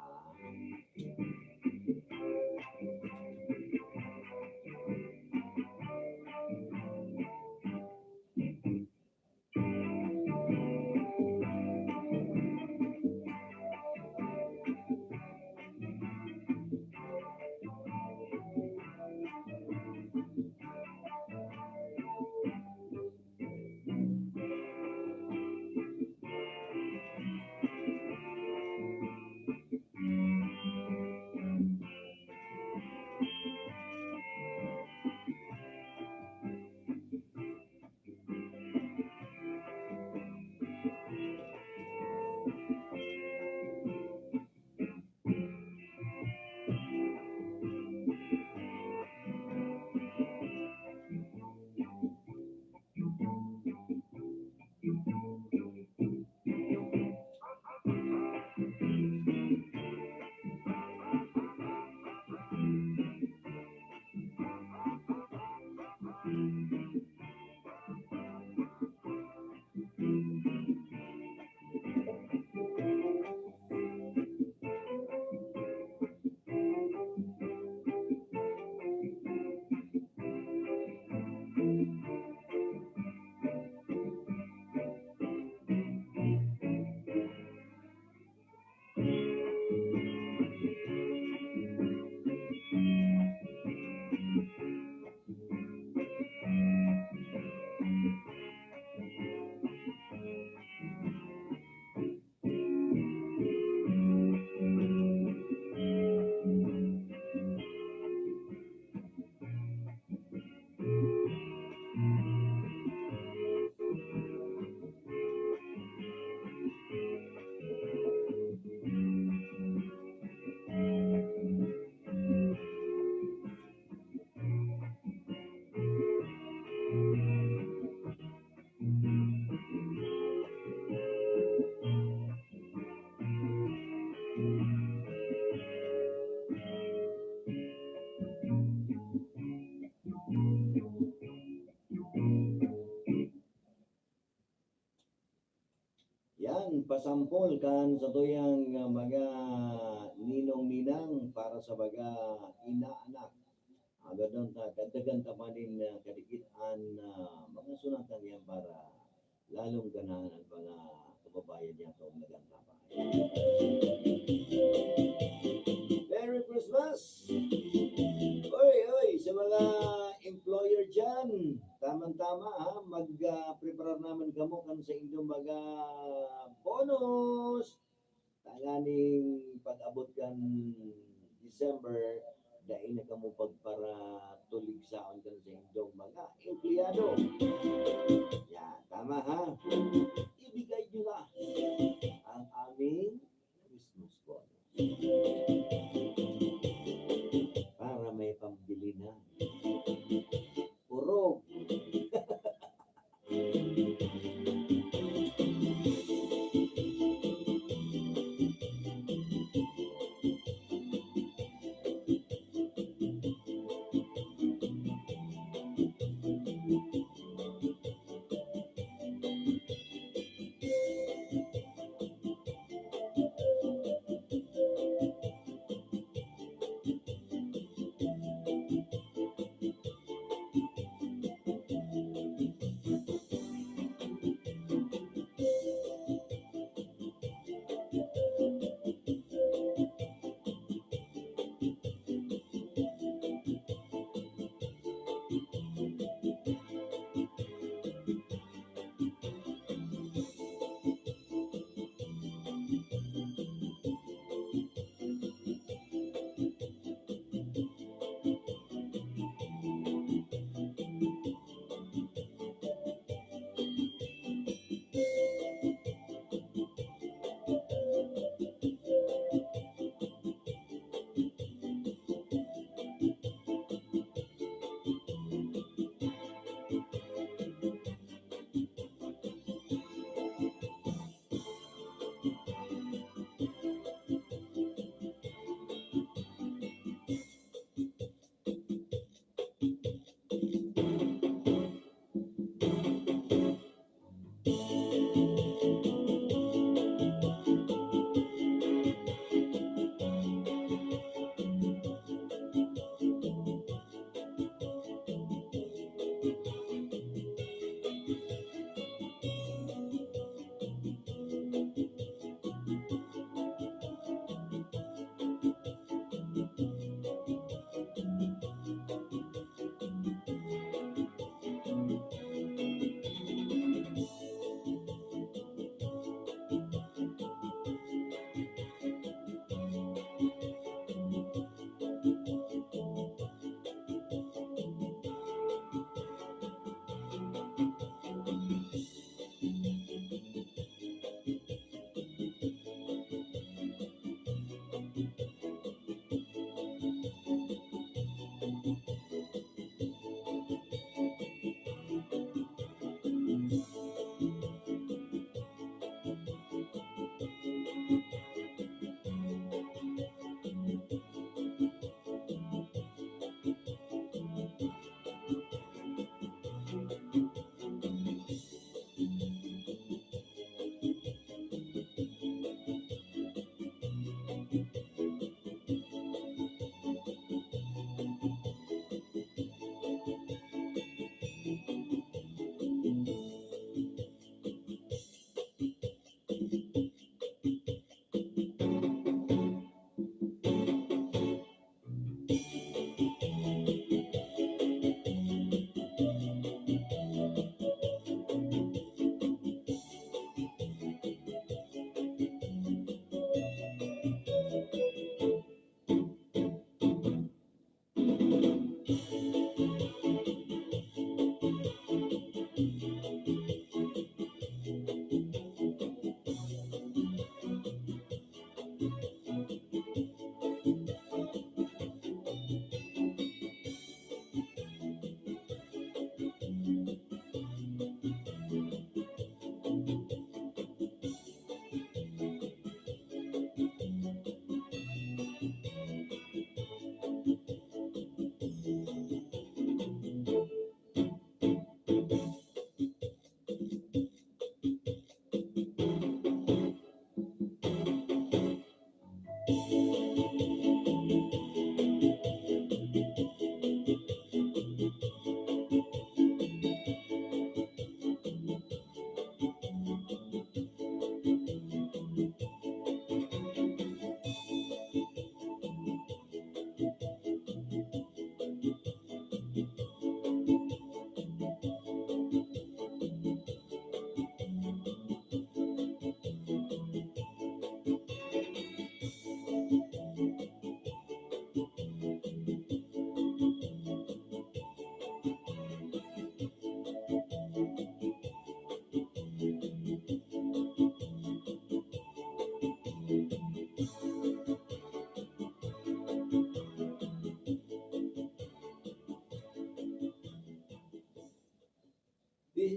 Pasampol kan satuyang, ah, mga ninong-ninang para sa mga inaanak. Agad ta, dagdagan ta pa nin, ah, kadikit an, ah, mga sunatan niyan para lalong ganahan ang mga kababayan niya kung nagantapay. Merry Christmas! Oy, oy, sa mga employer dyan, tamang-tama ha, mag, ah, preparar naman kamo kan sa inyong mga bonus. Tanganing pag-abot kan December, dai na kamo pagparatuligsaon kan sa indong mga empleyado. Ya, tama ha? Ibigay nyo na ang aming Christmas bonus. Para may pambili na. Urog.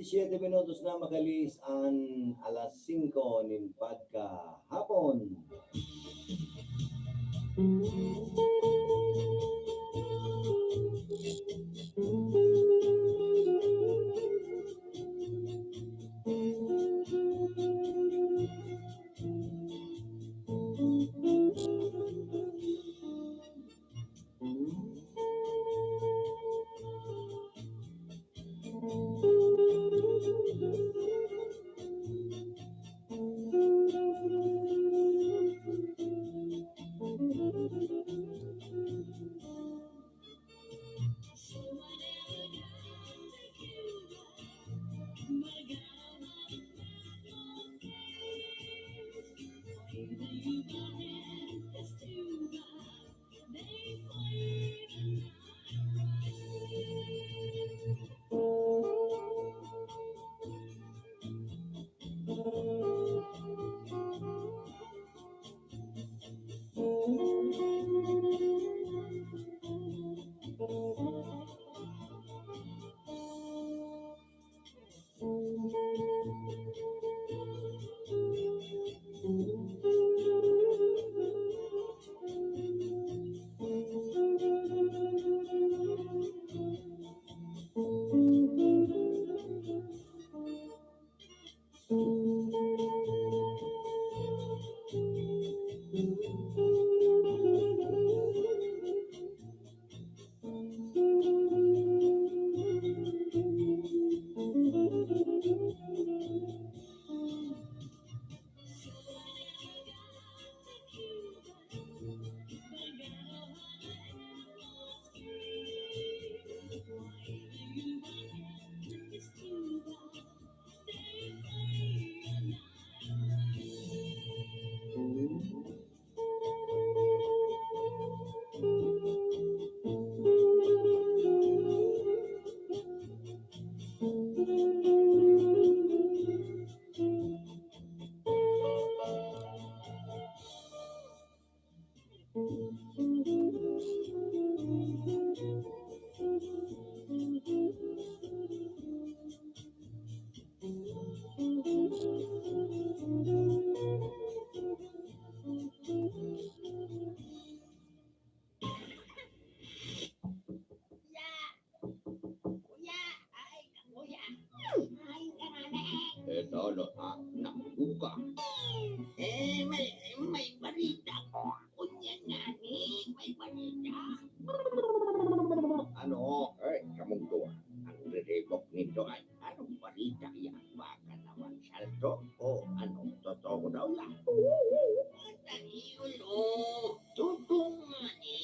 Siyete minutos na makalis an alas singko nin pagkahapon. Kuya! Kuya! Ay, kuya! Ay, kanani! Eh, tolo, ah, naku ka. Eh, may, may barita ko. Kuya ngani, may barita. Ano? Eh, kamong duwa. Ang riribok nindo ay anong barita yan? Baka naman salto? O ano, totoo daw yan? Dai, ulo. Totoo ngani.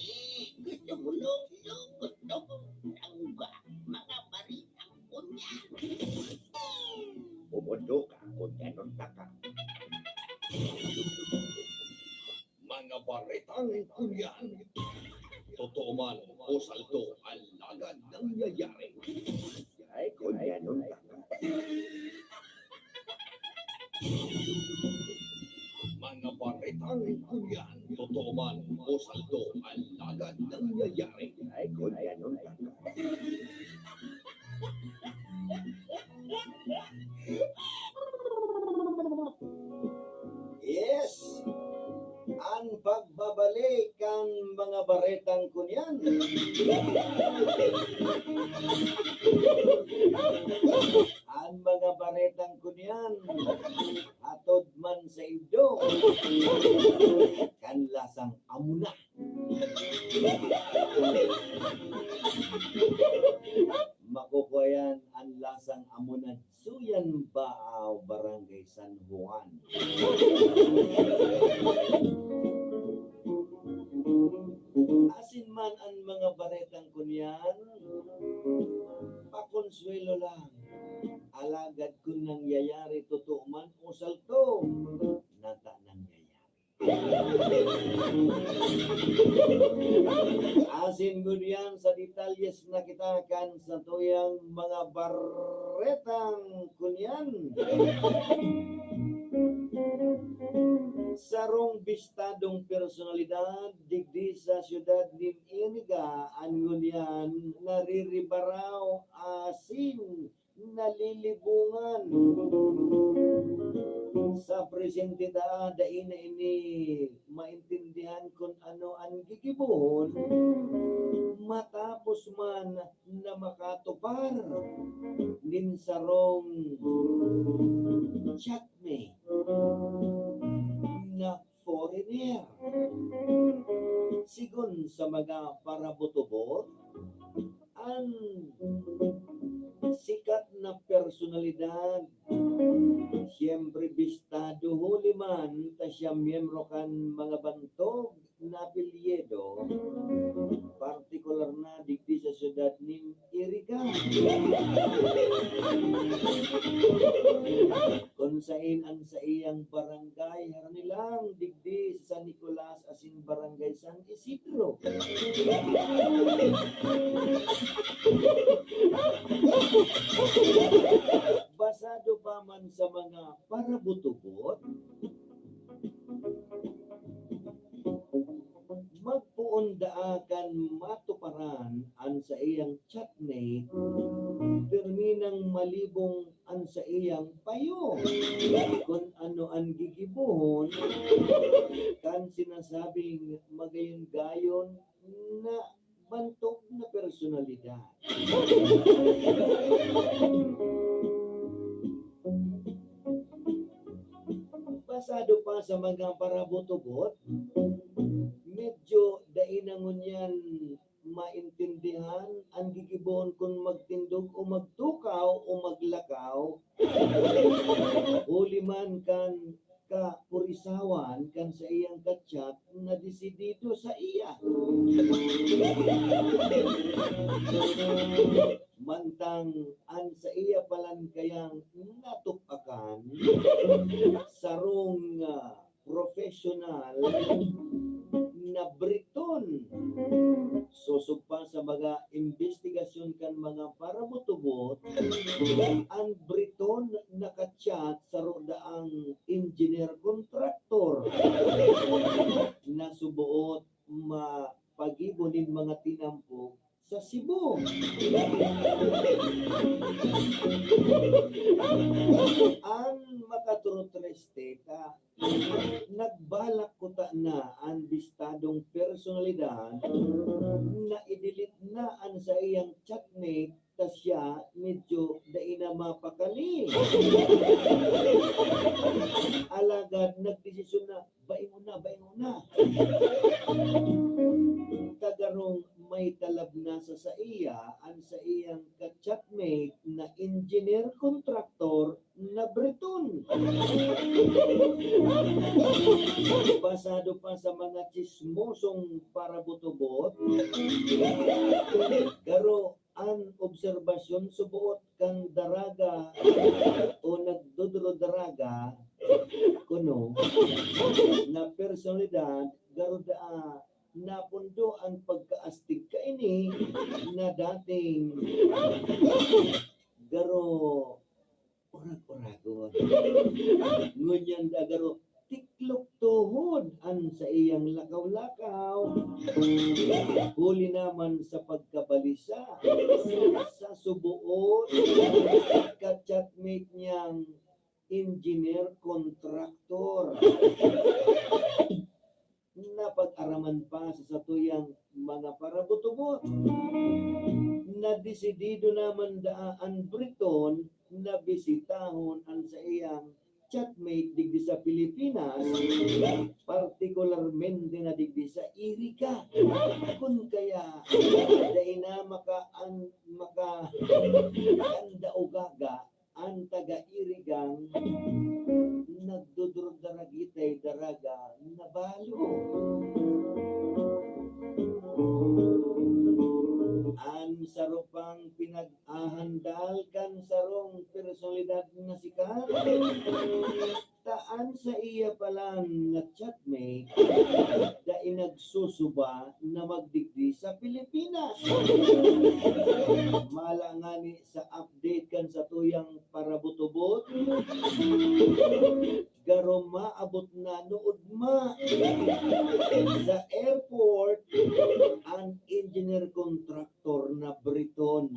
Gusto mo, lo, lo, gusto mo, tangga, mga baritang kunya. Bumundo ka, kung ganun ka ka. Mga baretang kunyan. Totoo man o salto, alagad nangyayari. Ay, kunyan nun. Mga baretang kunyan. Totoo man o salto, alagad nangyayari. Ay, kunyan nun. Yes! An pagbabalik kan mga baretang kunyan. An mga baretang kunyan, hatod man sa indo, kan lasang amo na. Makukuha yan an lasang amo na. Suyan ba, ah, Barangay San Juan? Asin man an mga baretang kunyan, pakonsuelo lang. Alagad kun nangyayari totoo man o salto, nata nangyayari. Asin ngunyan sa detalyes na kita kan satuyang mga baretang kunyan. Sarong bistadong personalidad digdi sa siyudad nin Iriga an ngunyan nariribaraw asin nalilibungan. Sa presente ta, dai na ini maintindihan kun ano an gigibohon, matapos man na makatupar nin sarong chatmate na foreigner. Sigon sa mga parabutubot, an sikat na personalidad, siyempre bistado huli man ta siya miyembro kan mga bantog na apelyido, partikular na digdi sa syudad nin Iriga. Kun sain an saiyang barangay, harani lang digdi sa San Nicolas asin barangay San Isidro. Basado pa man sa mga parabutubot, magpoon daa kan matuparan an saiyang chatmate, pirmi nang malibong an saiyang payo. Kun ano an gigibohon kan sinasabing magayon-gayon na bantog na personalidad. Basado pa sa mga parabutubot, medyo dai na ngunyan maintindihan an gigibohon kun magtindog o magtukaw o maglakaw. Huli man kan kapurisawan kan saiyang kachat na desidido sa iya. Mantang an saiya palan kayang natupakan, sarong, ah, professional na Briton. Sosog pa sa mga imbestigasyon kan mga parabutubot, an Briton naka-chat saro daang engineer contractor na suboot mapagibo nin mga tinampok sa Cebu. An makatrutris ta, nagbalak kutana an bistadong personalidad na i-delete na an saiyang chatmate ta siya medyo dai na mapakali. Alagad nagdesisyon na, baingon na, baingon na. Ta garong may talab na sa saiya an saiyang ka-chatmate na engineer contractor na Breton. Basado pa sa mga tsismosong parabutubot, garo an obserbasyon suboot kan daraga o nagdodro-daraga, kuno, na personalidad, garo daa napundo an pagkaastig kaini na dating garo orag-oragon. Ngunyan da garo tiklok tuhod an saiyang lakaw-lakaw. Huli naman sa pagkabalisa sa suboot ka-chatmate niyang engineer contractor. Napag-araman pa sa satuyang mga parabutubot. Nadesidido naman daa an Breton na bisitahon an saiyang chatmate digdi sa Pilipinas, partikularmente na digdi sa Iriga. Kun kaya, dai na maka-, an-, maka-, anda o gaga, an taga-Irigang nagdodrodaragitay daraga na balo. An saro pang pinag-ahandal kan sarong personalidad na sikat, ta an saiya palan na chatmate dai nagsusuba na magdigdi sa Pilipinas. Mala ngani sa update kan satuyang parabutubot, garo maabot na nood ma sa airport an engineer contractor na Breton.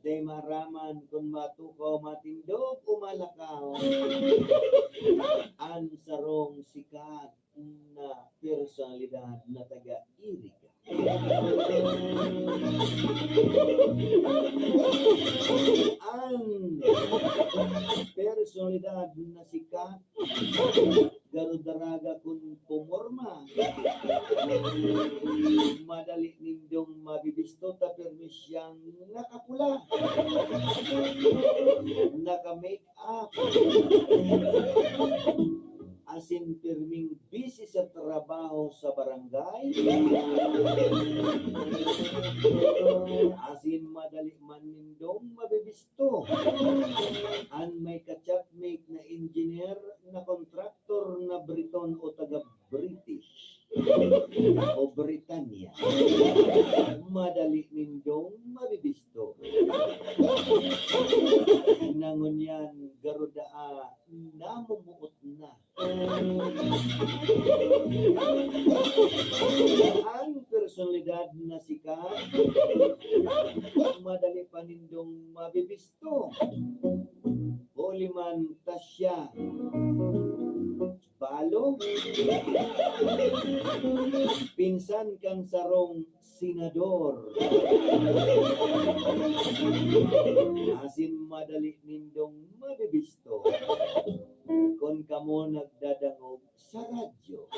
Dai maaraman kun matukaw, matindog o malakaw an sarong sikat na personalidad na taga Iriga. An personalidad na sikat, garo daraga kun pumorma. Madali nindong mabibisto ta pirmi siyang nakapula, naka-make-up, asin pirming busy sa trabaho sa barangay, asin madali man nindong mabibisto an may ka-chatmate na engineer, na kontraktor, na Briton o taga British o Britanya. Madali nindong mabibisto. Na ngunyan, garo daa namumuot na. An personalidad na sikat, madali pa nindong mabibisto. Huli man ta siya, balo, pinsan kan sarong senador. Asin madali nindong mabibisto kun kamo nagdadangog sa radyo.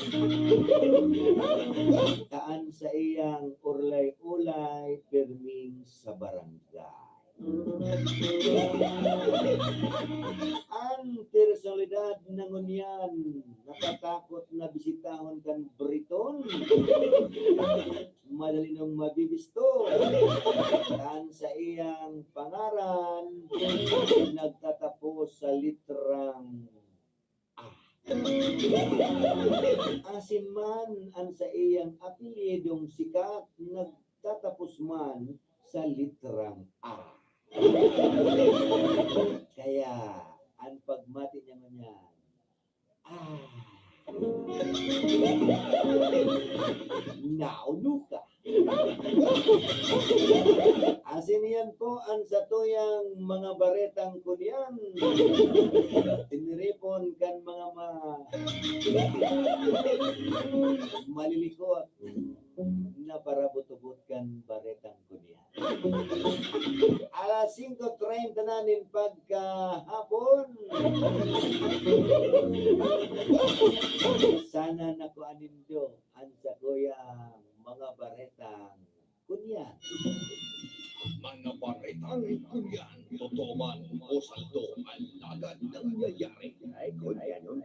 Ta an saiyang ulay-ulay pirming sa barangay. An personalidad na ngunyan natatakot na bisitahon kan Briton, madali nang mabibisto. An saiyang pangaran nagtatapos sa litrang A. Asin man an saiyang apelyidong sikat nagtatapos man sa litrang A. Kaya, an pagmati niya ngunyan, "Ah, nauno ka." Asin iyan po an satuyang mga baretang kunyan. Tiniripon kan mga ma-, malilikot na parabot-ubot kan baretang kunyan. Alas singko treinta na nin pagkahapon. Sana nakuha nindo an sakuyang mga baretang kunyan. Mga baretang kunyan, totoo man o saldo, alagad nangyayari. Ay, kunyan yun.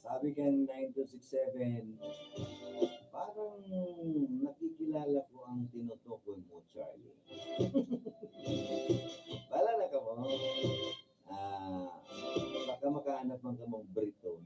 Sabi kan nine two six seven, "Parang nakikilala ko ang tinutukoy mo, Charlie." Bahala na kamo. Ah, baka makahanap man kamong Briton.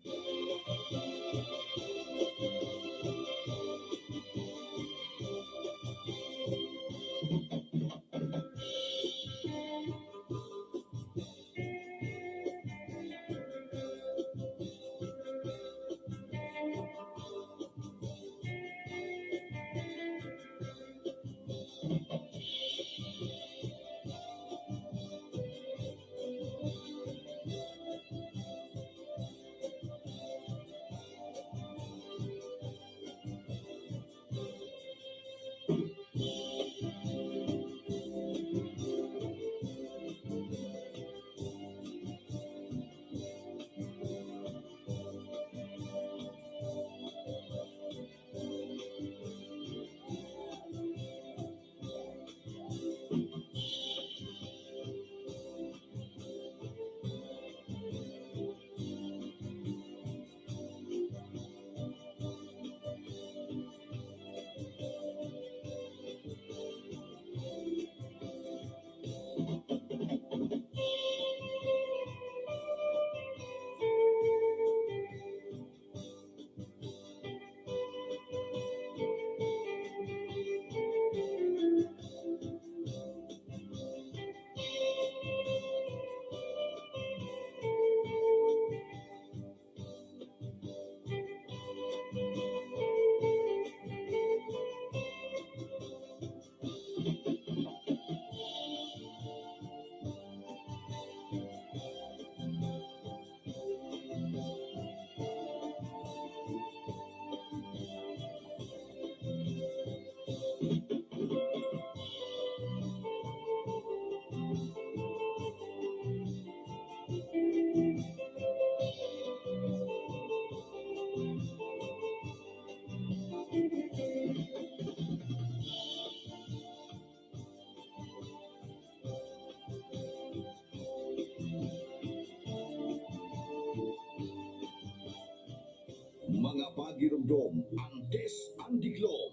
Pagiromdom, antes ang diklom.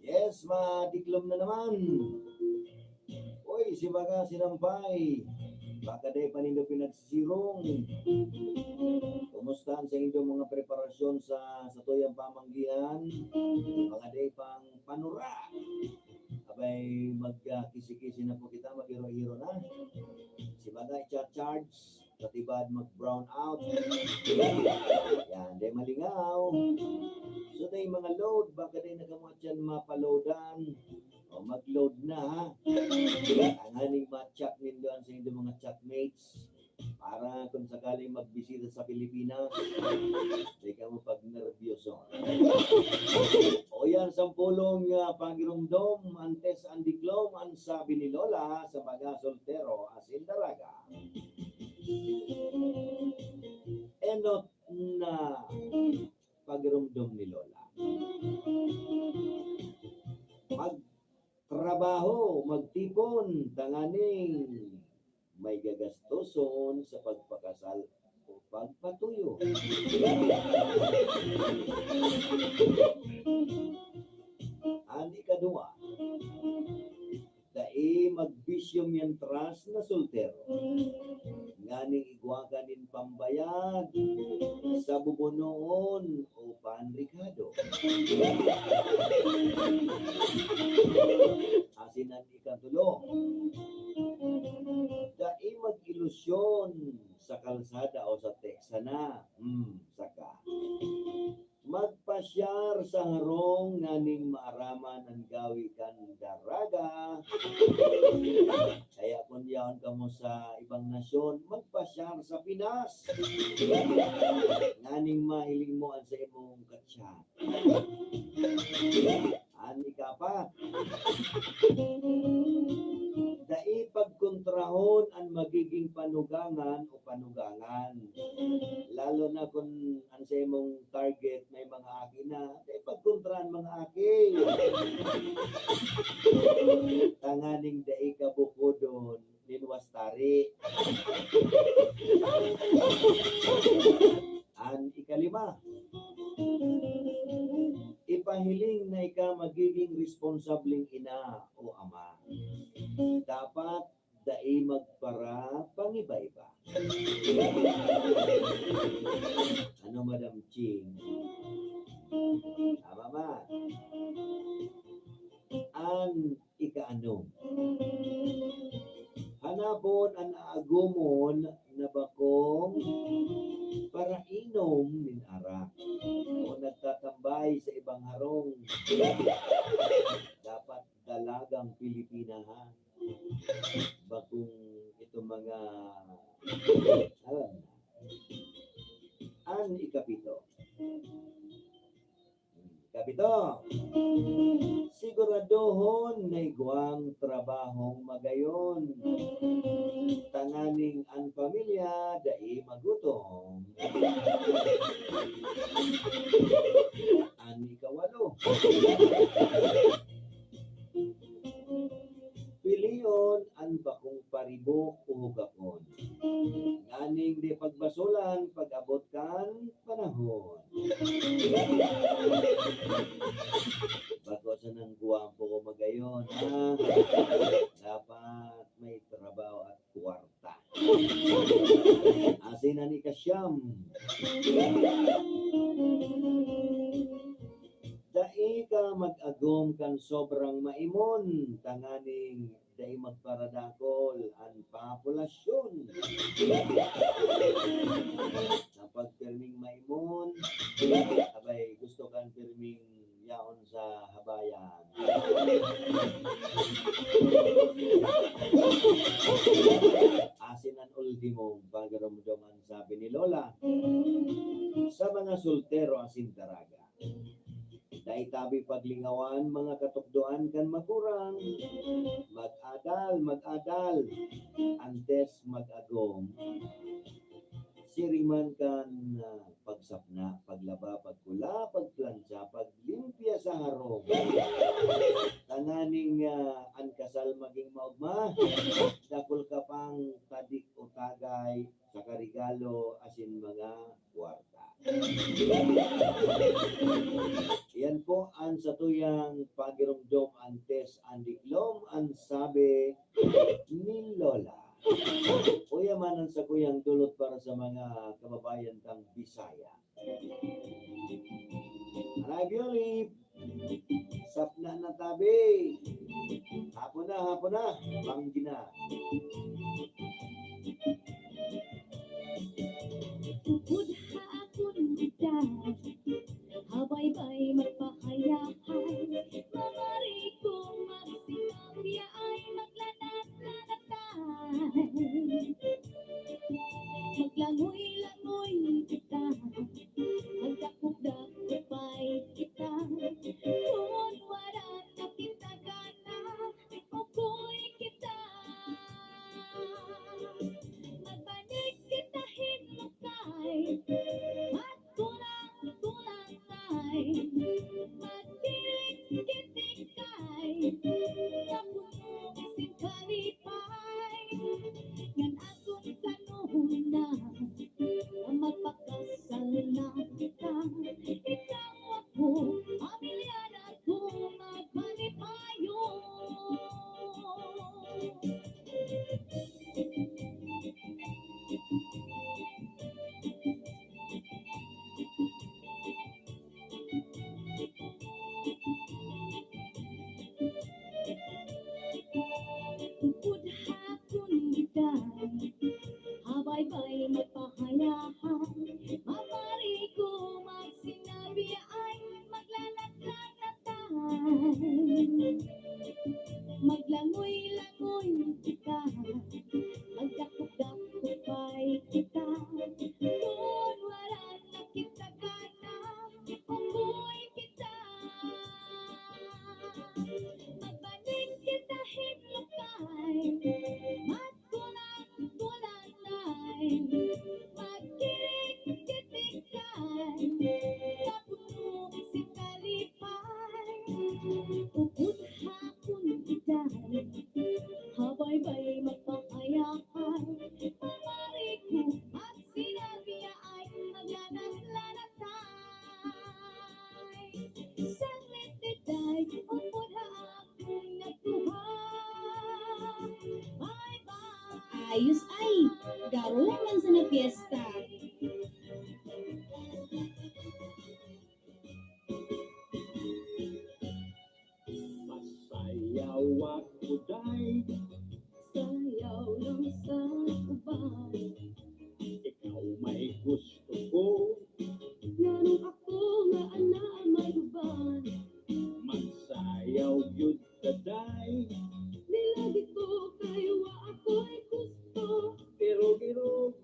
Yes, madiklom na naman. Uy, si Baga Sinampay. Baka dai pa nindo pinagsisirong. Kumusta ang sa inyong mga preparasyon sa, sa tuyang pamanggihan? Mga dai pang panura. Abay, mag, ah, kisi-kisi na po kita, mag-iro-iro na. Si Baga i-charge, katibad mag-brown out. Yan, dai malingaw. So, dai mga load, baka dai na kamo atyan mapaloadan. O, mag-load na, ha? Ang haning ma-chat nindo, ang sa inyong mga chatmates. Para kung sakaling magbisita sa Pilipinas, di ka mo pagnerbiyoso. O yan, sampulong, ah, pagiromdom, antes ang diklom, ang sabi ni Lola sa mga soltero, asin daraga. Enot na pagiromdom ni Lola. Magtrabaho, magtipon, tanganing may gagastoson sa pagpakasal o pagpatuyo. An ikaduwa, dai magbisyo mientras na soltero. Nganing igwa ka nin pambayad sa bubunoon o panrikado. Asin an ikatulo, dai mag-ilusyon sa kalsada o sa teksana. Hmm, saka. Magpasyar sa harong nganing maaraman an gawi kan daraga. Kaya kun yaon kamo sa ibang nasyon, magpasyar sa Pinas. Nganing mahiling mo an sa imong ka-chat. An ikapat, dai pagkontrahon an magiging panugangan o panugangan. Lalo na kun an sa imong target may mga aki na, dai pagkontra an mga aki. Tanganing dai ka bukodon nin wastari. An ikalima, ipahiling na ika magiging responsableng ina o ama. Dapat dai magparapangiba-iba. Ano, Madam Ching? Tama ba? An ikaanom, hanapon an aagomon na bakong parainom nin arak o nagtatambay sa ibang harong. Dapat dalagang Pilipina, ha? Bakong itong mga, alam na. An ikapito. Kapito, siguradohon na igwang trabahong magayon, tanganing an pamilya dai magutom. An ikawalo, pilion an bakong paribok o hugakon, nganing di pagbasolan pag-abot kan panahon. Bako sanang gwapo o magayon, ha? Dapat may trabaho at kwarta. Asin an ikasyam, dai ka mag-agom kan sobrang maimon, tanganing dai magparadakol an populasyon. Kapag pirming maimon, abay, gusto kan pirming yaon sa habayan. Asin an ultimong pagiromdom, an sabi ni Lola, sa mga soltero asin daraga. Dai tabi paglingawan mga katukdoan kan magurang. Mag-adal, mag-adal, antes mag-agom. Siring man kan, ah, pagsapna, paglaba, pagkula, pagplantsa, paglimpya sa harong. Tanganing, ah, an kasal magin maogma, dakul ka pang tadik o tagay, saka regalo, asin mga Satuyang pagiromdom antes an diklom, an sabi ni Lola. Uya man an sakuyang dulot para sa mga kababayan tang Bisaya. Aray, Bioli! Sapna na tabi! Hapon na, hapon na! Panggi na! Upod ha akon kita, habaybay magpahayahay, mamari kong magsinabya ay maglanat-lanatay. Maglangoy-langoy kita, magdakop-dakopay kita, kun wala na kita gana, ukoy kita. Magbanig kita hinukay, magkulang-kulang ay magkiring-kitikay, napuno sin kalipay, ngan akong kanuna na magpakasal na kita, ikaw ako, pamilya na ako, magmalipayon. Upod ha akon gitan, habaybay magpahayahay, mamari ko magsinabi ay maglanat-lanatay. Maglangoy-langoy kita, magdakop-dakopay kita, kun wala na kita gana, ukoy kita. Magbaning kita hinukay, magkulang-kulang ay magkiring-kitikay, napuno sin kalipay. Upod ha akon gitan, habaybay magpahayahay, mamari ko magsinabi ay maglanat-lanatay. Saglit diday, upod ha akon nagkuha. Bye-bye. Ayos ay, garo man sana piyesta. Masayaw ako, day. Sayaw lang sa uban. Ikaw may gusto ko. Nganong ako nga ana may uban. Magsayaw gyud ta, day. Nilagi ko kay wa ako'y gusto. Irog-irog.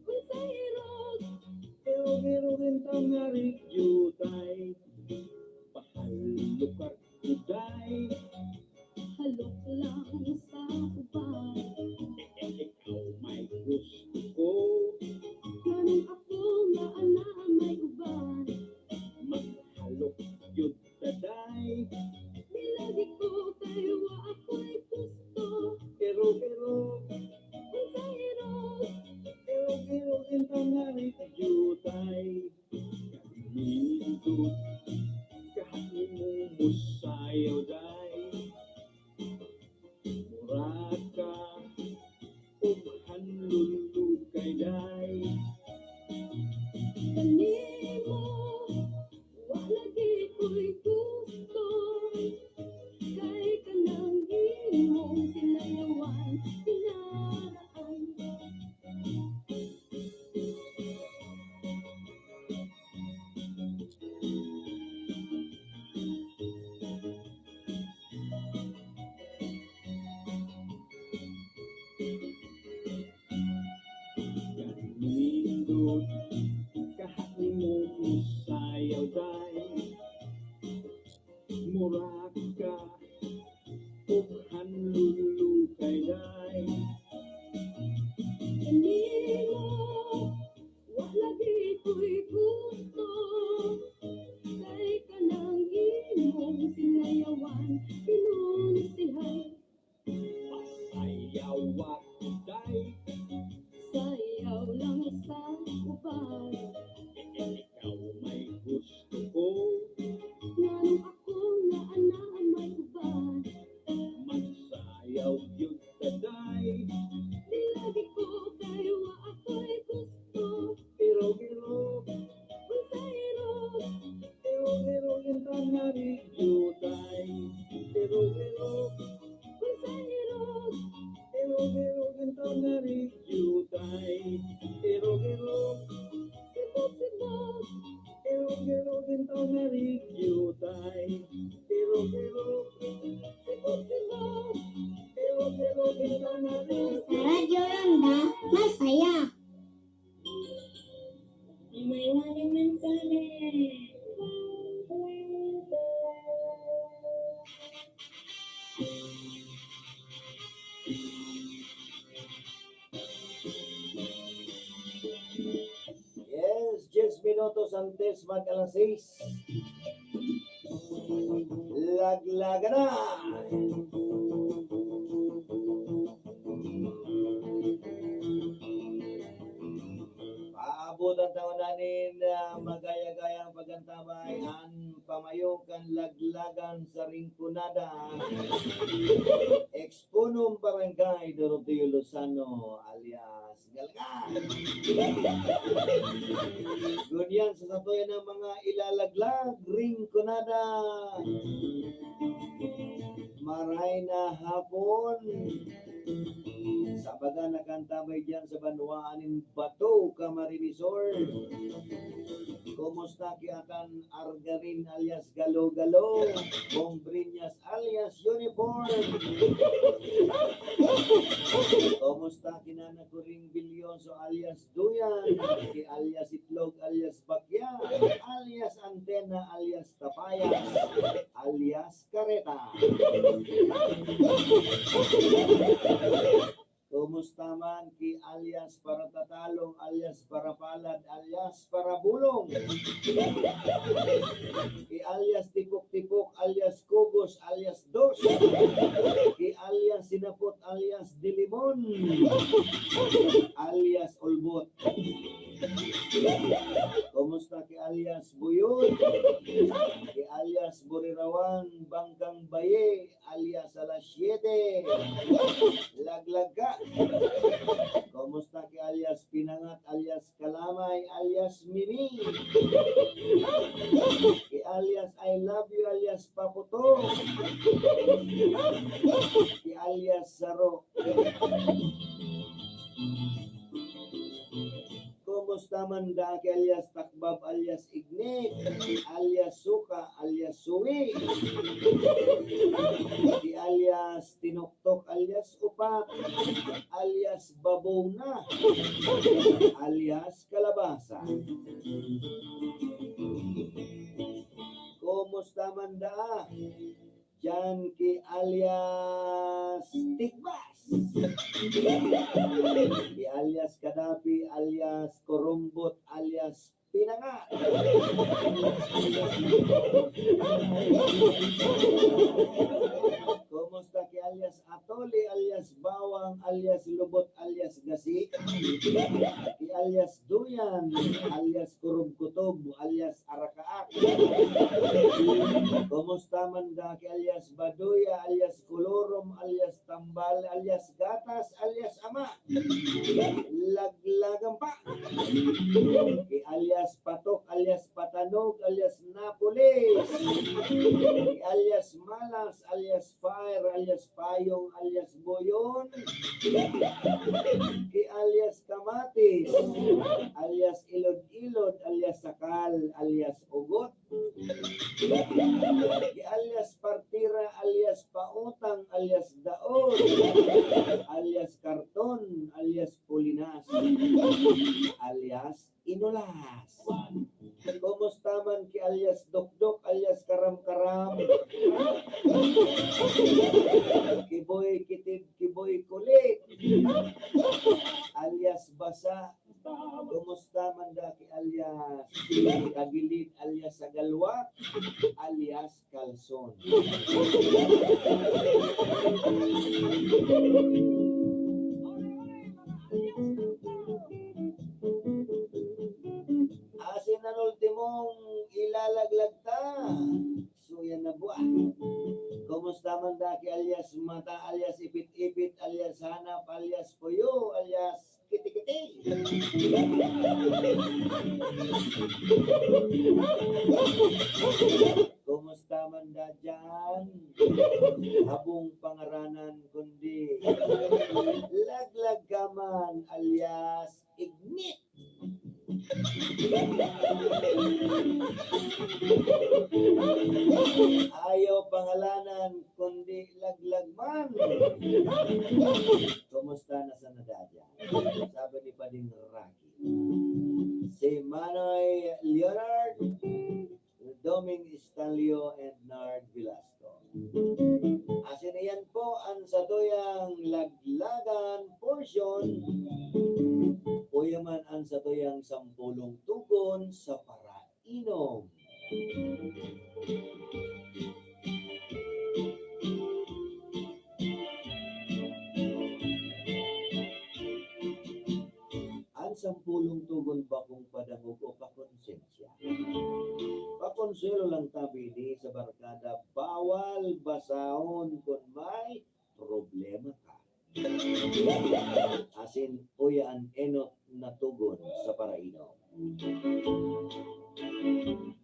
Unsay irog? Irog-irog intang nga rigyo, day. Pahalukar ko, day. Halok lang sa uban. Ikaw may gusto ko. Nganong ako nga ana may uban. Maghalok gyud ta, day. Nilagi ko kay wa ako'y gusto. Irog-irog. Unsay irog? Irog-irog intang nga rigyo, day. Kanindot, kaha nimo mosayaw, day. Murag ka og hanlulukay, day. Kanimo, wa lagi ko'y gusto. Kay kanang imong sinayawan, pinaraan. Kanindot, kaha nimo mosayaw, day. Murag ka og hanlulukay, day. Kanimo, wa lagi ko'y gusto. Kay kanang imong sinayawan, pinunsihay. Pasayaw ako, day. Sayaw lang sa uban. Ikaw may gusto ko. Nganong ako Sa Radyo Ronda, masaya. May walang mensahe. Yes, diyes minutos antes mag alas sais. Laglagan na! Paabotan ta ngani nin, ah, magaya-gayang pag-antabay an pamayo kan laglagan sa Rinconada. Ex-punong Barangay Doroteo Lozano, alias Galga. Ngunyan sa satuya na mga ilalaglag, Rinconada. Maray na hapon. Sa baga nag-antabay diyan sa banwaan nin Bato, Camarines Sur. Kumusta ki Atan Argarin alias Galo-Galo? Bombriñas alias Uniform. Kumusta ki Nana Coring Bilyoso alias Duyan? Ki alias Itlog alias Bakya? Alias Antena alias Tapayas? Alias Kareta? Kumusta man ki alias Paratatalong, alias Parapalad, alias Parabulong? Ki alias Tipok-Tipok, alias Kugos, alias Dos? Ki alias Sinapot, alias Dilimon, alias Ulbot? Kumusta ki alias Buyod? Ki alias Burirawan, Bangkang Baye, alias alas siyete. Laglag ka. Kumusta ki alias Pinangat, alias Kalamay, alias Mimi? Ki alias I love you, alias Paputo? Ki alias Saro? Kumusta man daa ki alias Takbab, alias Ignit, alias Suka, alias Suwi? Ki alias Tinoktok, alias Upat, alias Babona, alias Kalabasa? Kumusta man daa diyan ki alias Tigbas, ki alias Kadapi, alias Kurumbot, alias Pinangat? Kumusta ki alias Atoli, alias Bawang, alias Lubot, alias Gasi? Ki alias Duyan, alias Kurub-Kutob, alias Arakaak? Kumusta man daa ki alias Baduya, alias Kolorom, alias Tambal, alias Gatas, alias Ama? Laglagan pa. Ki alias Patok, alias Patanog, alias Napoles. Ki alias Malas, alias Fire, alias Payong, alias Boyon. Ki alias Kamatis, alias Ilod-Ilod, alias Sakal, alias Ugot. Ki alias Partira, alias Pautang, alias Daot, alias Karton, alias Pulinas, alias Inulas? Kumusta man ki alias Dokdok, alias Karam-Karam? Ki Boy Kitid, ki Boy Kulit, alias Basa? Kumusta man daa ki alias Kagilid, alias Sagalwak, alias Kalson? Asin an ultimong ilalaglag ta, suyan na buwan. Kumusta man daa ki alias Mata, alias Ipit-Ipit, alias Hanap, alias Puyo, alias Kiti-Kiti? Kumusta man daa diyan? Habong pangaranan kundi Laglag ka man, alias Ignit. Ayaw pangalanan, kundi laglag man. Kumusta na sa nadadya? Sabi ni Pading Rocky. Si Manoy Leonard, Doming Stanlio, and Nard Velasco. Asin iyan po an satuyang laglagan portion, o yaman an satuyang sampolong tugon sa parainom. An sampolong tugon bakong padangog o pakonsensya. Pakonsuelo lang tabi ini sa barkada, bawal basahon kun may problema ka. Asin uya an enot na tugon sa parainom.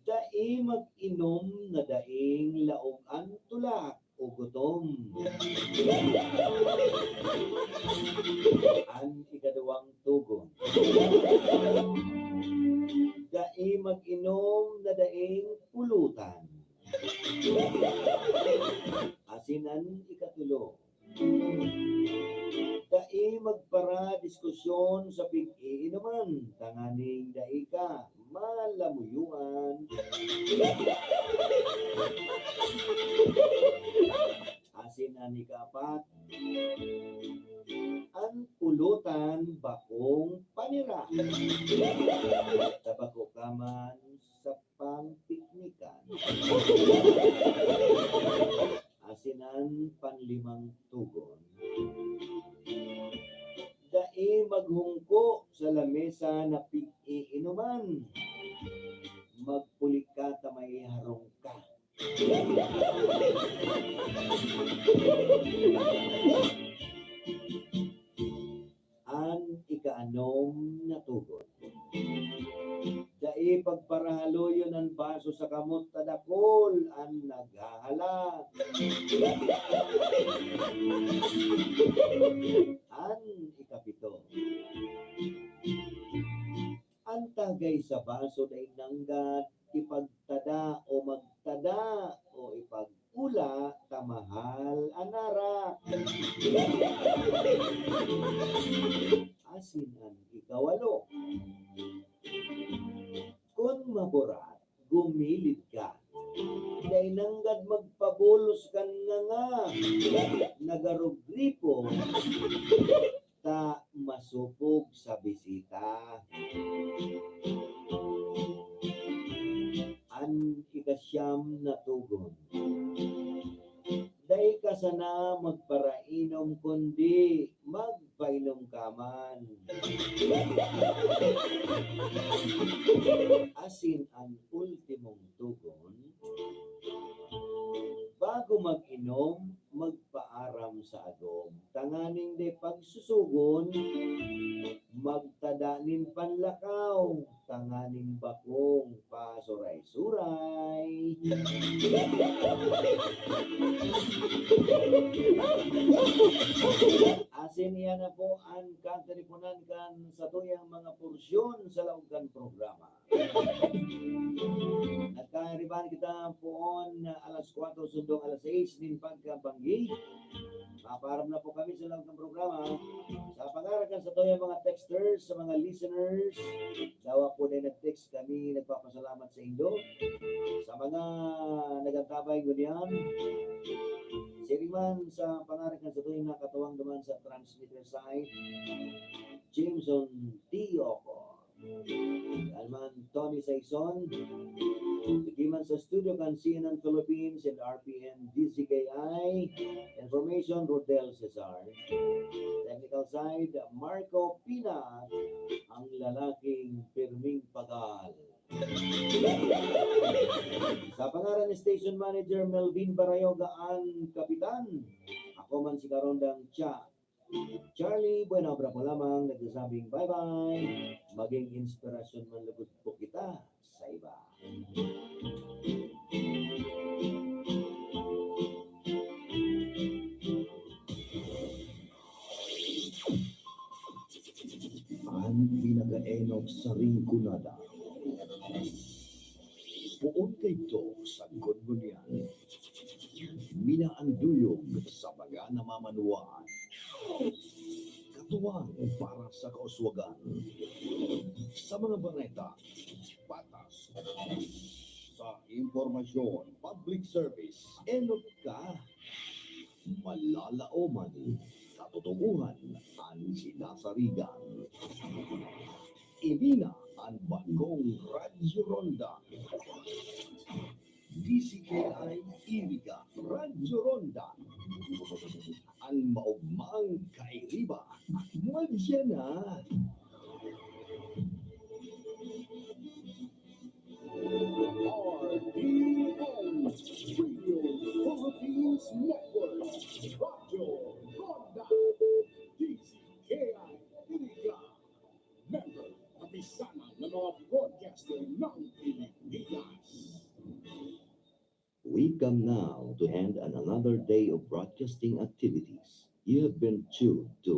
Dai mag-inom na daing laog an tulak o gutom. An ikaduwang tugon. Dai mag-inom na daing pulutan. Asin an ikatulo. Dai magpara-diskusyon sa pig-iinuman, tanganing dai ka malamuyoan. Asin an ikaapat, an pulutan bakong panira. Tabako ka man sa pangpiknikan. Asin an panlimang tugon. Dai maghungko sa lamesa na pig-iinuman. Magpuli ka ta may harong ka. An ikaanom na tugon. Dai pagparahaloyon an baso sa kamot ta dakul an naghahalat. An ikapito. An tagay sa baso dai nanggad ipagtada o magtada o ipag-ula ta mahal an arak. Asin an ikawalo. Kun maburat, gumilid ka. Dai nanggad magpabulos kan nganga. Nagarugripo ta masopog sa bisita. An ikasyam na tugon. Dai ka sana magparainom kundi magpainom ka man. Asin an ultimong tugon, bago mag-inom, magpaaram sa agom, tanganing dai pagsusugon, magtada nin panlakaw, tanganing bakong pasuray-suray. Asin iyan na po an kateleponan kan satuyang mga porsyon sa laog kan programa. Nagkaaribahan kita poon alas kwatro sundong alas sais nin pagkabanggi. Mapaaram na po kami sa laog kan programa. Sa pangaran kan satuyang mga texters, sa mga listeners, dawa po na nag-text kami, nagpapasalamat saindo. Sa mga nagantabay ngunyan, siring man sa pangaran kan satuyang nakatuwang duman sa transmitter site, Jameson T. Ocor. Yan man, Tony Saison. Digdi man sa studio kan C N N Philippines and R P N D Z K I. Information, Rodel Cesar. Technical side, Marco Pina, ang lalaking pirming pagal. Sa pangaran ni Station Manager Melvin Barayoga, ang kapitan. Ako man si Karondang Cha. Charlie, buena obra po lamang, nagsasabing bye-bye. Maging inspirasyon man lugod po kita sa iba. Ang pinaka-enot sa Rinconada. Poon kaidto sagkod ngunyan, minaanduyog sa mga namamanwaan. Katuwang para sa kauswagan, sa mga bareta, patas, sa impormasyon, public service, enot ka, malalaoman, katotohanan an sinasarigan. Ini na an bagong Radyo Ronda. D C K I Iriga, Radyo Ronda. An maogmang kairiba, madya na. R T N, Radio Philippines Network, Radyo Ronda, D C K I Iriga, member kapisanan ng mga broadcaster ng Pilipinas. We come now to end an another day of broadcasting activities. You have been tuned to